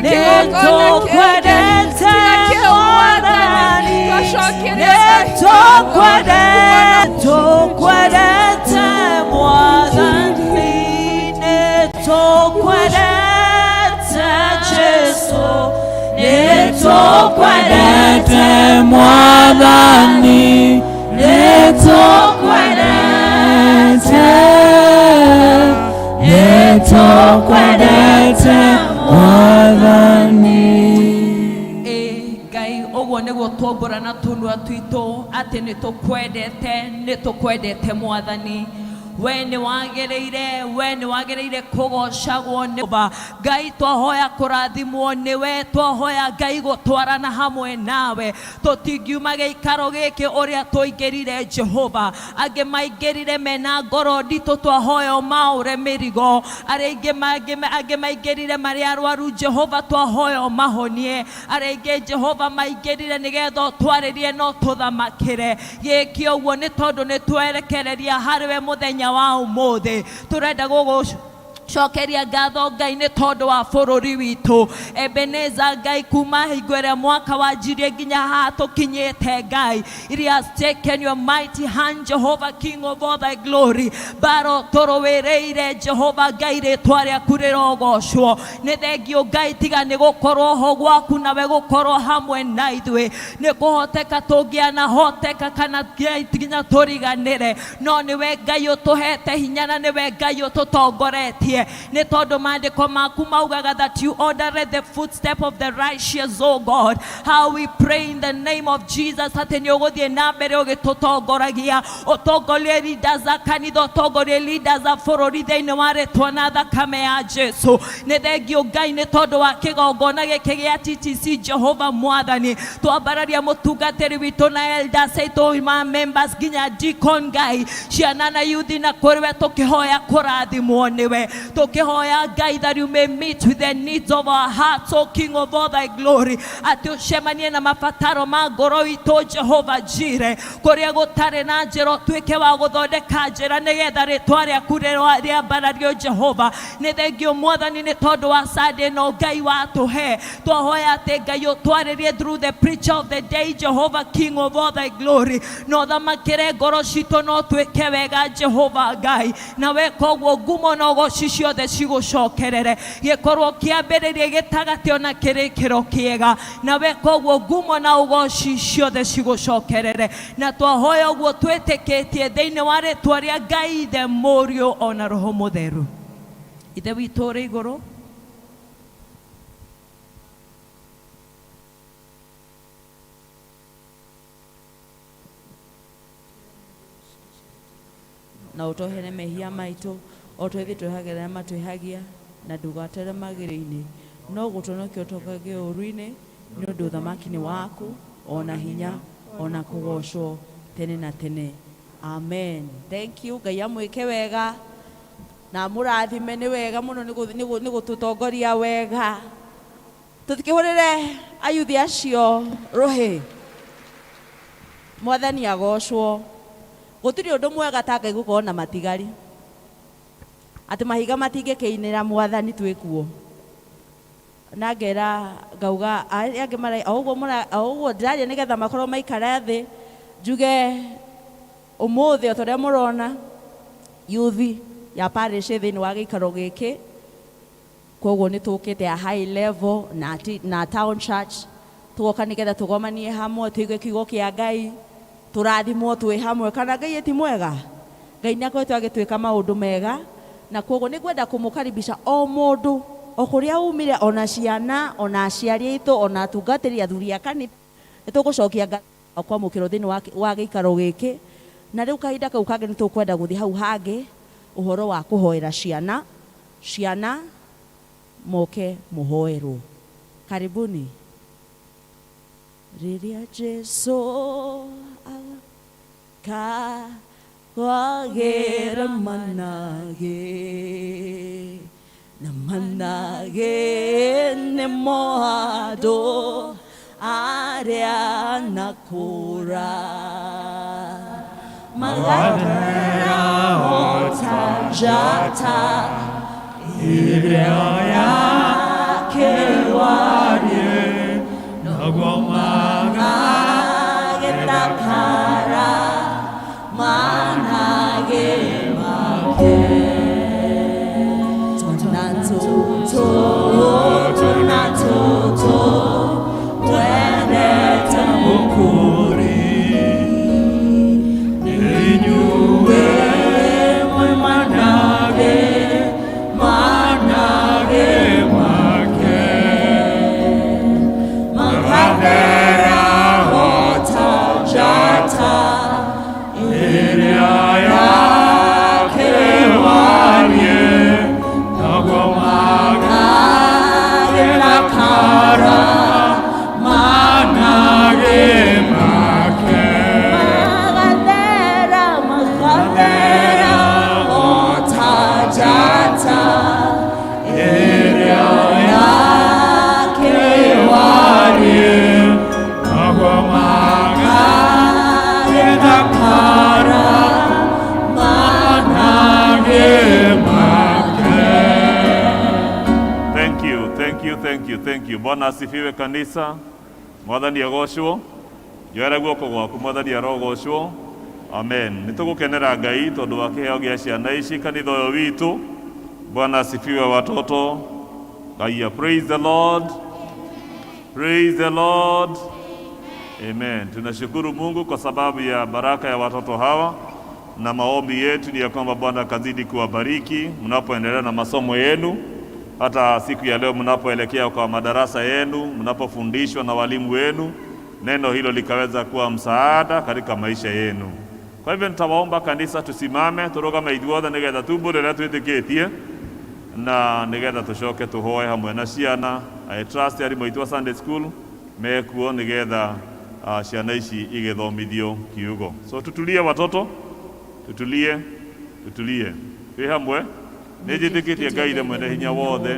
Kĩgongona kĩngĩ tiga kĩu Mwathani. Twacokeria Ngai ngatho. Tũkwendete Mwathani, nĩtũkwendete Jesũ, nĩtũkwendete Mwathani, nĩtũkwendete, nĩtũkwendete Mwathani. Ĩ Ngai, ũguo nĩguo twombũra na tũnua twitũ atĩ nĩ tũkwendete, nĩ tũkwendete Mwathani. We nĩ wagĩrĩire, we nĩ wagĩrĩire kũgocagwo nĩ Ngai. Twahoya kũrathimwo nĩwe, twahoya Ngai gũtwarana hamwe nawe. Tũtingiuma gĩikaro gĩkĩ ũrĩa tũingĩrire Jehova. Angĩ maingĩrire mena ngoro nditũ, twahoya ũmaũre mĩrigo. Arĩa aingĩ angĩ maingĩrire marĩ arwaru, Jehova twahoya ũmahonie. Arĩa aingĩ Jehova maingĩrire nĩgetha ũtwarĩrie no tũthamakĩre. Gĩke ũguo nĩ tondũ nĩ twerekereria harĩwe mũthenya wa ũmũthĩ. Tũrenda gũgũ cokeria ngatho Ngai nĩ tondũ wa bũrũri witũ. Ebeneza Ngai, kuma hingo ĩrĩa mwaka wanjirie nginya haha tũkinyĩte Ngai, it has taken your mighty hand, Jehovah King of all thy glory. Mbara tũrũĩrĩire Jehova Ngai, rĩtwa rĩaku rĩrogocwo. Nĩ thengio Ngai, tiga nĩ gũkorwo ho gwaku nawe gũkorwo hamwe na ithuĩ, nĩ kũhoteka tũngĩanahoteka kana nginya tũriganĩre, no nĩwe Ngai ũtũhete hinya na nĩwe Ngai ũtũtongoretie, nĩ tondũ maandĩko maku maugaga that you ordered the footstep of the righteous. Oh God, how we pray in the name of Jesus atĩ nĩ ũgũthiĩ na mbere ũgĩtũtongoragia, ũtongorie leaders a kanitha, ũtongorie leaders a bũrũri thĩinĩ wa rĩtwa na thakame ya Jesu. Nĩ thengio Ngai nĩ tondũ wa kĩgongona gĩkĩ gĩa TTC. Jehova Mwathani, twambararia mũtungatĩri witũ na elders aitũ ma members nginya deacon Ngai, ciana na youth, na kũrĩ we tũkĩhoya kũrathimwo nĩwe, tũkĩhoya Ngai that you may meet with the needs of our hearts, O King of all thy glory, atĩ ũcemanie na mabataro ma ngoro itũ Jehova Jire, kũrĩa gũtarĩ na njĩra ũtuĩke wa gũthondeka njĩra nĩgetha rĩtwa rĩaku rĩambarario Jehova. Nĩ thengio Mwathani nĩ tondũ wa Sunday ĩno Ngai watũhe. Twahoya atĩ Ngai ũtwarĩrie through the preacher of the day, Jehovah King of all thy glory, na ũthamakĩre ngoro citũ no twĩke wega Jehova Ngai, na weka ũguo ngumo na ũgoci ciothe cigũcokerere, gĩkorwo kĩambĩrĩria, gĩtagatĩ ona kĩrĩkĩro kĩega, na weka ũguo ngumo na ũgoci ciothe cigũcokerere. Na twahoya ũguo twĩtĩkĩtie thĩinĩ wa rĩtwa rĩa Ngai Ithe, Mũriũ ona Roho Mũtheru. Ithe witũ ũrĩ igũrũ, Na ũtwehere mehia maitũ o ta ithuĩ twehagĩra arĩa matwĩhagia, na ndũgatware magerio-inĩ, no gũtũhonokia ũtũhonokie ũũru-inĩ, nĩ ũndũ ũthamaki nĩ waku, o na hinya, o na kũgoocwo tene na tene. Amen. Thank you. Ngai amwĩke wega na amũrathime. Nĩ wega mũno nĩ gũtũtongoria wega. Tũtikĩhũrĩre ayuthi acio rũhĩ. Mwathani agocwo. Gũtirĩ ũndũ mwega ta Ngai gũkorwo na matigari, atĩ mahiga matingĩkĩinĩra Mwathani twĩkuo. Na ngera ngauga arĩa angĩ mara o ũguo mũra o ũguo ndĩraria nĩgetha makorwo maikara thĩ, njuge ũmũthĩ o ta ũrĩa mũrona yuthi ya parish thĩinĩ wa gĩikaro gĩkĩ, koguo nĩ tũkĩte a high level na town church, tũgoka nĩgetha tũgomanie hamwe, tũigue kiugo kĩa Ngai, tũrathimwo twĩ hamwe. Kana Ngai ti mwega? Ngai nĩ akoretwo agĩtwĩka maũndũ mega, na koguo nĩ ngwenda kũmũkaribisha o mũndũ o kũrĩa umire, ona ciana, ona aciari aitũ, ona atungatĩri, athuri a kanitha. Nĩ tũgũcokia ngatho kwamũkĩrwo thĩinĩ wa gĩikaro gĩkĩ. Na rĩu kahinda kau kangĩ nĩ tũkwenda gũthiĩ hau hangĩ ũhoro wa kũhoera ciana. Ciana moke mũhoerwo. Karibuni. Rĩrĩa Jesu kwagĩra managĩ na managĩ nĩmo andũ arĩa nakũra magatera ota njata ĩrĩa yakĩwa. tũtũ, twana tũtũ twendete Mũkũũri. Inyuĩ mwĩ manage, manage make, magathera ota njata ĩrĩa yake warie, naguo magagĩthakara manage make. Magathera, magathera ota njata ĩrĩa yake warie, naguo magagĩthakara manage make. Thank you, thank you, thank you, thank you. Bwana asifiwe kanisa. Mwathani agocwo. Njoera guoko gwaku, Mwathani arogocwo. Amen. Nĩ tũgũkenera Ngai tondũ wa kĩheo gĩa ciana ici kanitha ũyũ witũ. Bwana asifiwe watoto. Haya, praise the Lord. Praise the Lord. Amen. Tunashukuru Mungu kwa sababu ya baraka ya watoto hawa na maombi yetu ni ya kwamba Bwana akazidi kuwabariki mnapoendelea na masomo yenu, hata siku ya leo mnapoelekea kwa madarasa yenu, mnapofundishwa na walimu wenu, neno hilo likaweza kuwa msaada katika maisha yenu. Kwa hivyo nitawaomba kanisa tusimame turugame ithuothe nigetha tumbũre ũrĩa twĩtĩkĩtie na nigetha tucoke tuhoe hamwe na ciana. I trust arimũ aitũ a Sunday school mekuo nigetha ciana ici igĩthomithio kiugo. So tutulie watoto, tutulie, tutulie twĩ hamwe. Nĩ njĩtĩkĩtie Ngai ithe mwene hinya wothe,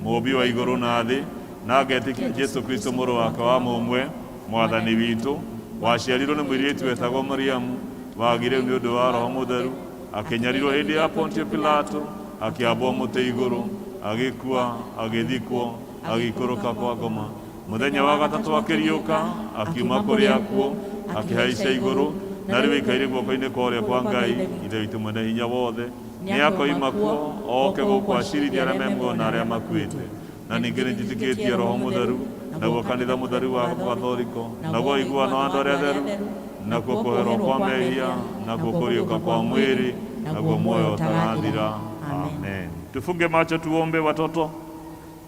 mũũmbi wa igũrũ na thĩ, na ngetĩkia Jesu Kristo mũrũ wake wa mũmwe, mwathani witũ, waciarirwo nĩ mũirĩtu wetagwo Mariamu, wagire nĩ ũndũ wa Roho Mũtheru, akĩnyarirwo hĩndĩ ya Pontio Pilato, akĩambwo mũtĩ igũrũ, agĩkua, agĩthikwo, agĩikũrũka kwa ngoma. Mũthenya wa gatatũ akĩriũka, akiuma kũrĩa akuũ, akĩhaica igũrũ, na rĩu aikaire guoko-inĩ kwa ũrĩo kwa Ngai Ithe witũ mwene hinya wothe. Nĩ akoima kuo oke gũkũ acirithie arĩa me muoyo na arĩa makuĩte. Na ningĩ nĩ njĩtĩkĩtie Roho Mũtheru, naguo kanitha mũtheru wa Gathoriko, naguo ũiguano wa andũ arĩa atheru, nakuo kũherwo kwa mehia, nakuo kũriũka kwa mwĩrĩ, naguo muoyo ũtagathira. Amen. Tufunge macho tuombe watoto.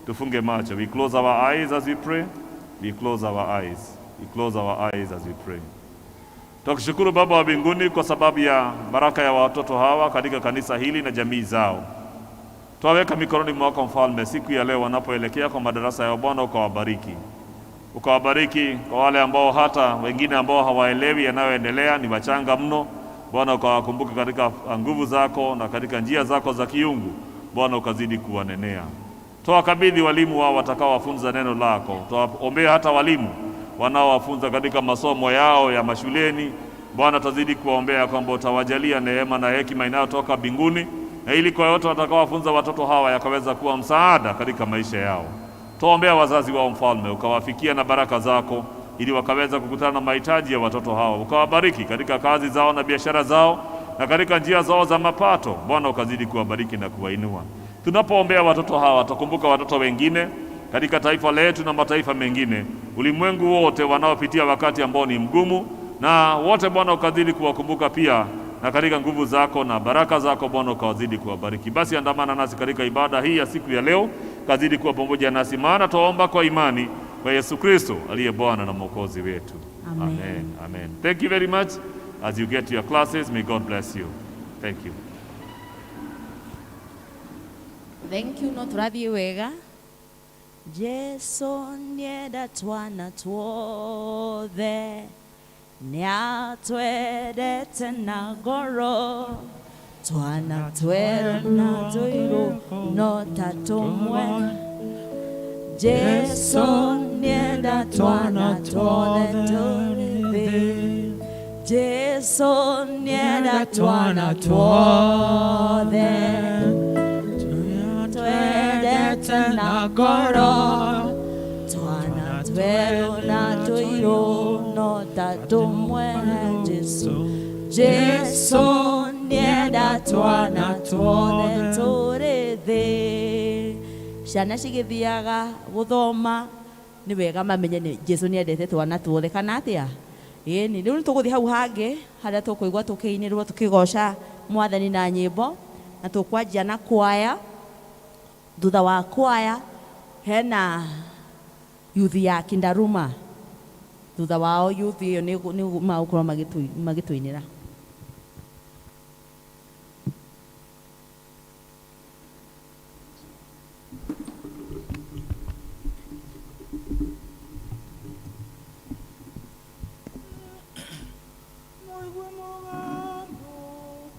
Tufunge macho. We close our eyes as we pray. We close our eyes. We close our eyes as we pray. Tukushukuru Baba wa mbinguni kwa sababu ya baraka ya watoto hawa katika kanisa hili na jamii zao. Twaweka mikononi mwako Mfalme, siku ya leo wanapoelekea kwa madarasa ya Bwana, ukawabariki, ukawabariki kwa wale ambao hata wengine ambao hawaelewi yanayoendelea, ni wachanga mno. Bwana, ukawakumbuka katika nguvu zako na katika njia zako za kiungu. Bwana, ukazidi kuwanenea. Twawakabidhi walimu wao watakaowafunza neno lako. Twaombea hata walimu wanaowafunza katika masomo yao ya mashuleni. Bwana, tazidi kuwaombea kwamba utawajalia neema na hekima inayotoka mbinguni, na ili kwa yote watakaowafunza watoto hawa yakaweza kuwa msaada katika maisha yao. Twaombea wazazi wao Mfalme, ukawafikia na baraka zako, ili wakaweza kukutana na mahitaji ya watoto hawa, ukawabariki katika kazi zao na biashara zao na katika njia zao za mapato. Bwana, ukazidi kuwabariki na kuwainua. Tunapoombea watoto hawa, tukumbuka watoto wengine katika taifa letu na mataifa mengine, ulimwengu wote wanaopitia wakati ambao ni mgumu, na wote Bwana ukazidi kuwakumbuka pia, na katika nguvu zako na baraka zako Bwana ukawazidi kuwabariki. Basi andamana nasi katika ibada hii ya siku ya leo, kazidi kuwa pamoja nasi, maana twaomba kwa imani kwa Yesu Kristo aliye Bwana na Mwokozi wetu. Amen. Amen. Amen. Thank you very much. As you get to your classes, may God bless you. Thank you. Thank you, no tũrathiĩ wega. Jesu nienda twana tuothe, nĩatwendete na ngoro, twana twerũ na tũirũ no ta tũmwe. Jesu nienda twana tuothe tũrĩ thĩ. Jesu nienda twana tuothe, twendete na ngoro, twana twerũ na tũirũ no ta tũmwe. Jesu, Jesu nienda twana tuothe tũrĩ thĩ. Ciana cigĩthiaga gũthoma nĩ wega mamenye nĩ Jesu nĩ endete twana tuothe kana atĩa? Ĩni, rĩu nĩ tũgũthiĩ hau hangĩ harĩa tũkũigua tũkĩinĩrwo tũkĩgoca mwathani na nyĩmbo na tũkwanjia na kwaya. Thutha wa kwaya hena youth ya Kindaruma. Thutha wao youth ĩyo nĩ magũkorwo magĩtũinĩra. Mũigue mũgambo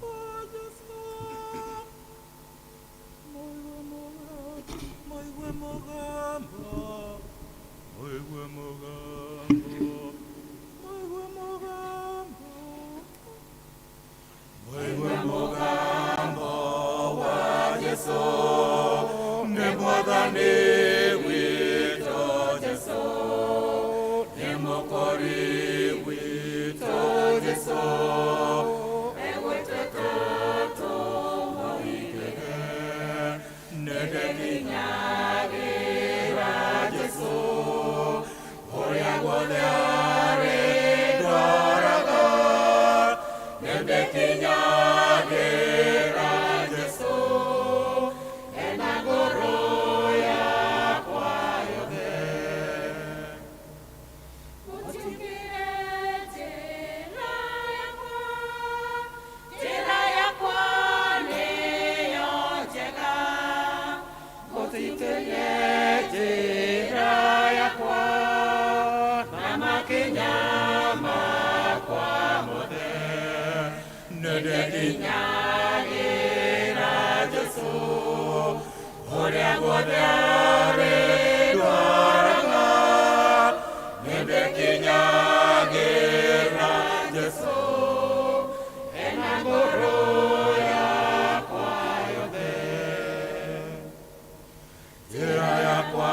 wa Jesũ. Mũigue mũgambo, mũigue mũgambo, mũigue mũgambo, mũigue mũgambo. Mũigue mũgambo wa Jesũ, nĩ mwathani witũ Jesũ, nĩ mũkũri witũ Jesũ. Njĩra yakwa nĩyo njega. Mũtikenye njĩra yakwa na makinya makwa mothe, nĩndĩkinyagĩra Jesũ kũrĩa guothe arĩndwaraga, nĩndĩkinyagĩra Jesũ ena ngoro yakwa yothe. Njĩra yakwa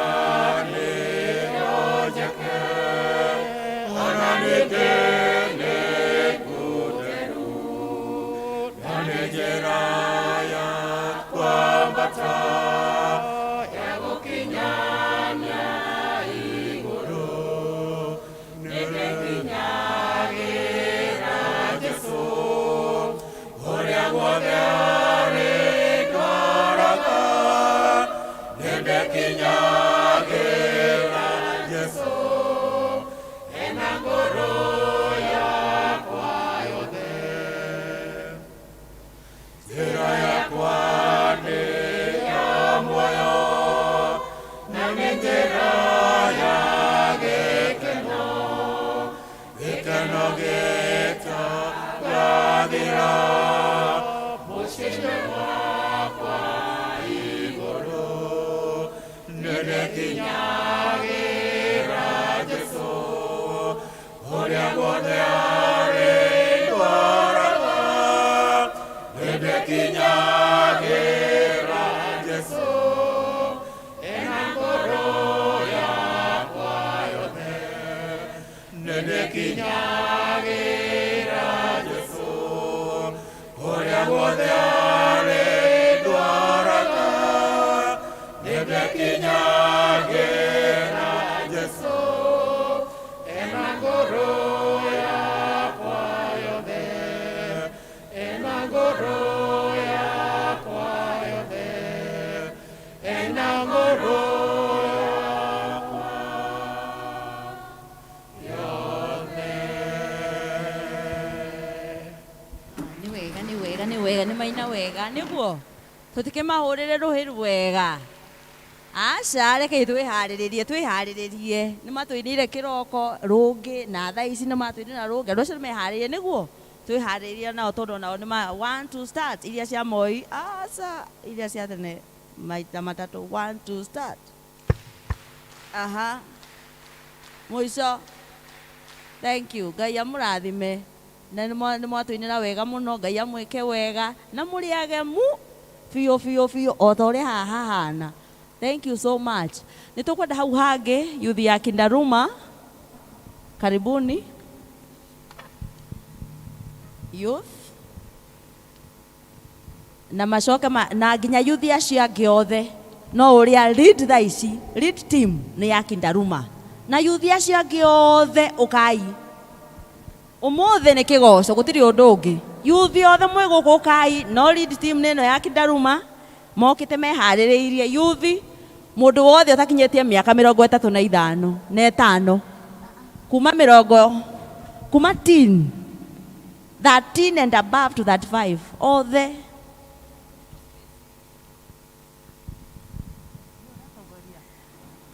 nĩyo njeke, ona ningĩ nĩ ngũtheru, na nĩ njĩra ya kwambata ya gũkinyania igũrũ. Nĩndĩkinyagĩra Jesũ kũrĩa guothe arĩndwaraga, nĩndĩkinyagĩra Jesũ ena ngoro yakwa yothe. Njĩra yakwa nĩ ya muoyo, na nĩ njĩra ya gĩkeno, gĩkeno gĩtagathira mũciĩ wakwa igũrũ. Nĩndĩkinyagĩra Jesũ kũrĩa guothe arĩndwaraga, nĩndĩkinyagĩra Jesũ ena ngoro yakwa yothe. Nĩndĩkinyagĩra Jesũ kũrĩa guothe arĩndwaraga, nĩndĩkinyagĩra Jesũ ena ngoro yakwa yothe, ena ngoro yakwa yothe, ena ngoro yakwa yothe. Nĩ wega, nĩ wega, nĩ wega, nĩ maina wega nĩguo tũtikĩmahũrĩre rũhĩ rwega. Aca, rekei twĩharĩrĩrie, twĩharĩrĩrie. Nĩ matũinĩire kĩroko rũngĩ na thaa ici nĩ matũinĩra rũngĩ. Andũ acio nĩ meharĩrie nĩguo twĩharĩrie nao tondũ nao nĩ ma one two start iria cia Moi, aca, iria cia tene maita matatũ, one two start. Aha, mũico. Thank you. Ngai amũrathime na nĩ mwatũinĩra wega mũno. Ngai amwĩke wega na mũrĩ agemu biũ biũ biũ o ta ũrĩa haha hahana. Thank you so much. Nĩ tũkwenda hau hangĩ youth ya Kindaruma, karibuni youth, na macoke na nginya youth acio angĩ othe. No ũrĩa lead thaa ici, lead team nĩ ya Kindaruma na yuthi acio angĩ othe ũkai. Ũmũthĩ nĩ kĩgoco, gũtirĩ ũndũ ũngĩ. Yuthi othe mwĩ gũkũ ũkai, no lead team nĩ ĩno ya Kindaruma mokĩte meharĩrĩirie. Yuthi mũndũ wothe ũtakinyĩtie mĩaka 35 na ĩtano, kuma mĩrongo kuma teen 13 and above to 35 othe.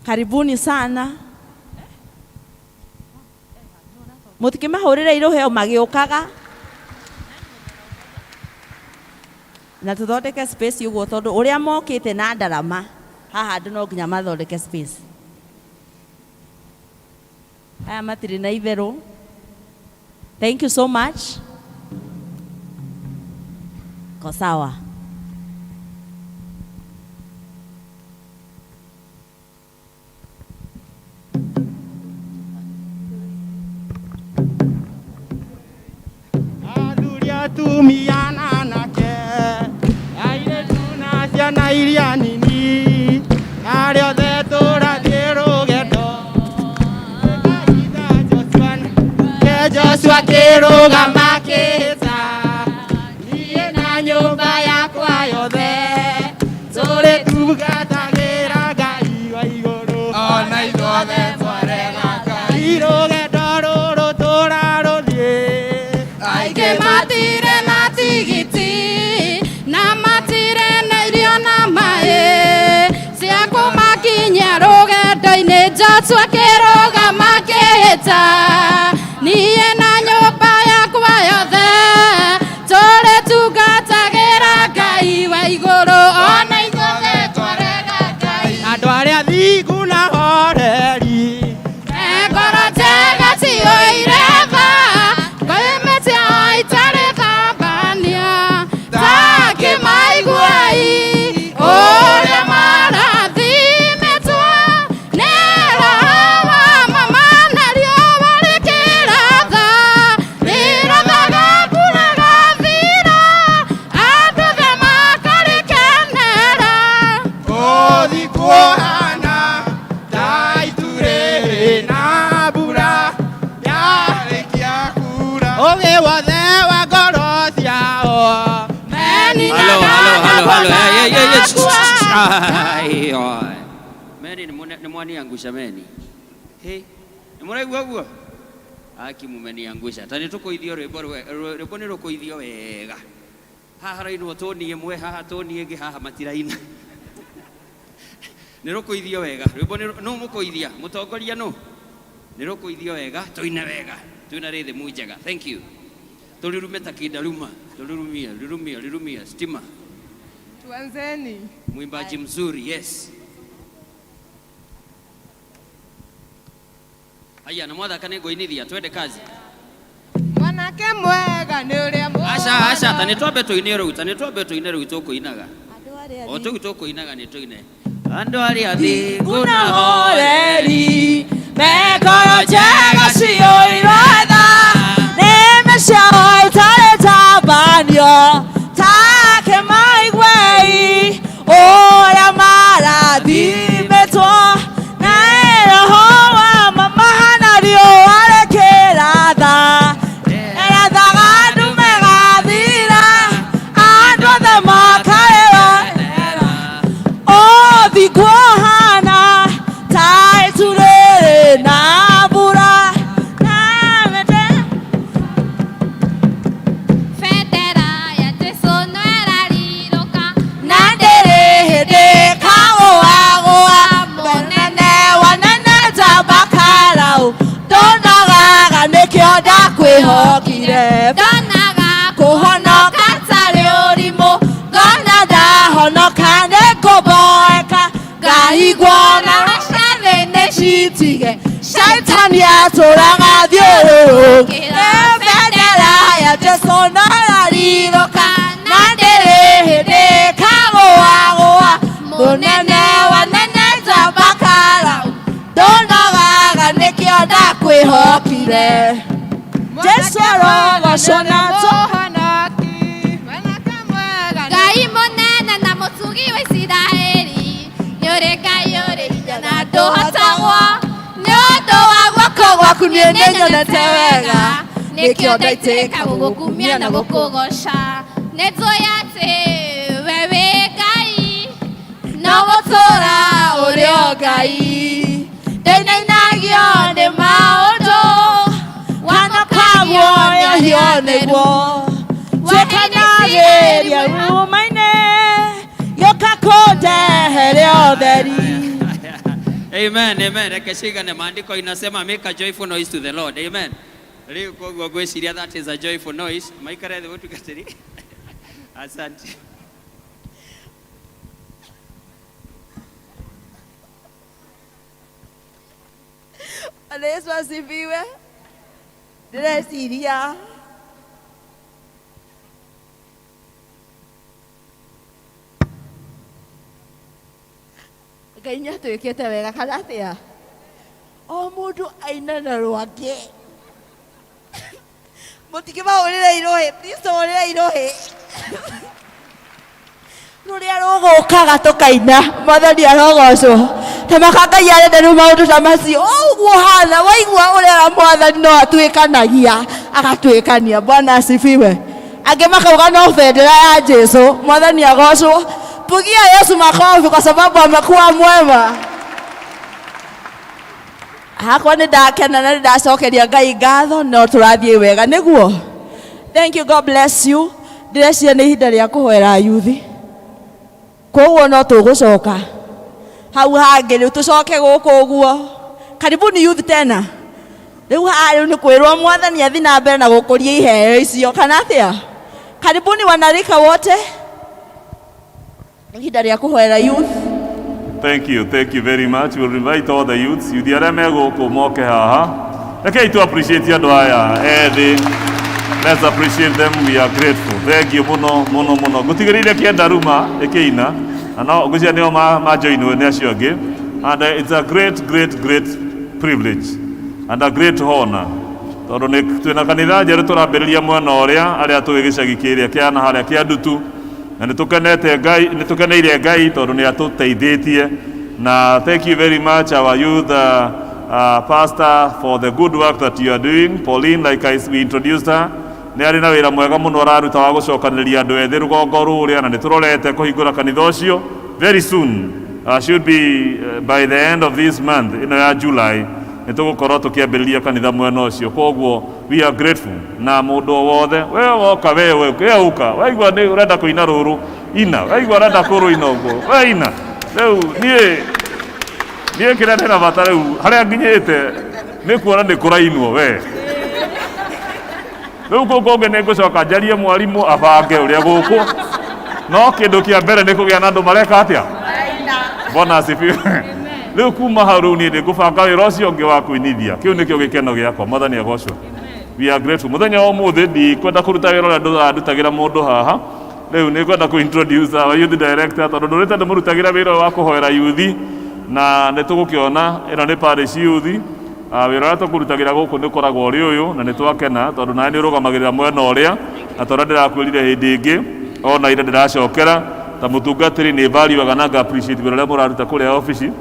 Karibuni sana. Mũtikĩmahũrĩre irũheo magĩũkaga. Na tũthondeke space ũguo tondũ ũrĩa mokĩte na ndarama haha andũ no nginya mathondeke space. Aya matirĩ na itherũ. Thank you so much. Ko sawa. Athuri atumia na anake, airĩtu na ciana iria nini, arĩa othe tũrathiĩ rũgendo. Joshua akĩrũgama akĩhĩta, niĩ na nyũmba yakwa yothe, tũrĩtungatagĩra Ngai wa igũrũ. Ona ithuothe twarega Ngai. Rũgendo rũrũ tũrarũthiĩ. Aingĩ matirĩ na tigiti na matirĩ na irio na maĩ cia kũmakinyia rũgendo-inĩ. Joshua akĩrũgama akĩhĩta, niĩ na nyũmba yakwa yothe tũrĩtungatagĩra Ngai wa igũrũ. Ona ithuothe twarega Ngai. Andũ arĩa thingu na horeri, Ngoro njega ciyũire tha, ngoime ciao itarĩ thambania, takĩmaiguai ũrĩa marathimĩtwo nĩ Roho wa mama na riũa rĩkĩratha, rĩrathaga mbura gathira, andũ othe makarĩkenera. Gũthiĩ kuohana ta itu rĩrĩ na mbura yarĩkia kuura, ũgĩ wothe wa ngoro ciao. Halo, halo, halo, halo. Hey, hey, hey, shh, shh, shh. Ai, oi. Meni nĩ mwaniangusha meni. Hey, nĩ mũraigua guo? Aki mumeniangusha. Ta nĩ tũkũithio rwĩmbo rwĩmbo nĩ rũkũithio wega. Haha harainwo tũni ĩmwe, haha tũni ĩngĩ, haha matiraina. Nĩ rũkũithio wega. Rwĩmbo nĩ nũ mũkũithia? Mũtongoria nũ? Nĩ rũkũithio wega, tũine wega. Twĩna rhythm njega. Thank you. Tũrirume ta kindaruma. Tũrurumie, rurumia, rurumia, stima. Tuanzeni. Mwimbaji mzuri, yes. Haya, na mwathaka nĩ ngũinithia, twende kazi. Mwanake mwega nĩ ũrĩa Aca, aca, ta nĩ twambe tũine rĩu, ta nĩ twambe tũine rĩu tũkũinaga. O tũu tũkũinaga nĩ tũine. Andũ arĩa thingu na horeri mekoro njega ciyũirwo tha, nĩmĩ ciao itarĩ tambanio, takĩmaiguei ũrĩa marathimĩtwo na Roho wa mama na riũa rĩkĩratha, ĩrathaga ndume gathira, andũ othe makarĩra. Ũthingu ũhana ta itu rĩrĩ na mbura na mĩtĩ. Bendera ya Jesũ no ĩrarirũka, na ndĩrĩ hĩndĩ ĩkagũagũa. Mũnene wanene njamba Karau, ndonogaga nĩkĩo ndakwĩhokire. Ndonaga kũhonoka tarĩ ũrimũ, ngona ndahonoka nĩngũmboeka, ngahingwo na ciathĩ-inĩ citige, caitani atũraga thiũrũrũkĩra. Bendera ya Jesũ no ĩrarirũka, na ndĩrĩ hĩndĩ ĩkagũagũa. Mũnene wanene njamba Karau, ndonogaga nĩkĩo ndakwĩhokire. Jesu arogocwo na Ngai mũnene na mũtugi wa Isiraeli, Ndũhotagwo nĩ ũndũ wa guoko gwaku niĩ nĩnyonete wega nĩkĩo ndaitĩka gũgũkumia na gũkũgoca nĩ njũĩ atĩ we wĩ Ngai no gũtũũra ũrĩ o Ngai ndĩnainagio nĩ maũndũ Wanokaguo yohio nĩguo tuĩkanagĩria rumainĩ gĩũka kũndehere ũtheri. Amen, amen. Reke cigane maandiko inasema make a joyful noise to the Lord. Amen. Rĩu koguo ngwĩciria that is a joyful noise. Maikare thĩ mũtungatĩri. Asante. Bwana Yesu asifiwe. Ndĩreciria Ngai nĩ atwĩkĩte wega kana atĩa? O mũndũ aina na rwake. Mũtikĩmahũrĩre irũhĩ, please tũhũrĩre irũhĩ. Rũrĩa rũgũkaga tũkaina, Mwathani arogocwo. Ta maka Ngai arenda rĩu maũndũ ta macio. Ũguo hana, waigua ũrera Mwathani no atuĩkanagia, agatuĩkania. Bwana asifiwe. Angĩ makauga no bendera ya Jesu. Mwathani agocwo. Pigia Yesu makofi kwa sababu amekuwa mwema. Hakwa nĩ ndakena na nĩ ndacokeria Ngai ngatho no tũrathiĩ wega nĩguo. Thank you, God bless you. Ndĩreciria nĩ ihinda rĩa kũhoera yuthi. Koguo no tũgũcoka hau hangĩ rĩu tũcoke gũkũ ũguo. Karibuni youth tena. Rĩu haha rĩu nĩ kwĩrwo Mwathani athi na mbere na gũkũria iheo icio kana atĩa? Karibuni wanarika wote. Ihinda rĩa kũhoera youth. Thank you, thank you very much. We'll invite all the youths. Youth arĩa me gũkũ moke haha. Rekei tu appreciate andũ aya ethĩ. Let's appreciate them. We are grateful. Thank you mũno mũno mũno. Ngũtigĩrĩire kĩenda ruma ĩkĩina. Na no ngwĩciria nĩo ma joinwo nĩ acio angĩ. And it's a great, great, great privilege and a great honor. Tondũ nĩ twĩna kanitha njerũ tũrambĩrĩria mwena ũrĩa arĩa tũĩ gĩcagi kĩrĩa kĩa na harĩa kĩa Ndutu. Na nĩ tũkenete Ngai, nĩ tũkeneire Ngai tondũ nĩ atũteithĩtie. Na thank you very much our youth pastor for the good work that you are doing. Pauline, like we introduced her, nĩ arĩ na wĩra mwega mũno araruta wa gũcokanĩrĩria andũ ethĩ rũgongo rũrĩa na nĩ tũrorete kũhingũra kanitha ũcio very soon. Should be by the end of this month, ĩno ya July, nĩ tũgũkorwo tũkĩambĩrĩria kanitha mwena ũcio. Koguo we are grateful na mũndũ o wothe we woka we we we ũka waigua nĩ ũrenda kũina rũrũ ina waigua ũrenda kũrũina ũguo we ina rĩu niĩ niĩ kĩrĩa ndĩna bata rĩu harĩa nginyĩte nĩ kuona nĩ kũrainwo we rĩu kũu kũngĩ nĩ ngũcoka njarie mwarimũ abange ũrĩa gũkũ no kĩndũ kĩa mbere nĩ kũgĩa na andũ mareka atĩa. Bwana asifiwe. Rĩu kuma hau rĩu niĩ ndĩngũbanga wĩra ũcio ũngĩ wa kũinithia kĩu nĩkĩo gĩkeno gĩakwa. Mwathani agocwo. We are grateful. Mũthenya wa ũmũthĩ ndikwenda kũruta wĩra ũrĩa ndũrandutagĩra mũndũ haha. Rĩu nĩ ngwenda kũ introduce our youth director tondũ ndũrĩte ndĩmũrutagĩra wĩra ũyũ wa kũhoera youth na nĩ tũgũkĩona ĩno nĩ parish youth. Wĩra ũrĩa tũkũrutagĩra gũkũ nĩ ũkoragwo ũrĩ ũyũ na nĩ twakena tondũ nawe nĩ ũrũgamagĩrĩra mwena ũrĩa na tondũ ndĩrakwĩrire hĩndĩ ĩngĩ ona ira ndĩracokera ta mũtungatĩri nĩ valuaga na nga appreciate wĩra ũrĩa mũraruta kũrĩa obici.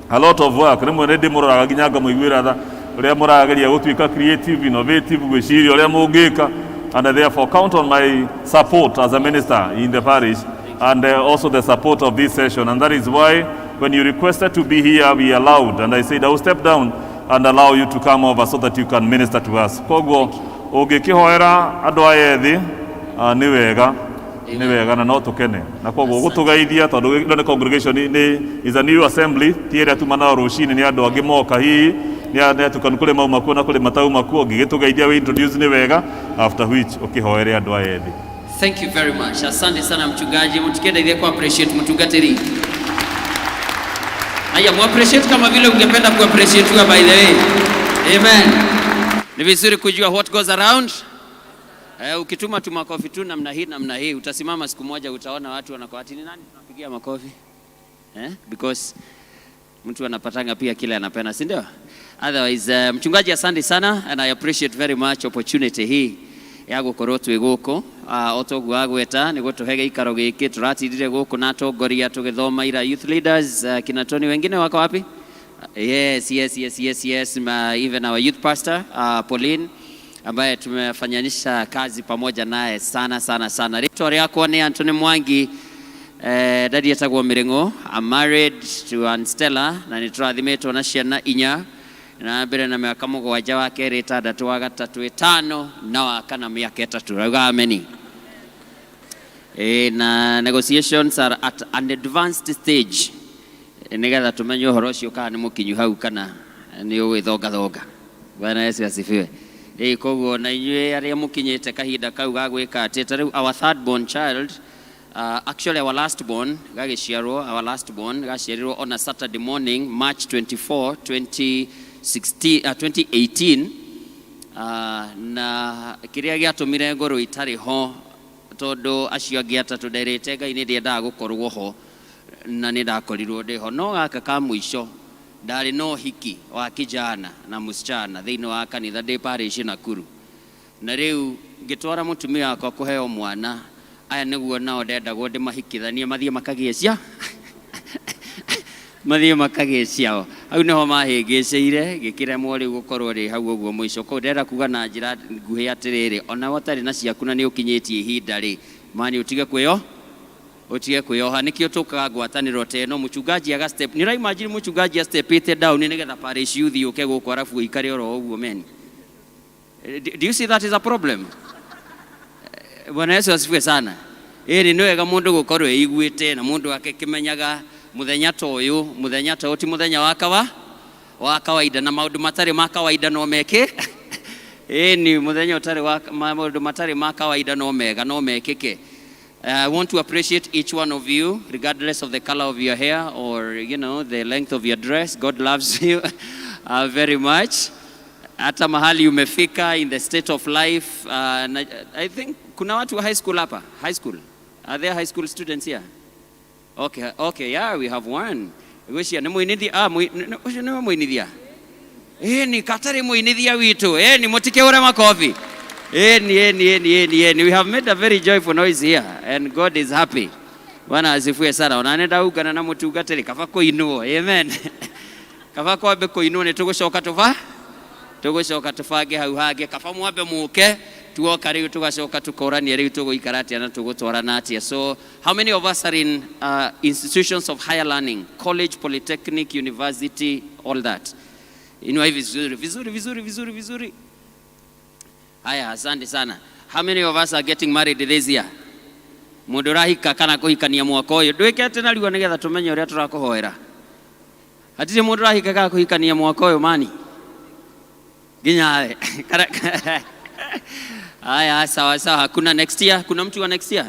A lot of work rĩmwe nĩ ndĩmũroraga nginya ngamũiguĩra tha ũrĩa mũrageria gũtuĩka creative, innovative, gwĩciria ũrĩa mũngĩka and I therefore count on my support as a minister in the parish and also the support of this session, and that is why when you requested to be here we allowed, and I said I will step down and allow you to come over so that you can minister to us. Koguo ũngĩkĩhoera andũ aya ethĩ nĩ wega nĩ wega na no tũkene na koguo gũtũgeithia tondũ ĩno nĩ congregation nĩ is a new assembly ti ĩrĩa tuma nayo rũcinĩ nĩ andũ angĩ moka hihi nĩ atukanu kũrĩ mauma kuo na kũrĩ matauma kuo ũngĩgĩtũgeithia wĩ introduce nĩ wega after which ũkĩhoere andũ aya ethĩ. Thank you very much. Asante sana mchungaji. Mtukienda ku appreciate mtungatiri. Haya, mu appreciate kama vile ungependa ku appreciate by the way. Amen. Ni vizuri kujua what goes around. Ukituma tu makofi tu namna hii namna hii utasimama siku moja utaona watu wanakuwa ati ni nani tunapigia makofi? Because mtu anapatanga pia kile anapenda, si ndio? Otherwise, mchungaji asante sana and I appreciate very much opportunity hii ya gukorwo twi guku o toguo agweta ni gutuhe giikaro giki turatindire guku na atongoria tugithoma ira youth leaders, kina Tony wengine wako wapi? Yes, yes, yes, yes, yes. Even our youth pastor Pauline ambaye tumefanyanisha kazi pamoja naye sana sana sana. Rĩtwa rĩakwa nĩ Anthony Mwangi, daddy etagwo Mĩrĩng'ũ. I'm married to Aunt Stella na nĩ tũrathimĩtwo na ciana inya, na mbere na mĩaka 7, wa kerĩ 6, wa gatatũ 5 na wa kana mĩaka 3. Rauga ameni. Na negotiations are at an advanced stage nigetha tumenye ũhoro ũcio kana nĩ mũkinyu hau kana nĩ ũgwĩthongathonga. Bwana Yesu asifiwe. Koguo na inyuĩ arĩa mũkinyĩte kahinda kau ga gwĩka atĩ ta rĩu our third born child, actually our last born gagĩciarwo, our last born gaciarirwo on a Saturday morning, March 24 2016, 2018, na kĩrĩa gĩatũmire ngorwo itarĩ ho tondũ acio angĩ atatũ nderĩte Ngai nĩ ndiendaga gũkorwo ho na nĩ ndakorirwo ndĩ ho, no gaka ka mũico ndarĩ na ũhiki wa kijana na msichana thĩinĩ wa kanitha ndĩ parish Nakuru, na rĩu ngĩtwara mũtumia wakwa kũheo mwana. Aya nĩguo nao ndendagwo ndĩmahikithanie mathiĩ makagĩe cia mathiĩ makagĩe ciao. Hau nĩho mahĩngĩcĩire gĩkĩremwo rĩu gũkorwo rĩ hau ũguo mũico. Koguo ndĩrenda kuga na njĩra nguhĩ atĩrĩrĩ, ona we ũtarĩ na ciaku na nĩ ũkinyĩtie ihinda rĩ mani ũtige kwĩyo ũtige kwĩyoha. Nĩkĩo tũkaga ngwatanĩro ta ĩno. Mũchungaji aga step, nĩ ũraimagine mũchungaji a stepĩte down nĩgetha parish youth yũke gũkũ arabu ũikare oro ũguo meni. Do you see that is a problem? Bwana Yesu asifiwe sana. Ĩĩ nĩ wega mũndũ gũkorwo eiguĩte na mũndũ akĩmenyaga mũthenya ta ũyũ, mũthenya ta ũyũ ti mũthenya wa kawa wa kawaida, na maũndũ matarĩ ma kawaida no meke. Ĩĩ ni mũthenya ũtarĩ wa maũndũ matarĩ ma kawaida no mega no mekĩke. I want to appreciate each one of you, regardless of the color of your hair or the length of your dress. God loves you very much. Hata mahali umefika in the state of life, na, I think kuna watu wa high school hapa. High school. Are there high school students here? Okay, okay, yeah, we have one. Gwĩcia nĩ mũinithia, ũcio nĩwe mũinithia. Ni katarĩ mũinithia witũ. Ni mũtikĩhũre makobi. Ni, ni, ni, ni, ni. We have made a very joyful noise here and God is happy. Bwana asifiwe sana. Ona nĩ ndaungana na mũtungatĩri kaba kũinwo. Amen. Kaba kwambe kũinwo nĩ tũgũcoka tũba tũgũcoka tũbange hau hangĩ, kaba mwambe mũke tuoka rĩu tũgacoka tũkorania rĩu tũgũikara atĩa na tũgũtwarana atĩa. So how many of us are in institutions of higher learning, college, polytechnic, university, all that? Inua hivi vizuri vizuri vizuri vizuri vizuri. Haya, asante sana. How many of us are getting married this year? Mũndũ ũrahika kana kũhikania mwaka ũyũ, ndwĩke atĩ narua nĩgetha tũmenye ũrĩa tũrakũhoera. Hatirĩ mũndũ ũrahika kana kũhikania mwaka ũyũ mani nginya Haya, sawa sawa. Hakuna next year? Kuna mtu wa next year?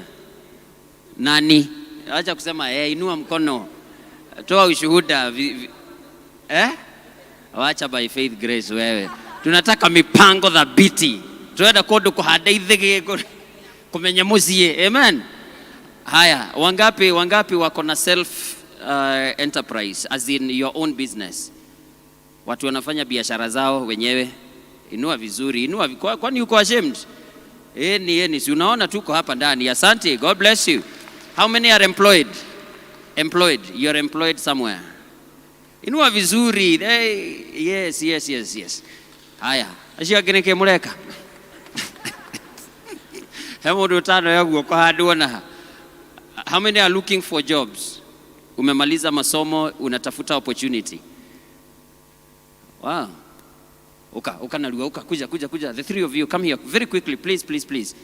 Nani? Acha kusema inua mkono. Toa ushuhuda. Wacha by faith grace wewe. Tunataka mipango thabiti. Tuenda kundu kuhanda ithigi kumenya muciĩ. Amen. Haya, wangapi wako na self enterprise as in your own business? Watu wanafanya biashara zao wenyewe. Inua vizuri, inua kwani uko ashamed? Ni si unaona tuko hapa ndani. Asante, God bless you. How many are employed? Employed, you are employed somewhere. Inua vizuri. Hey, yes, yes, yes, yes. Haya, acio angĩ nĩkĩ mũreka? He mũndũ ũtanoya guoko handũ ona. How many are looking for jobs? Umemaliza masomo, unatafuta opportunity. Wow. Uka, uka narua, uka, kuja, kuja, kuja. The three of you, come here very quickly, please, please, please.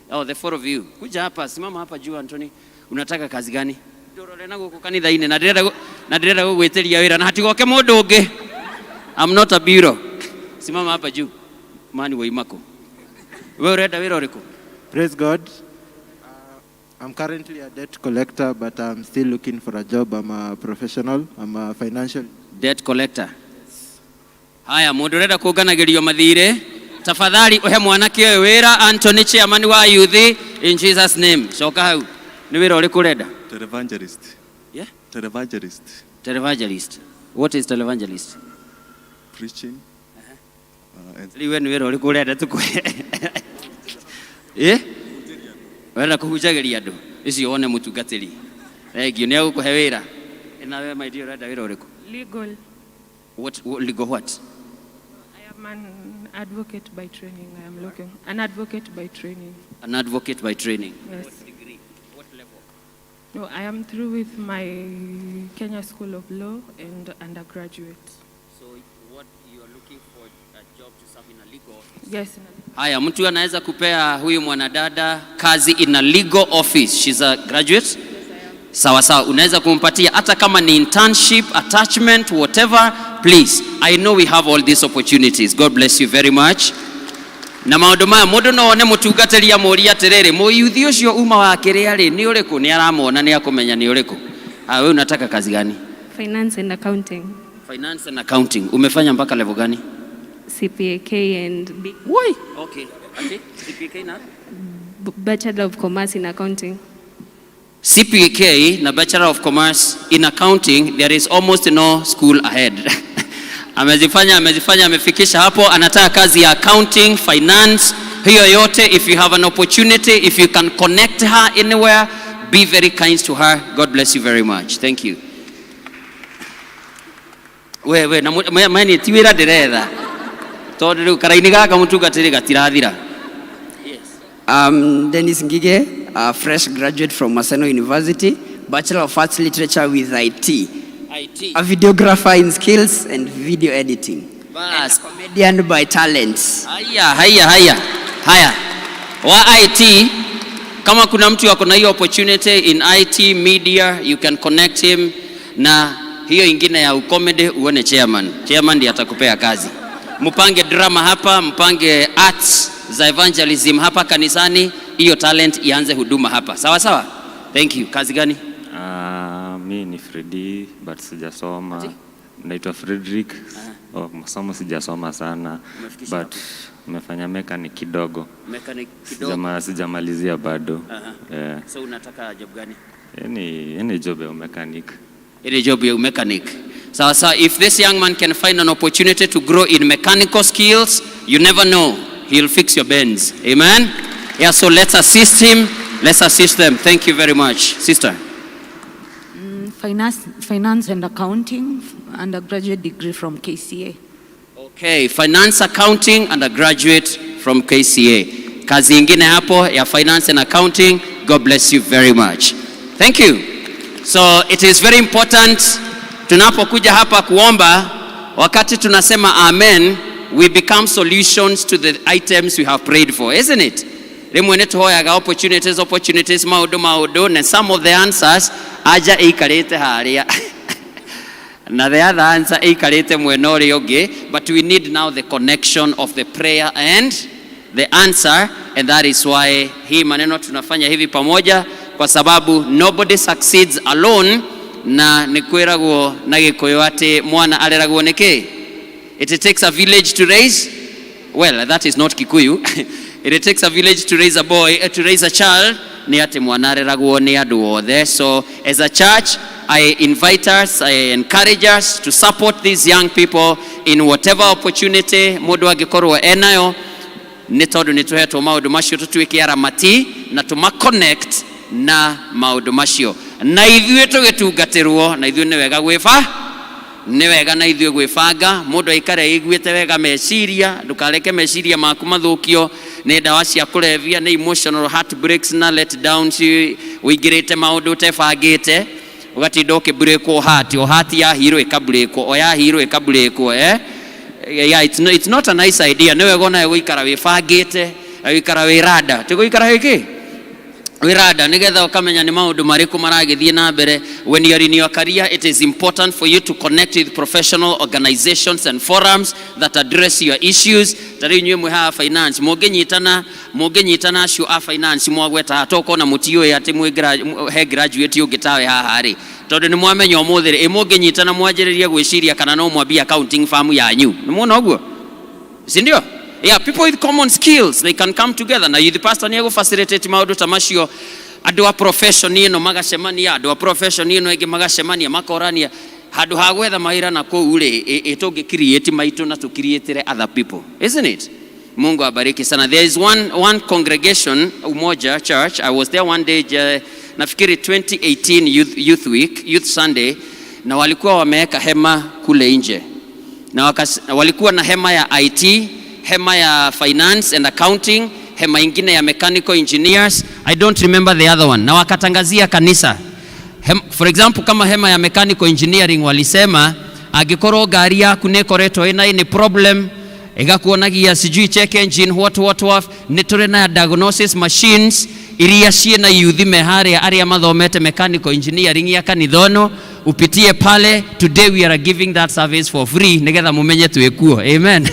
Oh, the four of you. Kuja hapa, simama hapa juu, Anthony. Unataka kazi gani? Ndorore na gũkũ kanitha-inĩ, na ndĩrenda gũgwĩtĩria wĩra, na hatigoke mũndũ ũngĩ. I'm not a bureau. Simama hapa juu. Mani waimako. Wewe urenda wĩra ũrĩkũ? Praise God. I'm currently a debt collector, but I'm still looking for a job. I'm a professional. I'm a financial debt collector. Haya, mũndũ ũrenda kũnganagĩrio mathirĩ, tafadhali ũhe mwanake ũyũ wĩra, Anthony, chairman wa youth, in Jesus name. Coka hau. Nĩ wĩra ũrĩkũ ũrenda? Televangelist. Yeah? Televangelist. Televangelist. What is televangelist? Preaching. And Rĩu we nĩ wĩra ũrĩkũ ũrenda tũkũhe? Ũrenda kũhunjagĩria andũ? Ũcio wone mũtungatĩri. Thank you. Nĩ egũkũhe wĩra. Nawe my dear, ũrenda wĩra ũrĩkũ? Legal. What legal what? I am an advocate by training. I am looking. An advocate by training. An advocate by training. Yes. What degree? What level? No, I am through with my Kenya School of Law and undergraduate. So what you are looking for, a job to serve in a legal office? Yes. Haya, mtu anaweza kupea huyu mwanadada kazi in a legal office. She's a graduate. Sawa sawa, unaweza kumpatia hata kama ni internship, attachment, whatever. Please, I know we have all these opportunities. God bless you very much. Na maundu maya mundu no one mutungatĩri amũrie atĩrĩrĩ, mũyuthi ũcio uma wa kĩrĩa rĩ nĩ ũrĩkũ? Nĩ aramwona, nĩ akũmenya nĩ ũrĩkũ. Ah, wewe unataka kazi gani? Finance and accounting. Finance and accounting. Umefanya mpaka level gani? CPAK and B. Woi. Okay. Ati CPK na Bachelor of Commerce in Accounting. CPK na Bachelor of Commerce in Accounting, there is almost no school ahead. Amezifanya, amezifanya, amefikisha hapo, anataka kazi ya accounting, finance, hiyo yote. If you have an opportunity, if you can connect her anywhere, be very kind to her. God bless you very much. Thank you. Wewe na mani ti wĩra ndĩretha tondũ rĩu karaini gaka mũtungatĩri gatirathira. Dennis Ngige, a fresh graduate from Maseno University, Bachelor of Arts Literature with IT. IT. A videographer in skills and video editing. Bas. And a comedian by talent. Haya, haya, haya. Haya. Wa IT, kama kuna mtu ako na hiyo opportunity in IT media, you can connect him na hiyo ingine ya ucomedy, uone chairman. Chairman ndiye atakupea kazi. Mpange drama hapa, mpange arts za evangelism hapa kanisani, hiyo talent ianze huduma hapa. Sawa sawa? Thank you. Kazi gani? Mi ni Fredi but sijasoma. Naitwa Frederick. Oh, masomo sijasoma sana Umefikisha but nimefanya mechanic kidogo. Mechanic kidogo. Sijamalizia bado. Yeah. So unataka job gani? Any job ya mechanic. Any job ya mechanic. Sawa sawa, if this young man can find an opportunity to grow in mechanical skills, you never know. He'll fix your Benz. Amen? Yeah, so let's assist him. Let's assist them. Thank you very much. Sister. Finance and accounting, undergraduate degree from KCA. Okay, finance accounting, undergraduate from KCA. Kazi ingine hapo ya finance and accounting. God bless you very much. Thank you. So it is very important tunapokuja hapa kuomba, wakati tunasema amen, we become solutions to the items we have prayed for, isn't it? Rimwe nĩ tũhoyaga opportunities, opportunities, maũndũ maũndũ, and some of the answers aja ĩikarĩte harĩa na the other answer ĩikarĩte mwena ũrĩa ũngĩ, but we need now the connection of the prayer and the answer, and that is why hii maneno tunafanya hivi pamoja, kwa sababu nobody succeeds alone. Na nĩ kwĩragwo na Gĩkũyũ atĩ mwana areragwo nĩ kĩ? It takes a village to raise, well, that is not Kikuyu. It takes a village to raise a boy, to raise a child. Nĩ atĩ mwana areragwo nĩ andũ othe. So as a church, I invite us, I encourage us to support these young people in whatever opportunity mũndũ angĩkorwo enayo, nĩ tondũ nĩ tũhetwo maũndũ macio tũtuĩke aramati na tũma connect na maũndũ macio, na ithuĩ tũgĩtungatĩrwo na ithuĩ nĩ wega gwĩba nĩ wega na ithuĩ gwĩbanga. Mũndũ aikare aiguĩte wega meciria, ndũkareke meciria maku mathũkio nĩ ndawa cia kũrebia, nĩ emotional heartbreaks na let downs. Ũingĩrĩte maũndũ ũtebangĩte, ũgatinda ũkĩbreakwo heart, o heart yahirwo ĩkabreakwo, o yahirwo ĩkabreakwo, eh? Yeah, it's not a nice idea. Nĩ wega onawe gũikara wĩbangĩte na gũikara wĩ rada, ti gũikara wĩkĩ wĩrada, nĩgetha ũkamenya nĩ maũndũ marĩkũ maragĩthiĩ na mbere. When you are in your career, it is important for you to connect with professional organizations and forums that address your issues. Ta rĩu inyuĩ mwĩ haha finance, mũngĩnyitana acio a finance mwagweta haha, tokona mũtiũĩ atĩ mwĩ he graduate ũngĩ tawe haha rĩ, tondũ nĩ mwamenya ũmũthĩ rĩ, ĩ mũngĩnyitana mwanjĩrĩrie gwĩciria kana no mwambie accounting firm yanyu, nĩ muona ũguo, si ndio? Yeah, people with common skills, they can come together. Na youth pastor nĩ egũ-facilitate maũndũ ta macio. Andũ a profession ĩno magacemania, andũ a profession ĩno ĩngĩ magacemania, makorania handũ ha gwetha mawĩra na kũu rĩ, ĩ tũngĩ create maitũ na tũ create other people, isn't it? Mungu abariki sana. There is one congregation, Umoja Church. I was there one day, nafikiri 2018 youth week, Youth Sunday, na walikuwa wameweka hema kule nje. Na wakas, walikuwa na hema ya IT, hema ya finance and accounting, hema ingine ya mechanical engineers, I don't remember the other one. Na wakatangazia kanisa. For example, kama hema ya mechanical engineering walisema angĩkorwo ngari yaku nĩ ĩkoretwo ĩna any problem ĩgakuonagia sijui check engine what what what, nĩ tũrĩ na diagnosis machines iria ciĩna yuthi me harĩa arĩa mathomete mechanical engineering ya kanitha ĩno, upitie pale. Today we are giving that service for free nĩgetha mũmenye twĩkuo. Amen.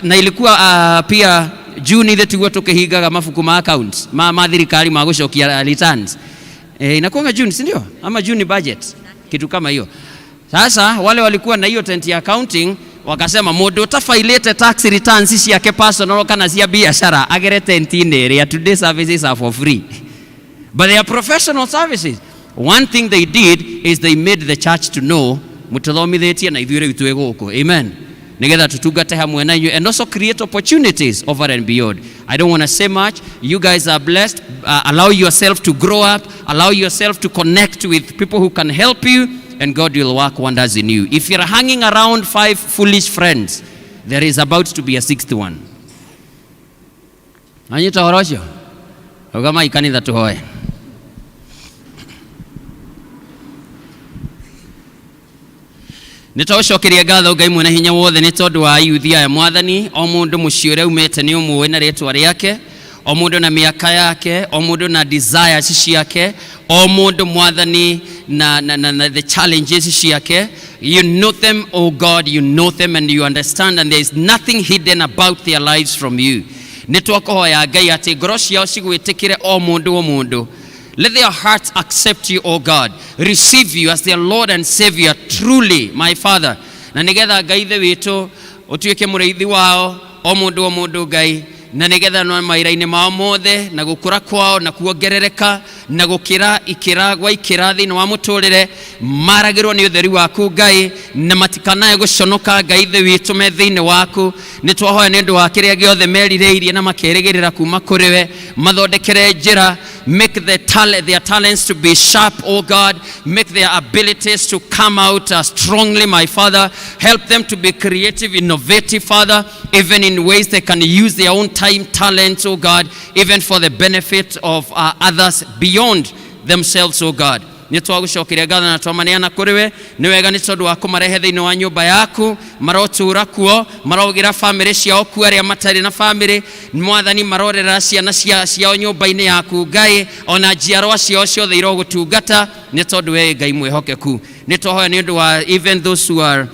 Na ilikuwa pia June ithe tiguo tukihingaga mabuku ma accounts ma thirikari ma gũcokia returns. Inakuanga June, si ndio? Ama June budget, kitu kama hiyo. Sasa wale walikuwa na hiyo tent ya accounting wakasema mũndũ ũtafailĩte tax returns ciake personal kana cia biashara agere tent-inĩ ĩrĩa, today services are for free, but they are professional services. One thing they did is they made the church to know mũtũthomithĩtie na ithuĩ rĩu twĩ gũkũ. Amen. Nĩgetha tutungate hamwe na inyuĩ and also create opportunities over and beyond. I don't want to say much. You guys are blessed. Allow yourself to grow up. Allow yourself to connect with people who can help you, and God will work wonders in you. If you're hanging around five foolish friends, there is about to be a sixth one. Anyita ũhoro ũcio? Rũgamai kanitha tũhoe. Nĩ twagũcokeria ngatho Ngai mwene hinya wothe nĩ tondũ wa yuthi aya. Mwathani, o mũndũ mũciĩ ũrĩa umĩte nĩ ũmũĩ na rĩtwa rĩake, o mũndũ na mĩaka yake, o mũndũ na desires ciake, o mũndũ, Mwathani, na the challenges ciake. You know them, oh God, you know them and you understand, and there is nothing hidden about their lives from you. Nĩ twakũhoya Ngai atĩ ngoro ciao cigwĩtĩkĩre, o mũndũ o mũndũ. Let their hearts accept you, O God. Receive you as their Lord and Savior truly, my Father. Na nĩgetha Ngai ithe witũ ũtuĩke mũrĩithi wao, o mũndũ o mũndũ, Ngai, na nĩgetha no mawĩra-inĩ mao mothe na gũkũra kwao na kuongerereka na gũkĩra ikĩra gwa ikĩra thĩinĩ wa mũtũrĩre, maragĩrwo nĩ ũtheri waku, Ngai, na matikanae gũconoka, Ngai ithe witũ, me thĩinĩ waku. Nĩ twahoya nĩ ũndũ wa kĩrĩa gĩothe merirĩirie na makerĩgĩrĩra kuma kũrĩ we, mathondekere njĩra. Make their talents to be sharp, oh God. Make their abilities to come out strongly, my Father. Help them to be creative, innovative, Father, even in ways they can use their own time, talents, oh God, even for the benefit of others beyond themselves, oh God. Nĩ twagũcokeria ngatho na twamaneana kũrĩ we. Nĩ wega nĩ tondũ wa kũmarehe thĩinĩ wa nyũmba yaku. Marotũra kuo, marogĩra bamĩrĩ ciao kuo, arĩa matarĩ na bamĩrĩ, Mwathani, marorera ciana ciao nyũmba-inĩ yaku, Ngai, ona njiarwa ciao ciothe irogũtungata nĩ tondũ we Ngai mwĩhokeku. Nĩ twahoya nĩ ũndũ wa even those who are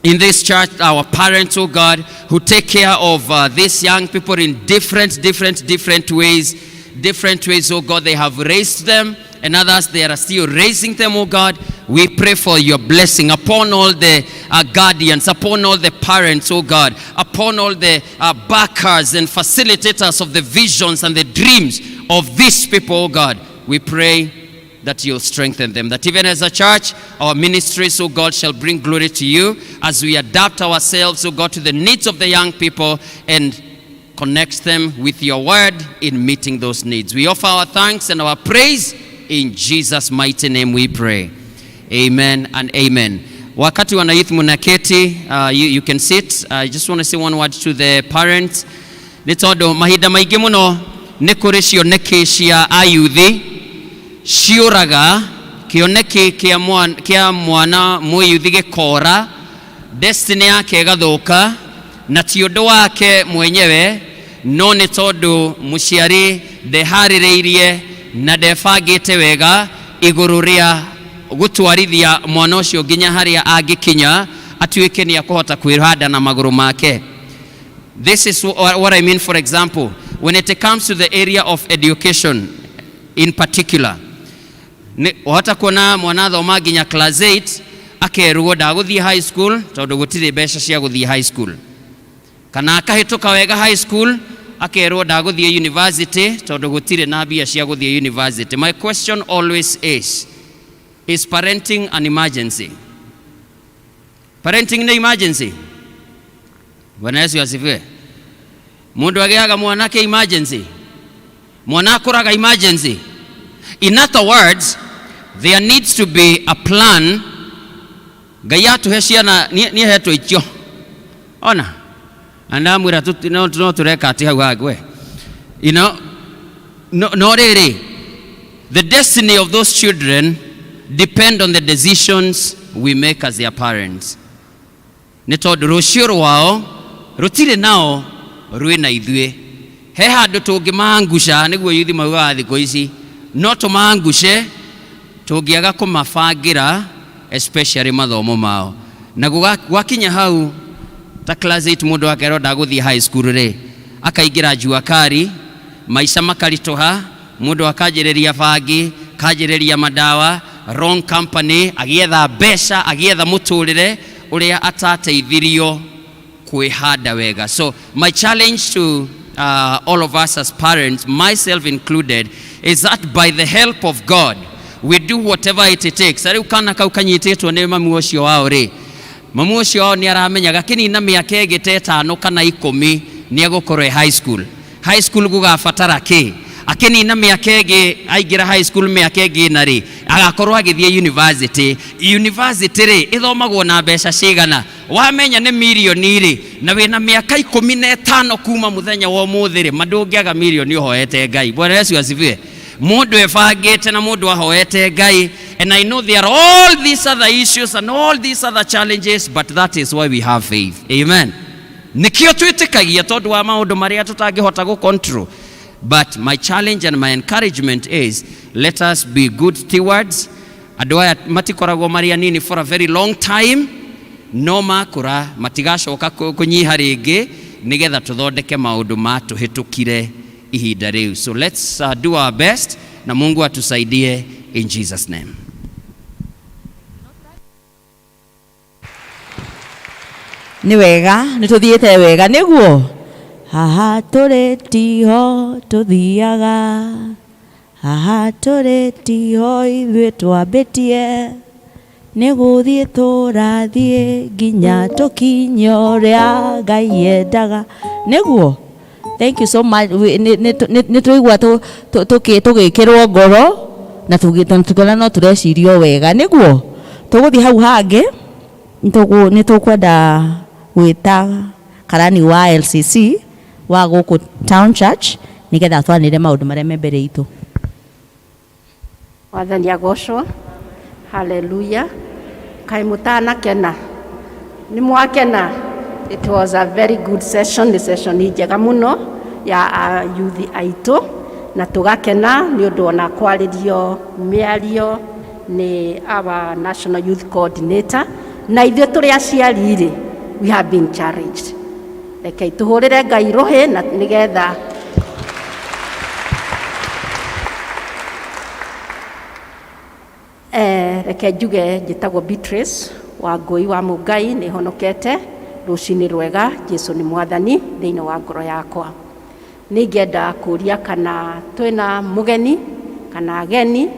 in this church, our parents, oh God, who take care of these young people in different, different, different ways, oh God. They have raised them, and others, they are still raising them, oh God. We pray for your blessing upon all the guardians, upon all the parents, oh God, upon all the backers and facilitators of the visions and the dreams of these people, oh God. We pray that you'll strengthen them. That even as a church, our ministries, oh God, shall bring glory to you as we adapt ourselves, oh God, to the needs of the young people and connect them with your word in meeting those needs. We offer our thanks and our praise. In Jesus' mighty name we pray. Amen and amen. Wakati wana youth munaketi, you can sit. I just want to say one word to the parents. Nĩ tondũ mahinda maingĩ mũno nĩ kũrĩ cioneki cia ayuthi ciũraga, kĩoneki kĩa mwana mũyuthi gĩkora, destiny yake ĩgathũka, na ti ũndũ wake mwenyewe, no nĩ tondũ mũciari ndeharĩrĩirie na ndebangĩte wega igũrũ rĩa gũtwarithia mwana ũcio nginya harĩa angĩkinya atuĩke nĩ akũhota kwĩhanda na magũrũ make. This is what I mean. For example, when it comes to the area of education in particular, wahota kuona mwana athoma nginya class 8, akerwo ndagũthiĩ high school tondũ gũtirĩ mbeca cia gũthiĩ high school, kana akahĩtũka wega high school, akerwo ndagũthiĩ university tondũ gũtirĩ na mbia cia gũthiĩ university. My question always is parenting an emergency? Parenting nĩ emergency? Bwana Yesu asifiwe. Mũndũ agĩaga mwanake emergency? Mwana akũraga emergency? In other words, there needs to be a plan. Ngai atũhe ciana niĩ hetwo ikio ona na ndamwĩra no tũreka atĩ hau hangĩ we you know, no rĩrĩ, the destiny of those children depend on the decisions we make as their parents, nĩ tondũ rũciũ rwao rũtirĩ nao, rwĩna ithuĩ. He handũ tũngĩmaangusha, nĩguo yuthi maugaga thikũ ici, no tũmaanguce tũngĩaga kũmabangĩra, especially mathomo mao. Na gwakinya hau ta class 8, mũndũ akerwo ndagũthiĩ high school rĩ, akaingĩra jua kari, maica makaritũha, mũndũ akanjĩrĩria bangi, kanjĩrĩria madawa, wrong company, agĩetha mbeca, agĩetha mũtũrĩre ũrĩa atateithirio kwĩhanda wega. So my challenge to all of us as parents, myself included, is that by the help of God we do whatever it takes. Rĩu kana kau kanyitĩtwo nĩ mamu ũcio wao rĩ, mamu ũcio wao nĩ aramenya gakĩnina mĩaka ĩngĩ ta 5 kana 10 nĩ egũkorwo e high school. High school gũgabatara kĩ? Akĩnina mĩaka ĩngĩ, aingĩra high school mĩaka ĩngĩ ĩna rĩ, agakorwo agĩthiĩ university. University rĩ, ĩthomagwo na mbeca cigana? Wamenya nĩ mirioni rĩ, na wĩna mĩaka 15 kuma mũthenya wa ũmũthĩ rĩ, ma ndũngĩaga mirioni ũhoete Ngai. Bwana Yesu asifiwe. Mũndũ ebangĩte na mũndũ ahoete Ngai. And I know there are all these other issues and all these other challenges, but that is why we have faith. Amen. Nĩkĩo twĩtĩkagia, tondũ wa maũndũ marĩa tũtangĩhota gũ control. But my challenge and my encouragement is, let us be good stewards. Andũ aya matikoragwo marĩ anini for a very long time, no makũra matigacoka kũnyiha rĩngĩ, nĩgetha tũthondeke maũndũ matũhĩtũkire ihinda rĩu. So let's do our best, na Mungu atusaidie in Jesus' name. Nĩ wega, nĩ tũthiĩte wega, nĩguo haha tũrĩ tiho tũthiaga, haha tũrĩ tiho ithuĩ twambĩtie, nĩ gũthiĩ tũrathiĩ nginya tũkinye ũrĩa Ngai endaga, nĩguo. Thank you so much. Nĩ tũigua tũgĩkĩrwo ngoro na tũkĩona no tũrecirio wega, nĩguo tũgũthiĩ hau hangĩ. Nĩ tũkwenda gwĩta karani wa LCC wa gũkũ Town Church nĩgetha twanĩre maũndũ marĩa me mbere itũ. Mwathani agocwo. Haleluya. Kaĩ mũtanakena? Nĩ mwakena? It was a very good session, nĩ session njega mũno ya youth aitũ, na tũgakena nĩ ũndũ ona kwarĩrio mĩario nĩ our national youth coordinator, na ithuĩ tũrĩ aciari rĩ, we have been challenged. Rekei tũhũrĩre Ngai rũhĩ na nĩgetha reke njuge njĩtagwo Beatrice wa Ngũi wa Mũngai, nĩ honokete rũcinĩ rwega. Jesu nĩ mwathani thĩinĩ wa ngoro yakwa. Nĩ ingĩenda kũria kana twĩna mũgeni kana ageni,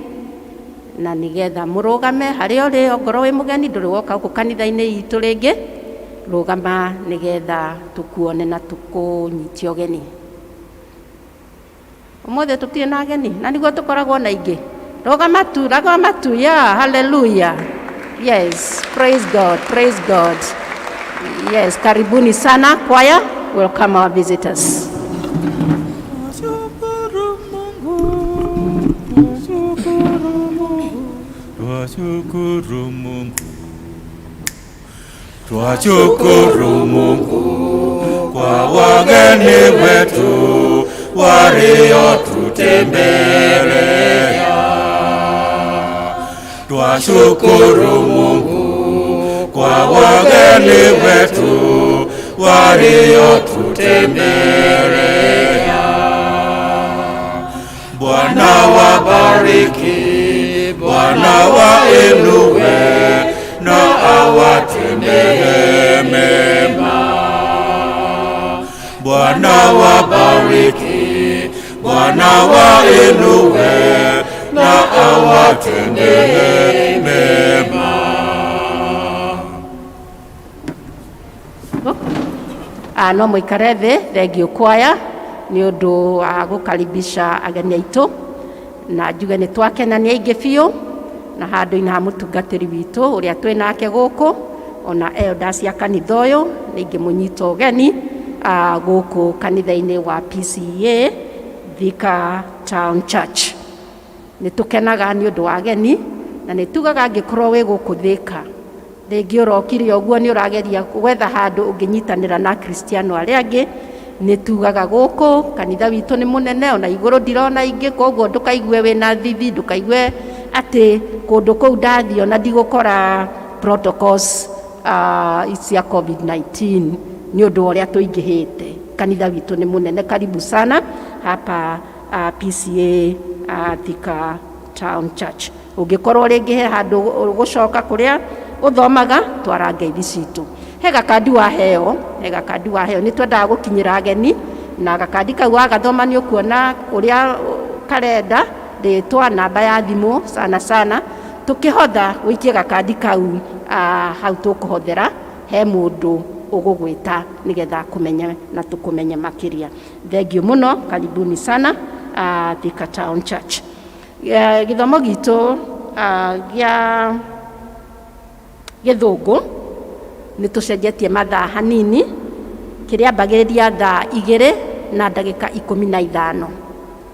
na nĩgetha mũrũgame harĩa ũrĩ, ongorwo wĩ mũgeni ndũrĩ woka gũkũ kanitha-inĩ itũ rĩngĩ, rũgama nĩgetha tũkuone na tũkũnyitie ũgeni. Ũmũthĩ tũtirĩ na ageni, na nĩguo tũkoragwo na ingĩ. Rũgama tu, rũgama tu, yeah, hallelujah. Yes, praise God, praise God. Yes, karibuni sana choir, welcome our visitors. Twashukuru Mungu, twashukuru Mungu kwa wageni wetu waliotutembelea. Twashukuru Mungu kwa wageni wetu waliotutembelea. Bwana wabariki, Bwana wainue na awatendee mema. Bwana wabariki, Bwana wainue na awatendee mema. No mũikare thĩ, thengiũ kwaya nĩ ũndũ wa gũkaribisha ageni aitũ, na njuge nĩ twakena nĩ aingĩ biũ, Na handũ-inĩ ha mũtungatĩri witũ ũrĩa twĩ nake gũkũ, ona elders ya kanitha ũyũ, nĩ ingĩmũnyita ũgeni gũkũ kanitha-inĩ wa PCEA Thika Town Church. Nĩ tũkenaga nĩ ũndũ wa ageni, na nĩ tugaga angĩkorwo wĩ gũkũ Thika, rĩngĩ ũrokire ũguo nĩ ũrageria gwetha handũ ũngĩnyitanĩra na Akristiano arĩa angĩ, nĩ tugaga gũkũ kanitha witũ nĩ mũnene, ona igũrũ ndirona ingĩ, koguo ndũkaigue wĩna thithi, ndũkaigue atĩ kũndũ kũu ndathiĩ ona ndigũkora protocols cia COVID-19 nĩ ũndũ wa ũrĩa tũingĩhĩte. Kanitha witũ nĩ mũnene. Karibu sana hapa PCA Thika Town Church. Ũngĩkorwo rĩngĩ he handũ ũgũcoka kũrĩa ũthomaga, twara ngeithi citũ. He gakandi waheo, he gakandi waheo, nĩ twendaga gũkinyĩra ageni, na gakandi kau wagathoma nĩ ũkuona ũrĩa karenda, rĩtwa, namba ya thimũ, sana sana tũkĩhotha ũikie gakandi kau hau tũkũhothera, he mũndũ ũgũgwĩta nĩgetha akũmenye na tũkũmenye makĩria. Thank you mũno, karibuni sana Thika Town Church. Gĩthomo gitũ gĩa gĩthũngũ nĩ tũcenjetie mathaa hanini, kĩrĩambagĩrĩria thaa 2:15.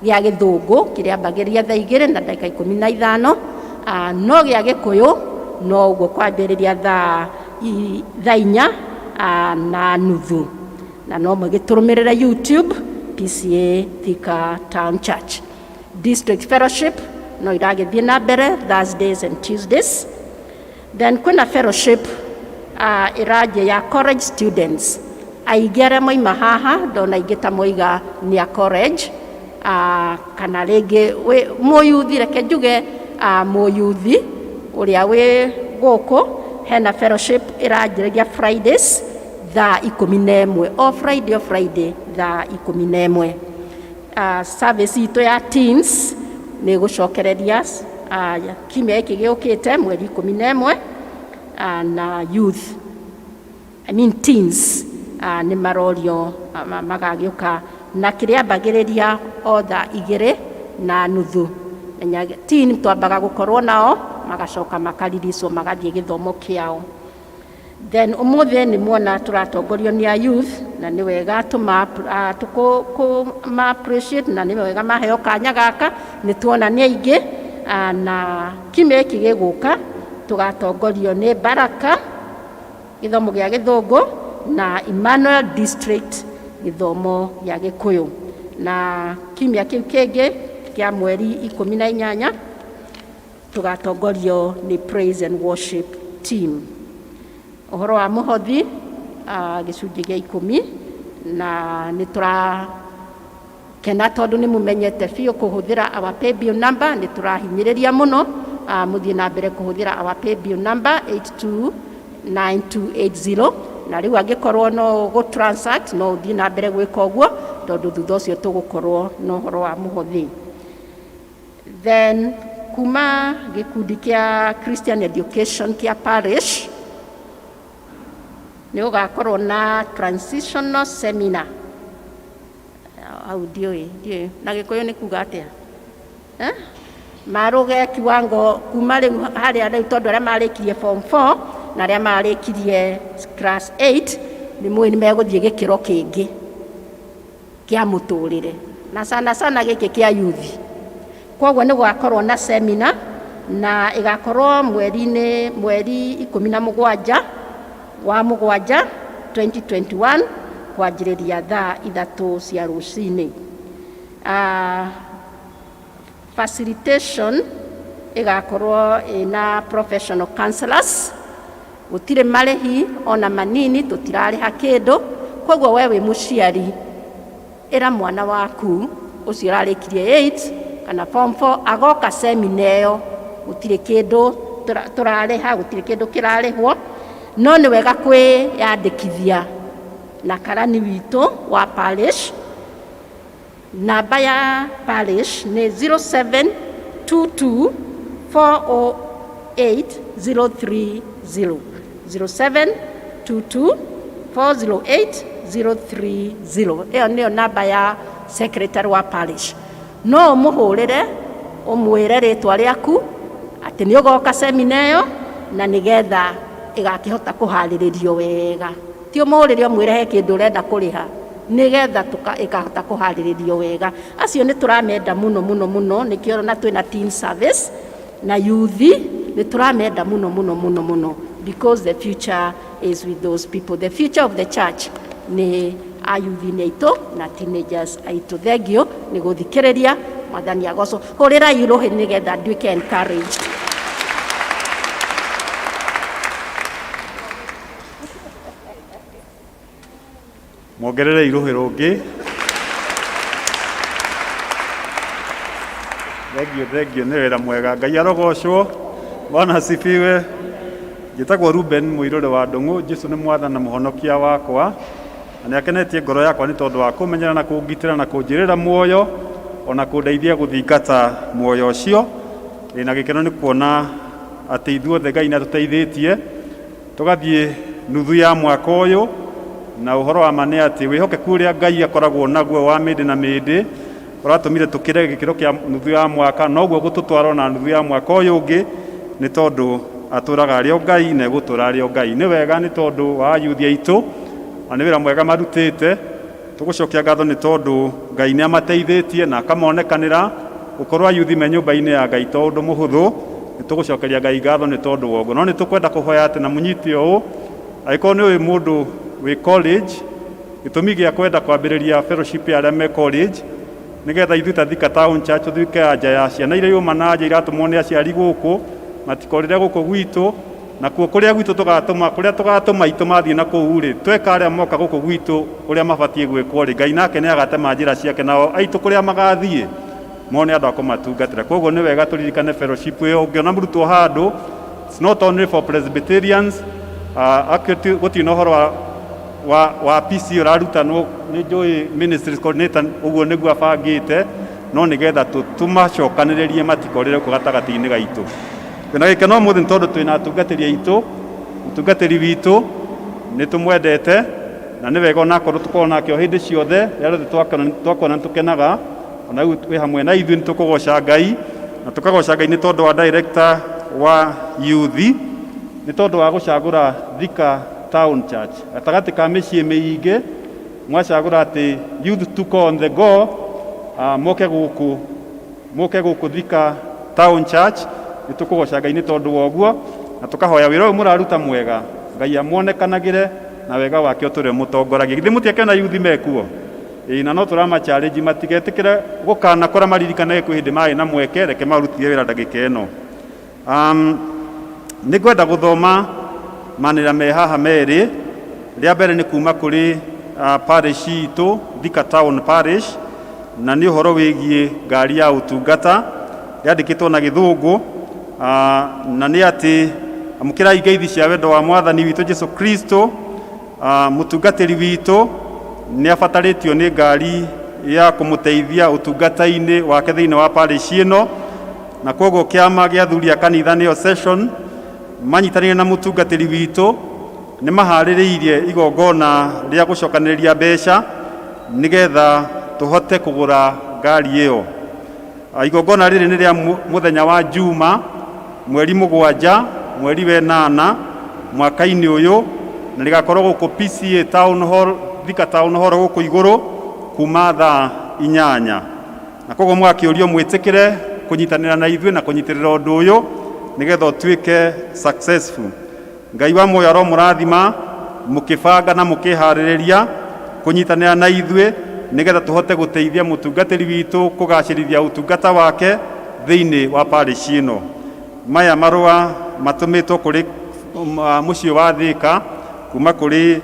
Gĩa gĩthũngũ kĩrĩambagĩrĩria thaa 2:15, no gĩa gĩkũyũ no ũguo kwambĩrĩria thaa 4:30. Na no mũgĩtũrũmĩrĩre YouTube PCA Thika Town Church. District Fellowship no iragĩthiĩ na mbere Thursdays and Tuesdays. Then kwĩna fellowship ĩranjia ya college students. Aingĩ arĩa moima haha ndona aingĩ ta moiga nĩ a college, kana rĩngĩ mũyuthi, reke njuge mũyuthi ũrĩa wĩ gũkũ, hena fellowship ĩranjĩrĩria Fridays thaa 11, o Friday, o Friday thaa 11. Service itũ ya teens nĩ gũcokereria kiumia gĩkĩ gĩũkĩte mweri 11, na youth, I mean teens, nĩ marorio magagĩũka, na kĩrĩambagĩrĩria o thaa 2:30. Menya teen twambaga gũkorwo nao, magacoka makaririswo magathiĩ gĩthomo kĩao. Then ũmũthĩ nĩ muona tũratongorio nĩ a youth, na nĩ wega tũkũma appreciate, na nĩ wega maheo kanya gaka, nĩ tuona nĩ aingĩ. Na kiumia gĩkĩ gĩgũka tũgatongorio nĩ Baraka gĩthomo gĩa gĩthũngũ na Emmanuel District gĩthomo gĩa gĩkũyũ. Na kiumia kĩu kĩngĩ kĩa mweri 18 tũgatongorio nĩ praise and worship team. Ũhoro wa mũhothi, gĩcunjĩ gĩa 10, na nĩ tũrakena tondũ nĩ mũmenyete biũ kũhũthĩra our paybill number. Nĩ tũrahinyĩrĩria mũno mũthiĩ na mbere kũhũthĩra our paybill number 829280, na rĩu angĩkorwo no gũ transact no ũthiĩ na mbere gwĩka ũguo, tondũ thutha ũcio tũgũkorwo na ũhoro wa mũhothi. Then kuma gĩkundi kĩa Christian Education kĩa parish nĩ gũgakorwo na transitional seminar. Hau ndiũĩ na gĩkũyũ nĩ kuga atĩa, eh? Marũge kiwango kuma rĩu harĩa rĩu, tondũ arĩa marĩkirie form 4 na arĩa marĩkirie class 8 nĩ mũĩ nĩ megũthiĩ gĩkĩro kĩngĩ kĩa mũtũrĩre, na sana sana gĩkĩ kĩa youth. Koguo nĩ gũgakorwo na seminar, na ĩgakorwo mweri-inĩ mweri 17 wa mũgwanja 2021 kwanjĩrĩria thaa 3 cia rũcinĩ. Facilitation ĩgakorwo ĩna professional counselors. Gũtirĩ marĩhi ona manini, tũtirarĩha kĩndũ. Koguo we wĩ mũciari, ĩra mwana waku ũcio ũrarĩkirie 8 kana form 4 agoka semina ĩyo. Gũtirĩ kĩndũ tũrarĩha, gũtirĩ kĩndũ kĩrarĩhwo, no nĩ wega kwĩyandĩkithia na karani witũ wa parish. Namba ya parish nĩ 0722 408 030, 0722 408 030. Ĩyo nĩyo namba ya secretary wa parish. No ũmũhũrĩre ũmwĩre rĩtwa rĩaku. Atĩ nĩ ũgoka semina ĩyo na nĩgetha ĩgakĩhota kũharĩrĩrio wega. Ti ũmũrĩre ũmwĩre he kĩndũ ũrenda kũrĩha, nĩgetha ĩkahota kũharĩrĩrio wega. Acio nĩ tũramenda mũno mũno mũno, nĩkĩo na twĩna teen service na youth, nĩ tũramenda mũno mũno mũno mũno, because the future is with those people. The future of the church nĩ ayuthi-inĩ aitũ na teenagers aitũ. Thengiũ nĩ gũthikĩrĩria. Mwathani agocwo. Hũrĩrai rũhĩ nĩgetha nduĩke encouraged. Mwongererei rũhĩ rũngĩ. Thengio, thengio, nĩ wĩra mwega. Ngai arogocwo. Bwana asifiwe. Njĩtagwo Ruben Mũirũrĩ wa Ndũng'ũ. Jesu nĩ mwathani na mũhonokia wakwa, na nĩ akenetie ngoro yakwa nĩ tondũ wa kũmenyera na kũngitĩra na kũnjĩrĩra muoyo, ona kũndeithia gũthingata muoyo ũcio. Ndĩna gĩkeno nĩ kuona atĩ ithuothe Ngai nĩ atũteithĩtie tũgathiĩ nuthu ya mwaka ũyũ, na ũhoro wa ma nĩ atĩ wĩhokeku ũrĩa Ngai akoragwo naguo wa mĩndĩ na mĩndĩ ũratũmire tũkĩre gĩkĩro kĩa nuthu ya mwaka, noguo gũtũtwara ona nuthu ya mwaka ũyũ ũngĩ, nĩ tondũ atũraga arĩ o Ngai na egũtũra arĩ o Ngai. Nĩ wega nĩ tondũ wa ayuthi aitũ, na nĩ wĩra mwega marutĩte. Tũgũcokia ngatho nĩ tondũ Ngai nĩ amateithĩtie na akamonekanĩra. Gũkorwo ayuthi me nyũmba-inĩ ya Ngai to ũndũ mũhũthũ, nĩ tũgũcokeria Ngai ngatho nĩ tondũ wa ũguo. No nĩ tũkwenda kũhoya atĩ na mũnyite ũũ, angĩkorwo nĩ ũĩ mũndũ wĩ college, gĩtũmi gĩa kwenda kwambĩrĩria fellowship ya arĩa me college, nĩgetha ithuĩ ta Thika Town Church tũtuĩke anja ya ciana iria iuma na nja iratũmwo nĩ aciari gũkũ, matikorĩre gũkũ gwitũ, nakuo kũrĩa gwitũ tũgatũma, kũrĩa tũgatũma itũ mathiĩ na kũu rĩ, tweka arĩa moka gũkũ gwitũ ũrĩa mabatiĩ gwĩkwo rĩ, Ngai nake nĩ agatema njĩra ciake, nao aitũ kũrĩa magathiĩ mone andũ a kũmatungatĩra. Koguo nĩ wega tũririkane fellowship ĩyo. Ũngĩona mũrutwo handũ, it's not only for Presbyterians, actually gũtirĩ na ũhoro wa PC ũrarutanwo nĩ njũĩ ministries coordinator, ũguo nĩguo abangĩte, no nĩgetha tũmacokanĩrĩrie matikorĩre gũkũ gatagatĩ-inĩ gaitũ. Twĩna gĩkeno ũmũthĩ nĩ tondũ twĩna atungatĩri aitũ, mũtungatĩri witũ nĩ tũmwendete, na nĩ wega onakorwo tũkorwo nake o hĩndĩ ciothe, rĩrĩa rĩothe twakuona nĩ tũkenaga, ona rĩu wĩ hamwe na ithuĩ nĩ tũkũgoca Ngai, na tũkagoca Ngai nĩ tondũ wa director wa youth, nĩ tondũ wa gũcagũra Thika Town Church gatagatĩ ka mĩciĩ mĩingĩ, mwacagũra atĩ youth tuko on the go, moke gũkũ, moke gũkũ Thika Town Church. Nĩ tũkũgoca Ngai nĩ tondũ wa ũguo, na tũkahoya wĩra ũyũ mũraruta mwega, Ngai amuonekanagĩre na wega wake ũtũre mũtongoragia. Githĩ mũtiakena youth mekuo? Ĩĩ, na no tũrama challenge matigetĩkĩre gũkanakora maririkanage kwĩ hĩndĩ marĩ na mweke, reke marutithie wĩra ndagĩka ĩno. Nĩ ngwenda gũthoma manĩra me haha merĩ. Rĩa mbere nĩ kuma kũrĩ parish itũ, Thika Town Parish, na nĩ ũhoro wĩgiĩ ngari ya ũtungata, yandĩkĩtwo na gĩthũngũ, na nĩ atĩ amũkĩrai ngeithi cia wendo wa mwathani witũ Jesu Kristo. Mũtungatĩri witũ nĩ abatarĩtio nĩ ngari ya kũmũteithia ũtungata-inĩ wake thĩinĩ wa parish ĩno, na koguo kĩama gĩa athuri a kanitha nĩyo session manyitanĩire na mũtungatĩri witũ nĩ maharĩrĩirie igongona rĩa gũcokanĩrĩria mbeca nĩgetha tũhote kũgũra ngari ĩyo. Igongona rĩrĩ nĩ rĩa mũthenya wa Juma, mweri 7, mweri wa 8, mwaka-inĩ ũyũ, na rĩgakorwo gũkũ PCA Town Hall, Thika Town Hall gũkũ igũrũ kuma thaa 8. Na koguo mũgakĩũrio mwĩtĩkĩre kũnyitanĩra na ithuĩ na kũnyitĩrĩra ũndũ ũyũ nĩgetha ũtuĩke successful. Ngai wa muoyo aromũrathima mũkĩbanga na mũkĩharĩrĩria kũnyitanĩra na ithuĩ nĩgetha tũhote gũteithia mũtungatĩri witũ kũgacĩrithia ũtungata wake thĩinĩ wa parish ĩno. Maya marũa matũmĩtwo kũrĩ mũciĩ wa Thika kuma kũrĩ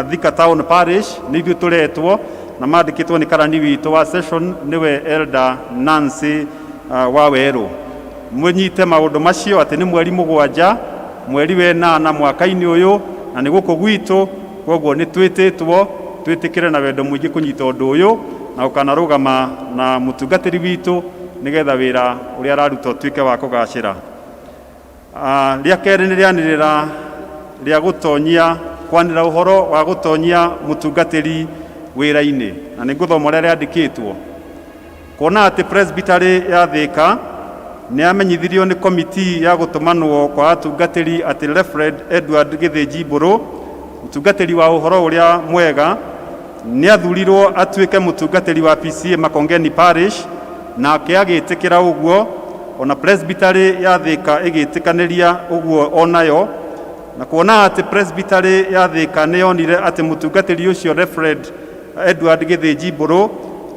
Thika Town Parish, nĩ ithuĩ tũretwo na mandĩkĩtwo nĩ karani witũ wa session, nĩwe Elder Nancy wa Werũ. Mũnyite maũndũ macio atĩ nĩ mweri 7, mweri wa 8 mwaka-inĩ ũyũ, na nĩ gũkũ gwitũ, koguo nĩ twĩtĩtwo twĩtĩkĩre na wendo mũingĩ kũnyita ũndũ ũyũ na ũkanarũgama na mũtungatĩri witũ nĩgetha wĩra ũrĩa araruta ũtuĩke wa kũgacĩra. Rĩa kerĩ nĩ rĩanĩrĩra rĩa gũtonyia, kwanĩrĩra ũhoro wa gũtonyia mũtungatĩri wĩra-inĩ, na nĩ ngũthoma ũrĩa rĩandĩkĩtwo. Kuona atĩ presbytery ya Thika Nĩ amenyithirio nĩ komiti ya gũtũmanwo kwa atungatĩri atĩ Reverend Edward Gĩthĩnji Mbũrũ, mũtungatĩri wa ũhoro ũrĩa mwega, nĩ athurirwo atuĩke mũtungatĩri wa PCA Makongeni Parish, nake agĩtĩkĩra ũguo, ona Presbytery ya Thĩka ĩgĩtĩkanĩria ũguo onayo, na kuona atĩ Presbytery ya Thĩka nĩ yonire atĩ mũtungatĩri ũcio Reverend Edward Gĩthĩnji Mbũrũ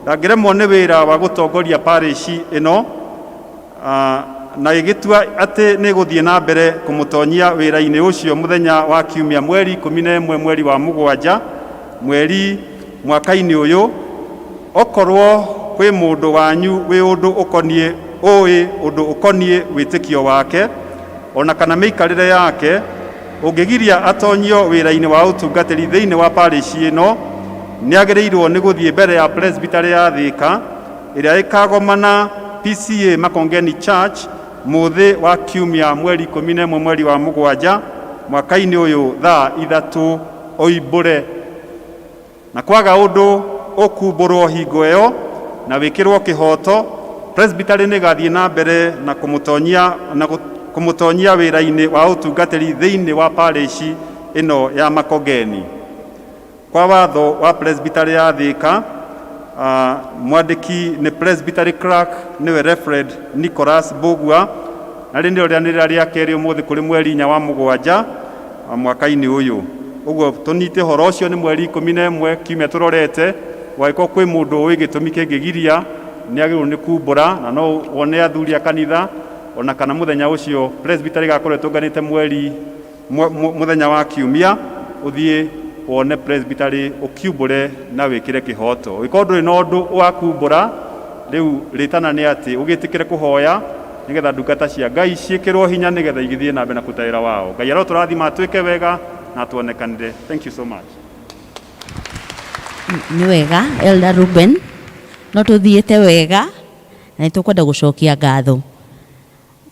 ndangĩremwo nĩ wĩra wa gũtongoria parish ĩno, na ĩgĩtua atĩ nĩ gũthiĩ na mbere kũmũtonyia wĩra-inĩ ũcio mũthenya wa kiumia mweri 11 mweri wa mũgwanja mweri mwaka-inĩ ũyũ. Okorwo kwĩ mũndũ wanyu wĩ ũndũ ũkoniĩ ũĩ ũndũ ũkoniĩ wĩtĩkio wake ona kana mĩikarĩre yake ũngĩgiria atonyio wĩra-inĩ wa ũtungatĩri thĩinĩ wa parish ĩno, nĩ agĩrĩirwo nĩ gũthiĩ mbere ya Presbytery ya Thĩka ĩrĩa ĩkagomana PCA Makongeni Church mũthĩ wa kiumia mweri 11 mweri wa mũgwanja mwaka-inĩ ũyũ thaa 3 oimbũre, na kwaga ũndũ ũkumbũrwo hingo ĩyo na wĩkĩrwo kĩhoto, Presbytery nĩ ĩgathiĩ na mbere na kũmũtonyia wĩra-inĩ wa ũtungatĩri thĩinĩ wa parish ĩno ya Makongeni. Kwa watho wa Presbytery ya Thĩka, mwandĩki nĩ Presbytery clerk nĩwe Reverend Nicholas Mbũgua, na rĩ nĩrĩo rĩanĩrĩra rĩa kerĩ ũmũthĩ kũrĩ mweri 4 wa mũgwanja mwaka-inĩ ũyũ. Ũguo tũnyite ũhoro ũcio nĩ mweri 11 kiumia tũrorete, gwagĩkorwo kwĩ mũndũ ũĩ gĩtũmi kĩngĩgiria nĩ agĩrĩirwo nĩ kumbũra, na no wone athuri a kanitha ona kana mũthenya ũcio Presbytery ĩgakorwo ĩtũnganĩte mweri mũthenya wa kiumia, ũthiĩ wone Presbytery ũkiumbũre na wĩkĩre kĩhoto. Ũngĩkorwo ndũrĩ na ũndũ wa kumbũra, rĩu rĩtana nĩ atĩ ũgĩtĩkĩre kũhoya nĩgetha ndungata cia Ngai ciĩkĩrwo hinya nĩgetha igĩthiĩ na mbere na kũruta wĩra wao. Ngai arotũrathima atwĩke wega na atuonekanĩre. Thank you so much. Nĩ wega Elder Ruben, no tũthiĩte wega na nĩ tũkwenda gũcokia ngatho.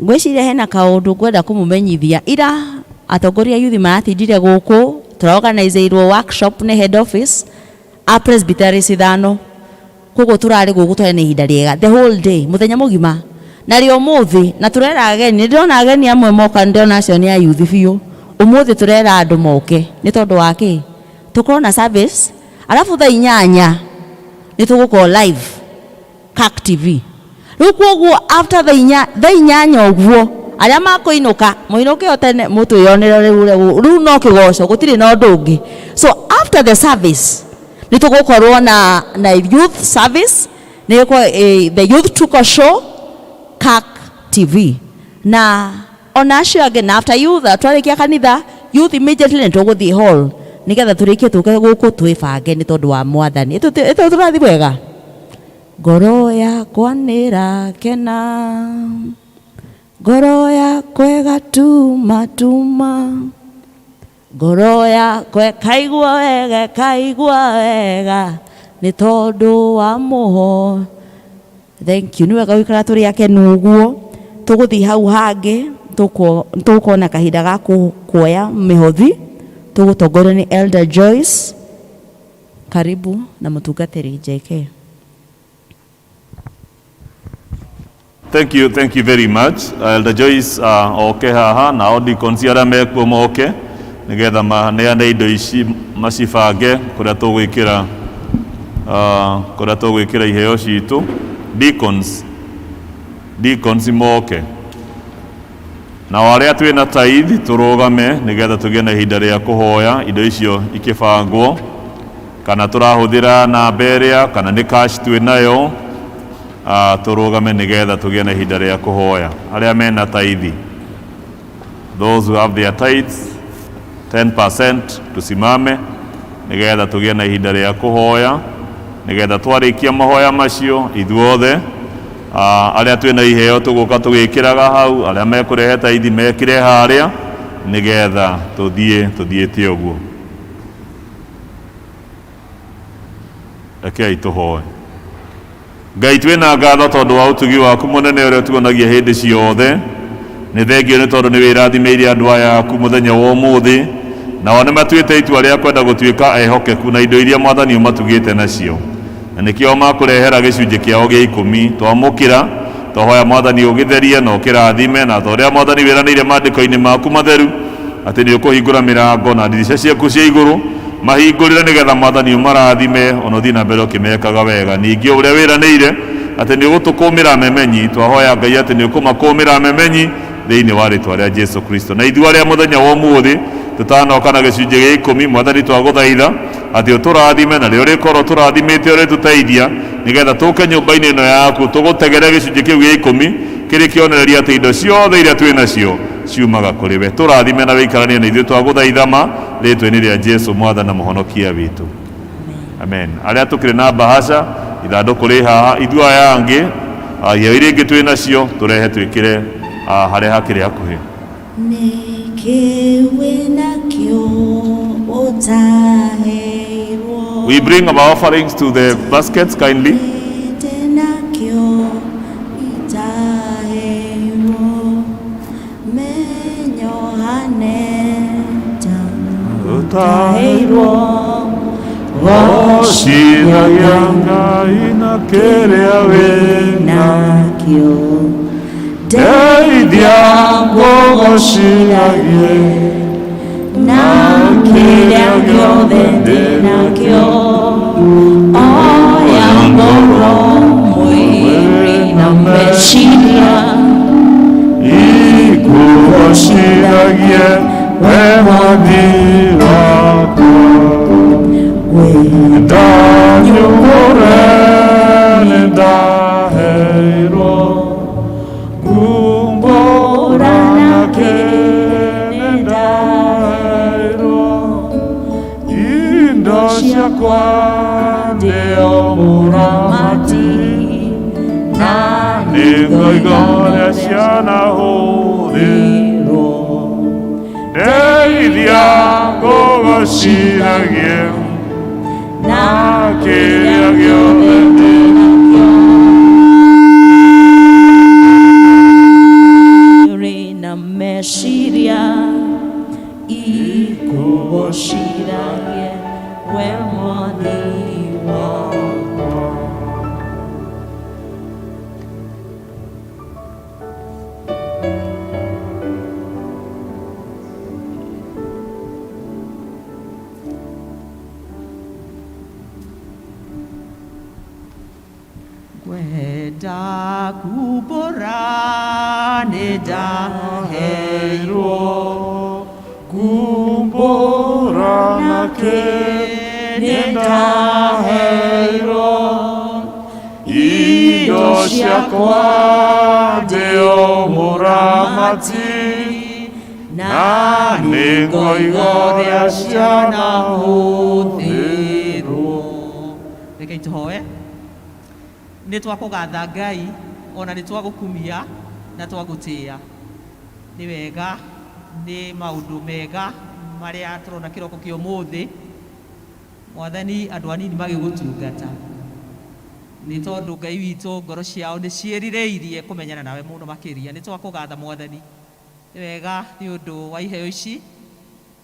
Ngwĩciria hena kaũndũ ngwenda kũmũmenyithia. Ira atongoria a youth maratindire gũkũ, tũraorganizeirwo workshop nĩ head office a presbyteries 5. Koguo tũrarĩ gũkũ twarĩ na ihinda rĩega the whole day, mũthenya mũgima. Na rĩ ũmũthĩ, na tũrera ageni, nĩ ndĩrona ageni amwe moka, nĩ ndĩrona acio nĩ a youth biũ. Ũmũthĩ tũrera andũ moke, nĩ tondũ wa kĩ? Tũkorwo na service, alafu thaa 8 nĩ tũgũkorwo live CAK TV. Rĩu koguo after thaa 8 ũguo, arĩa makũinũka, mũinũke o tene, mũtwĩyonere rĩu ũrĩa rĩu no kĩgoco, gũtirĩ na ũndũ ũngĩ. So after the service, nĩ tũgũkorwo na youth service, nĩ gũkorwo, the youth tuko show, CAK TV. Na ona acio angĩ, na after youth, twarĩkia kanitha, youth immediately nĩ tũgũthiĩ hall, nĩgetha tũrĩkie tũke gũkũ twĩbange nĩ tondũ wa Mwathani. Ĩtũ tũrathiĩ wega? Ngoro yakwa nĩrakena, ngoro yakwa ĩgatumatuma, ngoro yakwa ĩkaigua wega, ĩkaigua wega, nĩ tondũ wa mũho. Thank you. Nĩ wega gũikara tũrĩ akenu ũguo. Tũgũthiĩ hau hangĩ, tũgũkorwo na kahinda ga kuoya mĩhothi. Tũgũtongorio nĩ Elder Joyce. Karibu na mũtungatĩri JK. Thank you, thank you very much. Elder Joyce, oke haha na o deacons arĩa mekuo moke nĩgetha maneane indo ici macibange kũrĩa tũgwĩkĩra, kũrĩa tũgwĩkĩra iheo citũ. Deacons moke. Nao arĩa twĩna tithe tũrũgame nĩgetha tũgĩe na ihinda rĩa kũhoya indo icio ikĩbangwo, kana tũrahũthĩra namba ĩrĩa kana nĩ cash twĩnayo, tũrũgame nĩgetha tũgĩe na ihinda rĩa kũhoya. Arĩa mena tithe, those who have their tithes 10%, tusimame nĩgetha tũgĩe na ihinda rĩa kũhoya, nĩgetha twarĩkia mahoya macio ithuothe, arĩa twĩna iheo tũgũka tũgĩkĩraga hau, arĩa mekũrehe tithe mekĩre harĩa, nĩgetha tũthiĩ tũthiĩte ũguo. Rekei tũhoe. Ngai, twĩna ngatho tondũ wa ũtugi waku mũnene ũrĩa ũtuonagia hĩndĩ ciothe. Nĩ thengio nĩ tondũ nĩ wĩrathimĩire andũ aya aku mũthenya wa ũmũthĩ, nao nĩ matuĩte itua rĩa kwenda gũtuĩka ehokeku na indo iria Mwathani ũmatugĩte nacio, na nĩkĩo makũrehera gĩcunjĩ kĩao gĩa 10. Twamũkĩra Twahoya Mwathani ũgĩtherie na ũkĩrathime, na ta ũrĩa Mwathani wĩranĩire maandĩko-inĩ maku matheru atĩ nĩ ũkũhingũra mĩrango na ndirica ciaku cia igũrũ, mahingũrĩre nĩgetha Mwathani ũmarathime ona ũthiĩ na mbere ũkĩmekaga wega. Ningĩ ũrĩa wĩranĩire atĩ nĩ ũgũtũkũmĩra memenyi, twahoya Ngai atĩ nĩ ũkũmakũmĩra memenyi thĩinĩ wa rĩtwa rĩa Jesu Kristo. Na ithuĩ arĩa mũthenya wa ũmũthĩ tũtanoka na gĩcunjĩ gĩa ikũmi, Mwathani twagũthaitha atĩ ũtũrathime, na rĩrĩa ũrĩkorwo ũtũrathimĩte ũrĩtũteithia nĩgetha tũke nyũmba-inĩ ĩno yaku tũgũtegere gĩcunjĩ kĩu gĩa ikũmi kĩrĩ kĩonereria atĩ indo ciothe iria twĩ nacio ciumaga kũrĩ we. Tũrathime na wĩikaranie na ithuĩ, twagũthaitha ma rĩtwa-inĩ rĩa Jesu Mwathani na Mũhonokia witũ. Amen. Arĩa tũkĩrĩ na bahasha ithandũkũ rĩ haha, ithuĩ aya angĩ iheo iria ingĩ twĩ nacio tũrehe twĩkĩre harĩa hakĩrĩ hakuhĩ. Nĩkĩ wĩnakĩo ũtaheirwo? We bring our offerings to the baskets kindly. Ndĩnakĩo itaheirwo. Menyo haneta ũtaheirwo. Gocithagia Ngai na kĩrĩa wĩnakĩo, ndeithia ngũgocithagie na kĩrĩa gĩothe ndĩnakĩo. Oya ngoro, mwĩrĩ na meciria, ikũgocithagie we Mwathi wakwa. Ndanyũre nĩndaheirwo, ngumbũra nakĩ nĩndaheirwo, indo ciakwa ndĩo mũramati, na nĩngoiga ũrĩa cianahũthĩrwo. Ndeithia ngũgocithagie na kĩrĩa gĩothe ndĩnakĩo. Mwĩrĩ na meciria ikũgocithagie we Mwathi wakwa. Ngwenda kumbũra nĩndaheirwo, ngumbũra nakĩ nĩndaheirwo, indo ciakwa ndĩo mũramati, na nĩngoiga ũrĩa cianahũthĩrwo. Rekei tũhoe. Nĩ twakũgatha Ngai, ona nĩ twagũkumia na twagũtĩĩa. Nĩ wega, nĩ maũndũ mega marĩa tũrona kĩroko kĩa ũmũthĩ, Mwathani, andũ anini magĩgũtungata. Nĩ tondũ Ngai witũ ngoro ciao nĩ ciĩrirĩirie kũmenyana nawe mũno makĩria. Nĩ twakũgatha Mwathani. Nĩ wega nĩ ũndũ wa iheo ici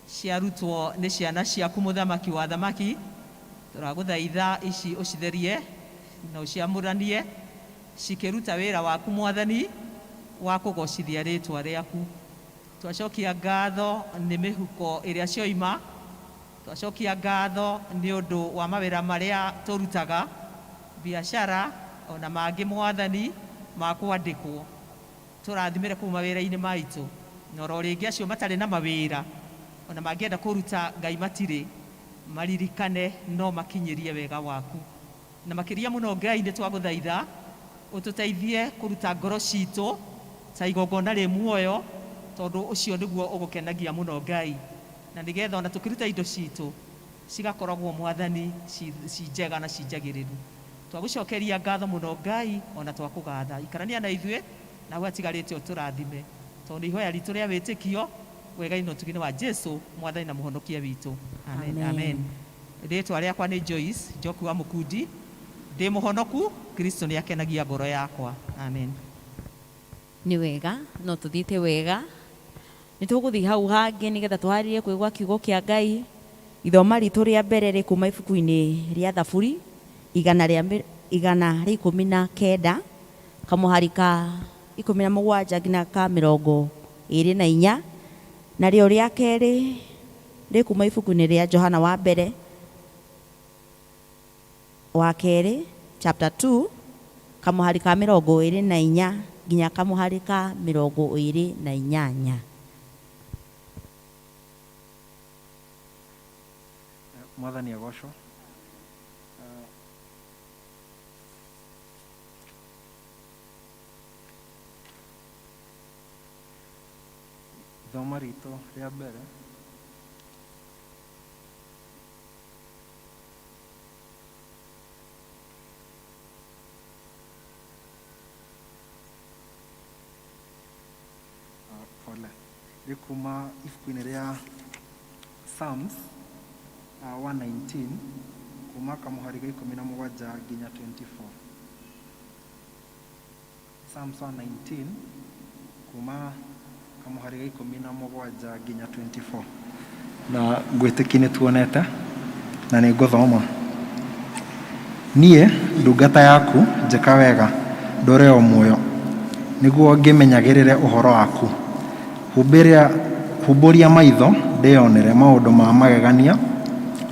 ciarutwo nĩ ciana ciaku Mũthamaki wa athamaki. Tũragũthaitha ici ũcitherie na ũciamũranie cikĩruta wĩra waku Mwathani wa kũgocithia rĩtwa rĩaku. Twacokia ngatho nĩ mĩhuko ĩrĩa cioima, twacokia ngatho nĩ ũndũ wa mawĩra marĩa tũrutaga, biacara ona mangĩ Mwathani ma kwandĩkwo. Tũrathimĩre kũu mawĩra-inĩ maitũ, na oro rĩngĩ acio matarĩ na mawĩra ona mangĩenda kũruta Ngai matirĩ, maririkane no makinyĩrie wega waku. Na makĩria mũno Ngai nĩ twagũthaitha ũtũteithie kũruta ngoro citũ ta igongona rĩ muoyo, tondũ ũcio nĩguo ũgũkenagia mũno Ngai, na nĩgetha ona tũkĩruta indo citũ cigakoragwo Mwathani ci njega na ci njagĩrĩru. Twagũcokeria ngatho mũno Ngai ona twakũgatha. Ikarania na ithuĩ na hau hatigarĩte ũtũrathime, tondũ nĩ ihoya ritũ rĩa wĩtĩkio wega-inĩ na ũtugi-inĩ wa Jesu Mwathani na Mũhonokia witũ. Amen. Amen. Rĩtwa rĩakwa nĩ Joyce Njoki wa Mũkundi, ndĩ mũhonoku, Kristo nĩ akenagia ngoro yakwa. Amen. Nĩ wega, no tũthiĩte wega. Nĩ tũgũthiĩ hau hangĩ nĩgetha tũharĩrie kũigua kiugo kĩa Ngai. Ithoma ritũ rĩa mbere rĩ kuma ibuku-inĩ rĩa Thaburi igana rĩa 119. Kamũhari ka 17 nginya ka 24. Narĩo rĩa kerĩ rĩ kuma ibuku-inĩ rĩa Johana wa mbere wa kerĩ chapter 2 kamũhari ka 24 nginya kamũhari ka 28. Mwathani agocwo. Ithoma ritũ rĩa mbere pole rĩ kuma ibuku-inĩ rĩa Psalms 119 kuma kamũhari ga 17 nginya 24. Psalms 119 kuma kamũhari ga 17 nginya 24. Na ngwĩtĩkia nĩ tuonete na nĩ ngũthoma. Niĩ ndungata yaku njĩka wega ndũre o muoyo, nĩguo ngĩmenyagĩrĩre ũhoro waku. Humbũria maitho ndĩonere maũndũ ma magegania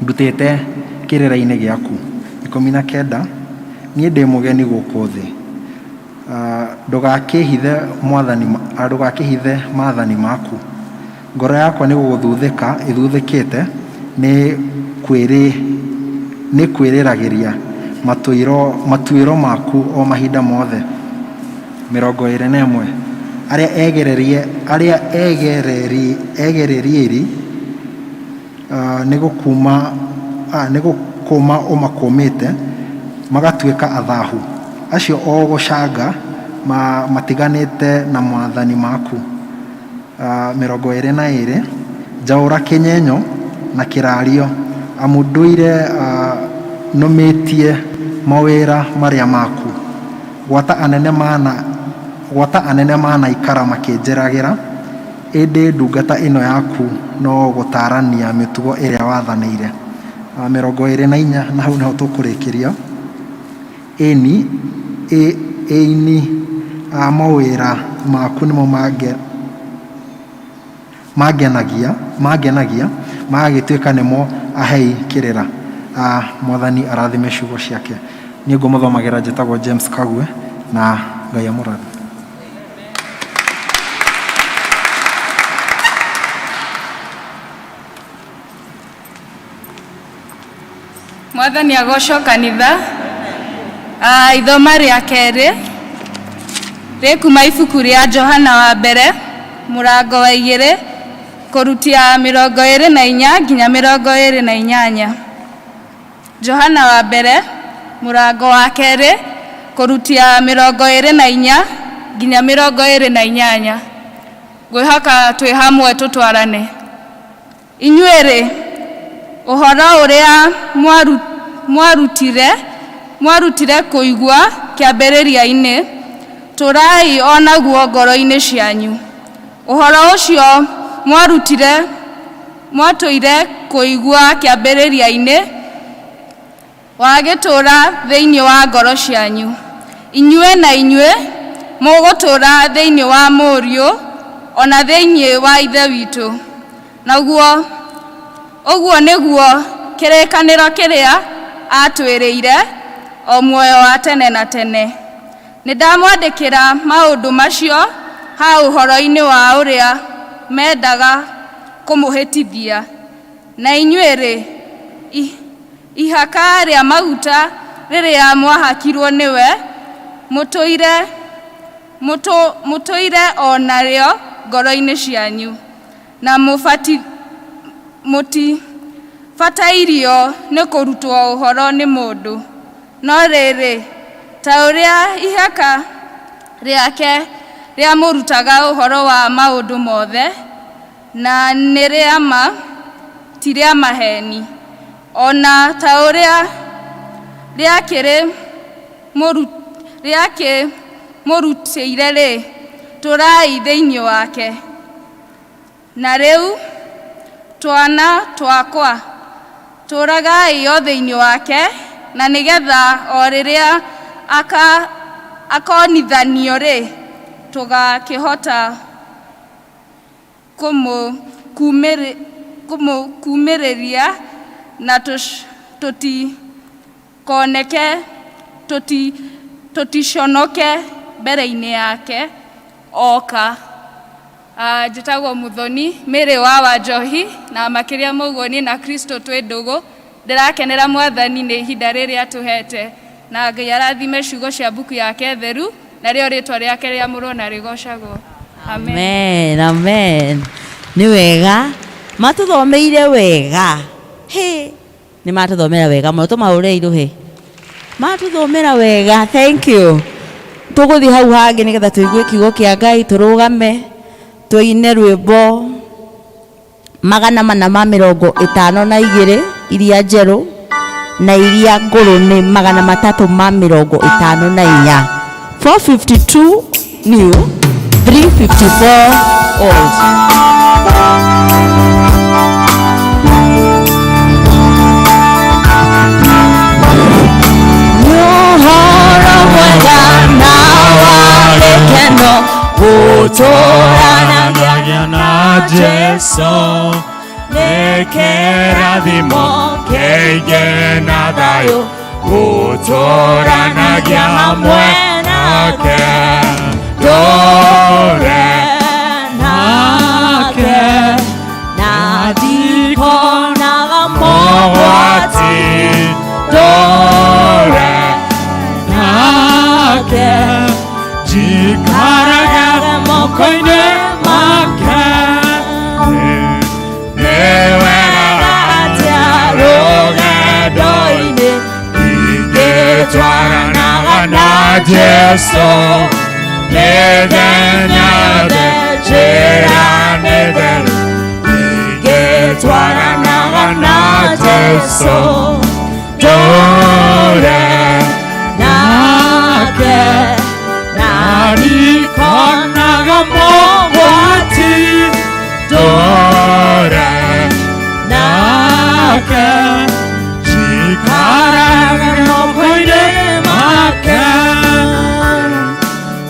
ndutĩte kĩrĩra-inĩ gĩaku. 19 Niĩ ndĩ mũgeni gũkũ thĩ, ndũgakĩhithe mwathani, ndũgakĩhithe maathani maku. Ngoro yakwa nĩ gũgũthuthĩka ĩthuthĩkĩte nĩ kwĩriragĩria matuĩro maku o mahinda mothe. 21 Arĩa egererie nĩ gũkũma ũmakũmĩte magatuĩka athahu, acio o gũcanga matiganĩte na maathani maku. 22 Njaũra kĩnyenyo na kĩrario, amu ndũire nũmĩtie mawĩra marĩa maku. Gwata anene manaikara makĩnjĩragĩra, ĩndĩ ndungata ĩno yaku no gũtarania mĩtugo ĩrĩa wathanĩire. 24 na hau nĩho tũkũrĩkĩria. Ĩni mawĩra maku nĩmo mangenagia, magagĩtuĩka nĩmo ahei kĩrĩra. Mwathani arathime ciugo ciake. Niĩ ngũmũthomagĩra njĩtagwo James Kague na Ngai amũrathime. Mwathani agocwo kanitha. Ithoma rĩa kerĩ rĩ kuma ibuku rĩa Johana wa mbere mũrango wa 2 kũrutia 24 nginya 28. Johana wa mbere mũrango wa kerĩ kũrutia 24 nginya 28. Ngwĩhoka twĩ hamwe tũtwarane. Inyuĩ-rĩ, ũhoro ũrĩa mwarutire kũigua kĩambĩrĩria-inĩ, tũrai o naguo ngoro-inĩ cianyu. Ũhoro ũcio mwatũire kũigua kĩambĩrĩria-inĩ wagĩtũũra thĩinĩ wa ngoro cianyu. Inyuĩ na inyuĩ mũgũtũũra thĩinĩ wa Mũriũ o na thĩinĩ wa Ithe witũ. Naguo ũguo nĩguo kĩrĩkanĩro kĩrĩa aatwĩrĩire, o muoyo wa tene na tene. Nĩ ndamwandĩkĩra maũndũ macio ha ũhoro-inĩ wa ũrĩa mendaga kũmũhĩtithia. Na inyuĩ-rĩ, ihaka rĩa maguta rĩrĩa mwahakirwo nĩwe, mũtũire o narĩo ngoro-inĩ cianyu, na mũtibatairio nĩ kũrutwo ũhoro nĩ mũndũ. No rĩrĩ, ta ũrĩa ihaka rĩake rĩamũrutaga ũhoro wa maũndũ mothe, na nĩ rĩa ma, ti rĩa maheni, o na ta ũrĩa rĩakĩmũrutĩire-rĩ, tũrai thĩinĩ wake. Na rĩu, twana twakwa, tũragai o thĩinĩ wake, na nĩgetha o rĩrĩa akonithanio-rĩ, tũgakĩhota kũmũkumĩrĩria na tũtikoneke tũticonoke mbere-inĩ yake oka. Njĩtagwo Muthoni Mary wa Wanjohi, na makĩria ma ũguo niĩ na Kristo twĩ ndũgũ. Ndĩrakenera Mwathani nĩ ihinda rĩrĩ atũhete, na Ngai arathime ciugo cia mbuku yake theru, na rĩo rĩtwa rĩake rĩamũrwo na rĩgocagwo. Amen. Amen, amen. Nĩ wega matũthomeire wega. Hĩ, nĩ matũthomera wega mũno, tũmahũrĩre irũhĩ. Matũthomera wega, thank you. Tũgũthiĩ hau hangĩ nĩgetha tũigue kiugo kĩa Ngai, tũrũgame tũine rwĩmbo 452 iria njerũ na iria ngũrũ nĩ 354. 452 new, 354 old. Ũhoro mwega na wa gĩkeno gũtũranagia na Jesu nĩ kĩrathimo kĩingĩ na thayũ gũtũranagia hamwe nake ndũre nake na ndikonaga mogwati ndũre nake njikaraga moko-inĩ make nĩ wega atĩa rũgendo-inĩ ingĩtwaranaga na Jesu mĩthenya yothe njĩra nĩ theru ingĩtwaranaga na Jesu ndũre nake na ndikonaga mogwati ndũre nake njikaraga moko-inĩ make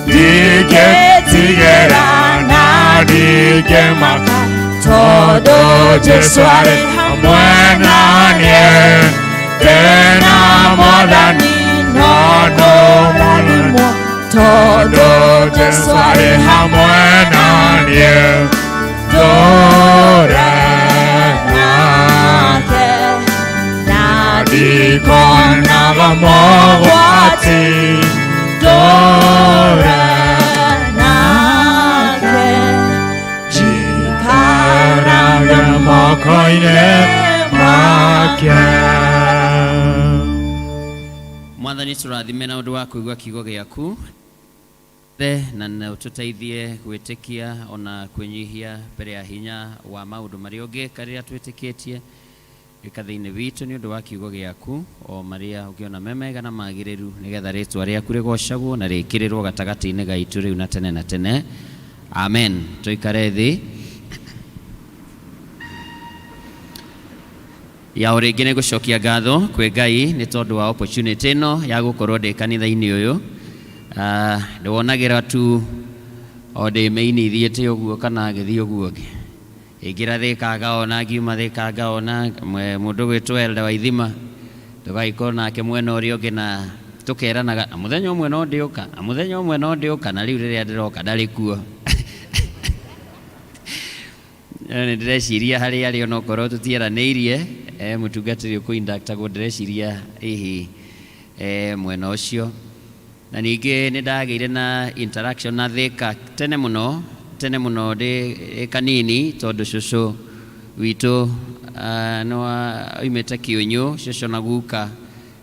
ndingĩtigĩra na ndingĩmaka tondũ Jesu arĩ hamwe na niĩ ndĩna Mwathani no ndũmũrathimwo tondũ Jesu arĩ hamwe na niĩ ndũre nake na ndikonaga mogwati ndũre nake njikaraga moko-inĩ make. Mwathani tũrathime na ũndũ wa kũigua kiugo gĩaku the na na ũtũteithie gwĩtĩkia ona kwĩnyihia mbere ya hinya wa maũndũ marĩa ũngĩka rĩrĩa twĩtĩkĩtie. Ĩka thĩinĩ witũ nĩ ũndũ wa kiugo gĩaku o marĩa ũngĩona me mega na magĩrĩru nĩgetha rĩtwa rĩaku rĩgocagwo na rĩkĩrĩrwo gatagatĩ-inĩ gaitũ rĩu na tene na tene. Amen. Tũikare thĩ. Ya o rĩngĩ nĩ gũcokia ngatho kwĩ Ngai nĩ tondũ wa opportunity ĩno ya gũkorwo ndĩ kanitha-inĩ ũyũ. Ndĩwonagĩra tu o ndĩ main thiĩte ũguo kana ngĩthiĩ ũguo ũngĩ. Ingĩra Thĩka ngaona, ngiuma Thĩka ngaona mũndũ gwĩtwo Elda wa Ithima tũgagĩkorwo nake mwena ũrĩa ũngĩ na tũkeranaga na mũthenya ũmwe no ndĩũka, na mũthenya ũmwe no ndĩũka, na rĩu rĩrĩa ndĩroka ndarĩ kuo. Nĩ ndĩreciria harĩa arĩ onokorwo tũtieranĩirie, mũtungatĩri ũkũ-inductagwo ndĩreciria hihi mwena ũcio. Na ningĩ nĩ ndagĩire na interaction na Thĩka tene mũno, tene mũno ndĩ kanini tondũ cũcũ witũ nĩ oimĩte Kĩũnyũ, cũcũ na guka.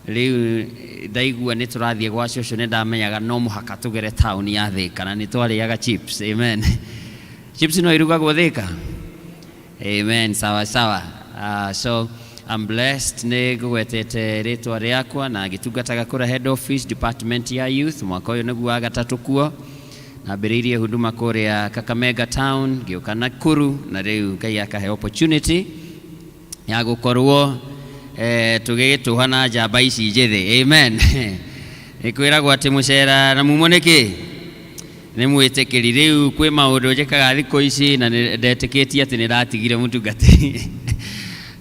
Rĩu ndaigua nĩ tũrathiĩ gwa cũcũ nĩ ndamenyaga no mũhaka tũgere taũni ya Thĩka na nĩ twarĩaga chips. Amen. Chips no irugagwo Thĩka? Amen. Sawa sawa. So I'm blessed nĩ ngũgwetete rĩtwa rĩakwa na ngĩtungataga kũrĩa head office department ya youth mwaka ũyũ nĩguo wa gatatũ kuo. Nambĩrĩirie huduma kũrĩa Kakamega town, ngĩũka Nakuru na rĩu Ngai akahe opportunity ya gũkorwo tũgĩgĩtũha na njamba ici njĩthĩ. Amen. Nĩ kwĩragwo atĩ mũcera na mumo nĩ kĩ nĩ mwĩtĩkĩri. Rĩu kwĩ maũndũ njĩkaga thikũ ici na ndetĩkĩtie atĩ nĩ ndatigire mũtungatĩri,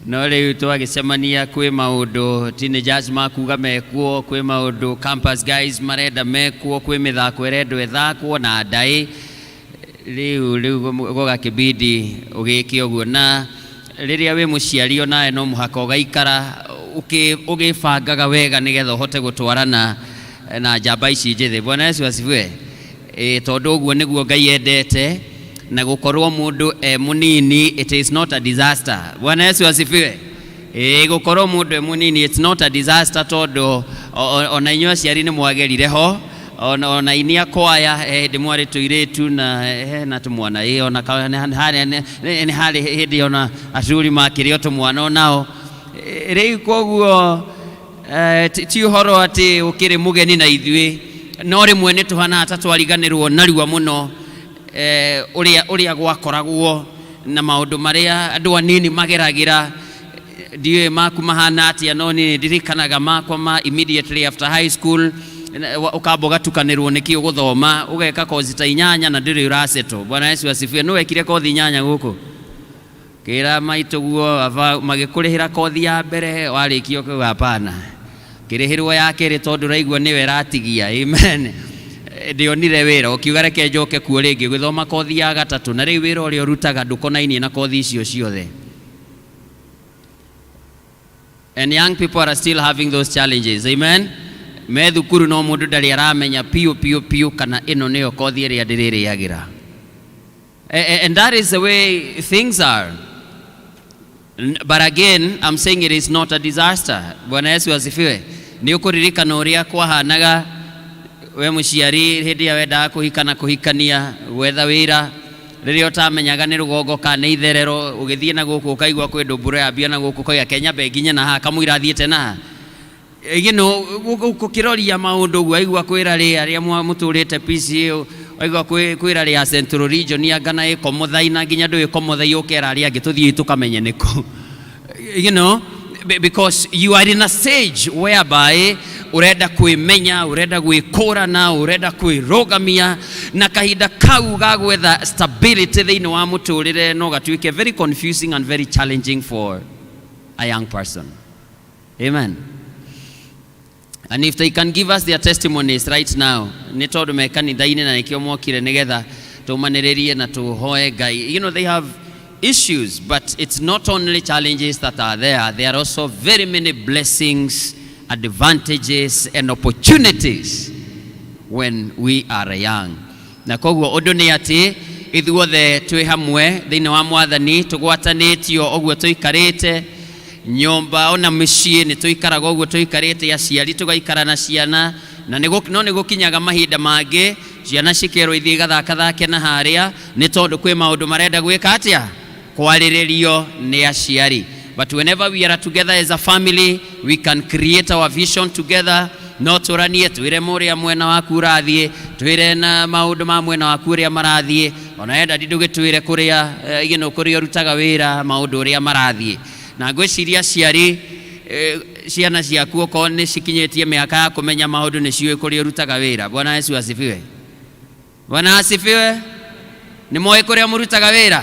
no rĩu twagĩcemania kwĩ maũndũ teenagers makuga mekwo, kwĩ maũndũ campus guys marenda mekwo, kwĩ mĩthako ĩrendwo ĩthakwo na ndaĩ. Rĩu gũgakĩbidi ũgĩke ũguo, na rĩrĩa wĩ mũciari onawe no mũhaka ũgaikara ũgĩbangaga wega nĩgetha ũhote gũtwarana na njamba ici njĩthĩ. Bwana Yesu asifiwe. Tondũ ũguo nĩguo Ngai endete, na gũkorwo mũndũ e mũnini, it is not a disaster. Bwana Yesu asifiwe. Gũkorwo mũndũ e mũnini, it's not a disaster, tondũ ona inyuĩ aciari nĩ mwagerire ho, ona ini akwaya hĩndĩ mwarĩ tũirĩtu na tũmwana, ona nĩ harĩ hĩndĩ ona acuri makĩrĩ o tũmwana onao. Rĩu koguo ti ũhoro atĩ ũkĩrĩ mũgeni na ithuĩ, no rĩmwe nĩ tũhanaga ta twariganĩrwo narua mũno ũrĩa gwakoragwo na maũndũ marĩa andũ anini mageragĩra. Ndiũĩ maku mahana atĩa, no niĩ ndirikanaga makwa ma immediately after high school, ũkamba ũgatukanĩrwo nĩkĩ ũgũthoma, ũgeka kozi ta 8 na ndũrĩ ũrasettle. Bwana Yesu asifiwe. Nĩ wekire kothi 8 gũkũ kĩra maitũ guo baba magĩkũrĩhĩra kothi ya mbere, warĩkia ũkauga hapana, kĩrĩhĩrwo ya kerĩ tondũ ũraigua nĩwe ĩratigia. Amen. Ndionire wĩra, ũkiuga reke njoke kuo rĩngĩ gũthoma kothi ya gatatũ, na rĩu wĩra ũrĩa ũrutaga ndũkonainie na kothi icio ciothe. And young people are still having those challenges. Amen. Me thukuru no mũndũ ndarĩ aramenya piũ piũ piũ kana ĩno nĩyo kothi ĩrĩa ndĩrĩrĩagĩra. And that is the way things are. But again, I'm saying it is not a disaster. Bwana Yesu asifiwe. Nĩ ũkũririkana ũrĩa kwahanaga we mũciari hĩndĩ ĩrĩa wendaga kũhika na kũhikania, gwetha wĩra, rĩrĩa ũtamenyaga nĩ rũgongo kana nĩ itherero, ũgĩthiĩ na gũkũ ũkaigua kwĩ ndũmbũro yambia na gũkũ, ũkauga Kenya mbe nginye na haha kamũira athiĩte na haha. Gũkĩroria maũndũ ũguo, aigua kwĩra rĩ arĩa mũtũrĩte PCA, waigua kwĩra rĩ ya Central Region anga na ĩkomothai na nginya ndũĩ komothai, ũkera arĩa angĩ tũthiĩ tũkamenye nĩkũ. Because you are in a stage whereby urenda kwĩmenya, urenda gwĩkũrana, urenda kwĩrũgamia, na kahinda kau ga gwetha stability thĩinĩ wa mũtũrĩre no gatuĩke very confusing and very challenging for a young person. Amen. And if they can give us their testimonies right now, nĩ tondũ me kanitha-inĩ na nĩkĩo mokire nĩgetha tũmanĩrĩrie na tũhoe Ngai. They have issues, but it's not only challenges that are there. There are also very many blessings, advantages, and opportunities when we are young. Na koguo ũndũ nĩ atĩ ithuothe twĩ hamwe thĩinĩ wa Mwathani, tũgwatanĩtio ũguo tũikarĩte nyũmba, ona mĩciĩ nĩ tũikaraga ũguo tũikarĩte, aciari tũgaikara na ciana, na no nĩ gũkinyaga mahinda mangĩ ciana cikerwo ithiĩ igathakathake na harĩa, nĩ tondũ kwĩ maũndũ marenda gwĩka atĩa, kwarĩrĩrio nĩ aciari. But whenever we are together as a family, we can create our vision together. No tũranie twĩre mũrĩa mwena waku ũrathiĩ, twĩre na maũndũ ma mwena waku ũrĩa marathiĩ, ona enda ndũgĩtwĩre kũrĩa ũrutaga wĩra, maũndũ ũrĩa marathiĩ. Na ngwĩciria aciari, ciana ciaku okorwo nĩ cikinyĩtie mĩaka ya kũmenya maũndũ nĩ ciũĩ kũrĩa ũrutaga wĩra. Bwana Yesu asifiwe. Bwana asifiwe. Nĩ moĩ kũrĩa mũrutaga wĩra?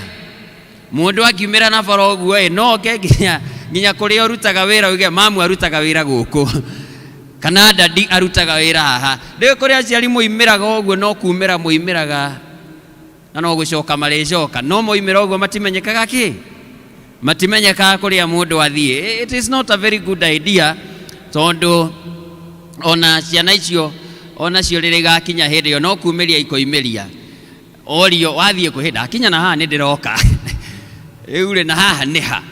Mũndũ angiumĩra na bara ũguo ĩ, no oke nginya kũrĩa ũrutaga wĩra uge mamu arutaga wĩra gũkũ kana dadi arutaga wĩra haha. Ndĩũĩ kũrĩa aciari moimĩraga ũguo, no kumĩra moimĩraga na no gũcoka marĩcoka, no moimĩra ũguo matimenyekaga kĩ, matimenyekaga kũrĩa mũndũ athiĩ. It is not a very good idea, tondũ ona ciana icio onacio rĩrĩa igakinya hĩndĩ ĩyo no kumĩria ikoimĩria, orio wathiĩ kwĩ ndakinya na haha nĩ ndĩroka rĩu rĩ, na haha nĩ ha,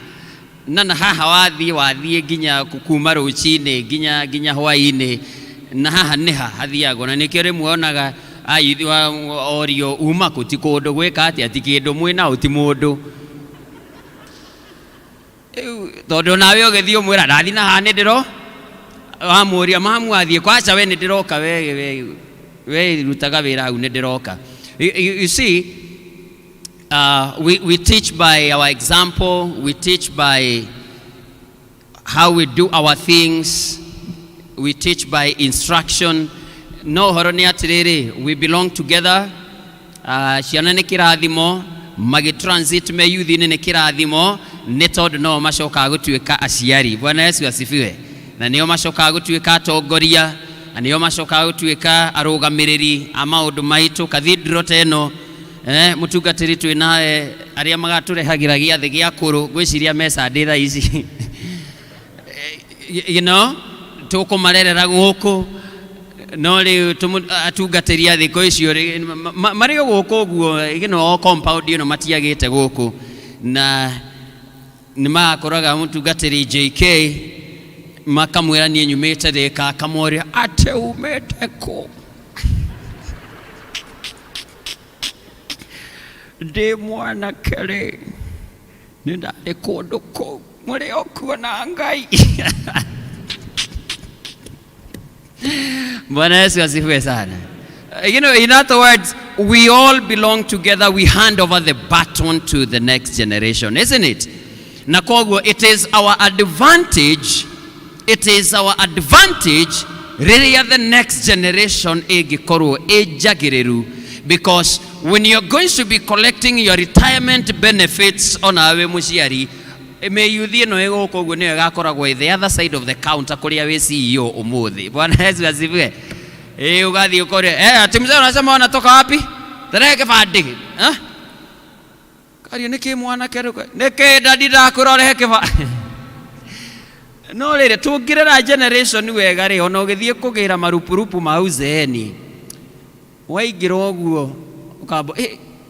na haha wathiĩ nginya kuma rũcinĩ nginya hwaĩ-inĩ, na haha nĩ ha hathiagwo. Na nĩkĩo rĩmwe onaga ayuthi orio uma kũ, ti kũndũ gwĩka atĩa, ti kĩndũ mwĩnao, ti mũndũ. Rĩu tondũ nawe ũgĩthiĩ ũmwĩra ndathiĩ na haha nĩ ndĩro wamũria mamu athiĩ kwaca, we nĩ ndĩroka, we rutaga wĩra hau nĩ ndĩroka. You see, we teach by our example, we teach by how we do our things. We teach by instruction. No ũhoro nĩ atĩrĩrĩ, we belong together. Ciana nĩ kĩrathimo, magĩ transit me youth-inĩ nĩ kĩrathimo, nĩ tondũ no macokaga gũtuĩka aciari. Bwana Yesu asifiwe. Na nĩo macokaga gũtuĩka atongoria, na nĩo macokaga gũtuĩka arũgamĩrĩri a maũndũ maitũ. Cathedral ta ĩno, mũtungatĩri twĩ nawe, arĩa magatũrehagĩra gĩathĩ gĩa kũrũ, ngwĩciria me Sunday thaa ici. Tũkũmarerera gũkũ, no rĩu atungatĩri a thikũ icio rĩ, marĩ o gũkũ ũguo, compound ĩno matiagĩte gũkũ, na nĩ magakoraga mũtungatĩri JK makamwĩra niĩ nyumĩte Thĩka, akamoria atĩ umĩte kũ? Ndĩ mwanake rĩ, nĩ ndarĩ kũndũ kũu mũrĩ o kuo na Ngai. Bwana Yesu asifiwe sana. In other words, we all belong together. We hand over the baton to the next generation, isn't it? Na koguo, it is our advantage, it is our advantage rĩrĩa the next generation ĩngĩkorwo ĩ njagĩrĩru, because when you're going to be collecting your retirement benefits, onawe mũciari, mĩyuthi ĩno ĩ gũkũ ũguo nĩyo ĩgakoragwo ĩ the other side of the counter kũrĩa wĩ CEO ũmũthĩ. Bwana Yesu asifiwe. Ũgathiĩ ũkore ati mzee unasema wanatoka wapi? Tarehe kĩbandĩ. Eh? Kario nĩkĩ mwanake rĩu? Nĩkĩ dadi ndakwĩra ũrehe kĩbandĩ? No rĩrĩ, tũngĩrera generation wega rĩ, ona ũgĩthiĩ kũgĩra marupurupu ma uzeeni, waingĩra ũguo ũkamba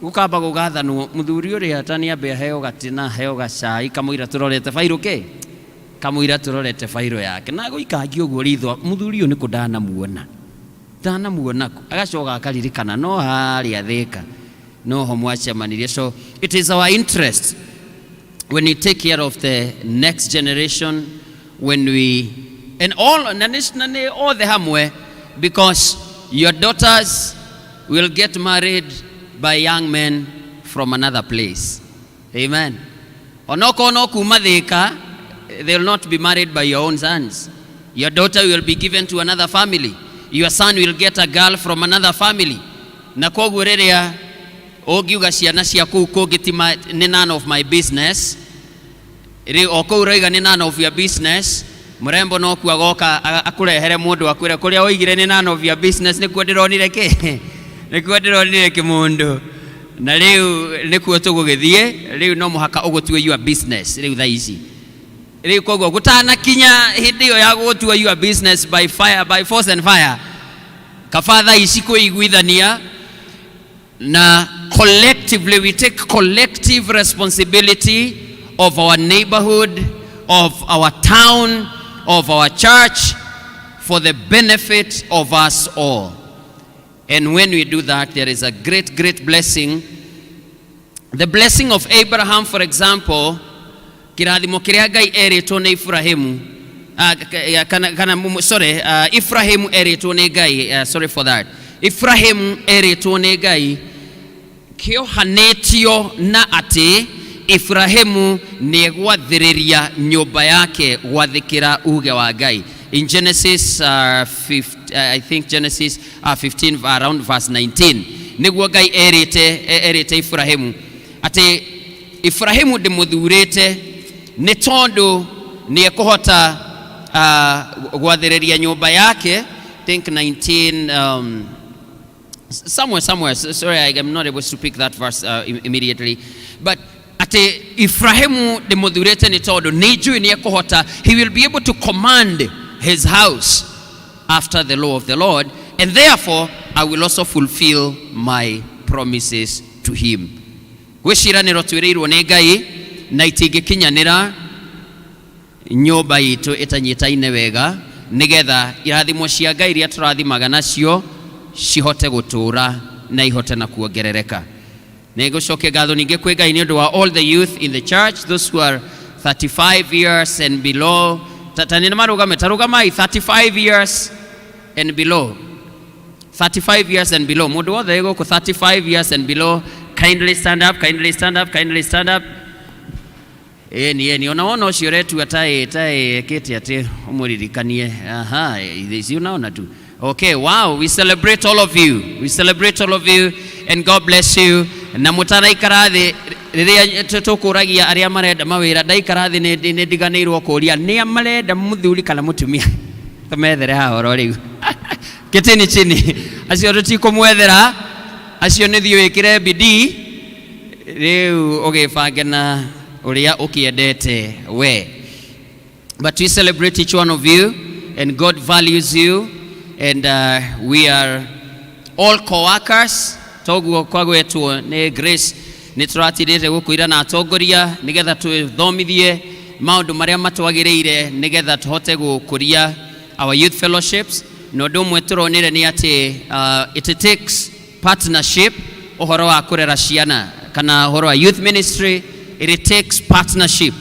gũkamba gũgathanwo mũthuri ũrĩa ta nĩambe aheo gatĩ aheo gacai kamũira tũrorete bairũ kĩ kamũira tũrorete bairũ yake, na gũikangia ũguo ritho mũthuri ũyũ nĩkũ ndanamuona, ndanamuona kũ, agacoka akaririkana no harĩa Thĩka noho mwacemanirie. So it is our interest when we take care of the next generation, when we and all na nĩ othe hamwe, because your daughters will get married by young men from another place. Amen. Onokorwo no kuma Thĩka, they will not be married by your own sons. Your daughter will be given to another family. Your son will get a girl from another family. Na koguo rĩrĩa ũngiuga ciana cia kũu kũngĩ ti nĩ none of my business, rĩu o kũu ũroiga nĩ none of your business, mũrembo no kuo agoka akũrehere mũndũ akwĩre kũrĩa woigire nĩ none of your business nĩkuo ndĩronire kĩ, nĩkuo ndĩronire kĩmũndũ, na rĩu nĩkuo tũgũgĩthiĩ. Rĩu no mũhaka ũgũtue your business rĩu thaa ici. Rĩu koguo gũtanakinya hĩndĩ ĩyo ya gũgũtua your business by fire, by force and fire, kaba thaa ici kwĩiguithania na collectively we take collective responsibility of our neighborhood, of our town, of our church, for the benefit of us all. And when we do that, there is a great, great blessing. The blessing of Abraham, for example, kĩrathimo kĩrĩa Ngai erĩtwo nĩ Ibrahimu, kana, sorry, Ibrahimu erĩtwo nĩ Ngai, sorry for that. Ibrahimu erĩtwo nĩ Ngai kĩohanĩtio na atĩ Ibrahimu nĩ egwathĩrĩria nyũmba yake gwathĩkĩra uge wa Ngai. In Genesis, I think Genesis 15 around verse 19, nĩguo Ngai erĩte Ibrahimu atĩ Ibrahimu ndĩmũthurĩte nĩ tondũ nĩ ekũhota gwathĩrĩria nyũmba yake. Think 19, somewhere. Sorry, I am not able to pick that verse immediately, but atĩ Ibrahimu ndĩmũthurĩte nĩ tondũ nĩ njũĩ nĩ ekũhota, he will be able to command his house after the law of the Lord, and therefore I will also fulfill my promises to him. Gwĩ ciĩranĩro twĩrĩirwo nĩ Ngai na itingĩkinyanĩra nyũmba itũ ĩtanyitaine wega, nĩgetha irathimo cia Ngai iria tũrathimaga nacio cihote gũtũũra na ihote na kuongerereka. Nĩ ngũcokia ngatho ningĩ kwĩ Ngai nĩ ũndũ wa all the youth in the church, those who are 35 years and below. Ta nĩ marũgame, ta rũgamai, 35 years and below, 35 years and below, mũndũ wothe wĩ gũkũ 35 years and below, kindly stand up, kindly stand up, kindly stand up. Ĩni ĩni ona wona ũcio ũretua taĩ taĩ ekĩte atĩ ũmũririkanie. Aha, si unaona tu. Okay, wow, we celebrate all of you. We celebrate all of you and God bless you. Na mũtanaikara thĩ rĩrĩa tũkũragia arĩa marenda mawĩra ndaikara thĩ nĩ ndiganĩirwo kũria nĩa marenda mũthuri kana mũtumia tũmethere haha oro rĩu ketini chini acio tũtikũmwethera acio nĩ thiĩ wĩkĩre bidii rĩu ũgĩbange na ũrĩa ũkĩendete we. But we celebrate each one of you, and God values you, and we are all co-workers. Toguo kwagwetwo nĩ Grace nĩ tũratirĩte gũkũ ira na atongoria nĩgetha twĩthomithie maũndũ marĩa matwagĩrĩire nĩgetha tũhote gũkũria our youth fellowships. Na ũndũ ũmwe tũronire nĩ atĩ it takes partnership ũhoro wa kũrera ciana kana ũhoro wa youth ministry, it takes partnership.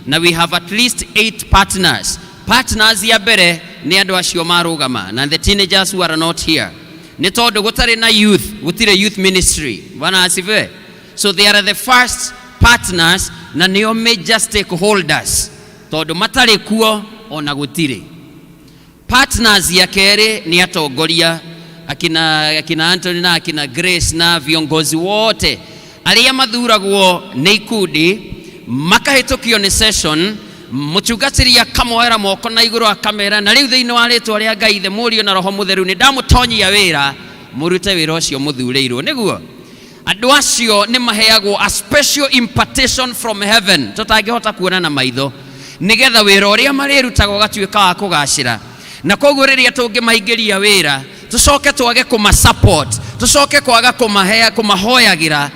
Na we have at least 8 partners. Partners ya mbere nĩ andũ acio marũgama na the teenagers who are not here. Nĩ tondũ gũtarĩ na youth, gũtirĩ youth ministry. Bwana asifiwe. So they are the first partners na nĩo major stakeholders. Tondũ matarĩ kuo ona gũtirĩ. Partners ya kerĩ nĩ atongoria akina Anthony na akina Grace na viongozi wote arĩa mathuragwo nĩ ikundi makahĩtũkio nĩ session mũtungatĩri akamoera moko na igũrũ akamera na rĩu thĩinĩ wa rĩtwa rĩa Ngai Ithe Mũriũ na Roho Mũtheru nĩ ndamũtonyia wĩra mũrute wĩra ũcio mũthurĩirwo nĩguo andũ acio nĩ maheagwo a special impartation from heaven tũtangĩhota kuona na maitho nĩgetha wĩra ũrĩa marĩrutaga ũgatuĩka wa kũgacĩra na koguo rĩrĩa tũngĩmaingĩria wĩra tũcoke twage kũma support tũcoke kwaga kũmahea kũmahoyagĩra,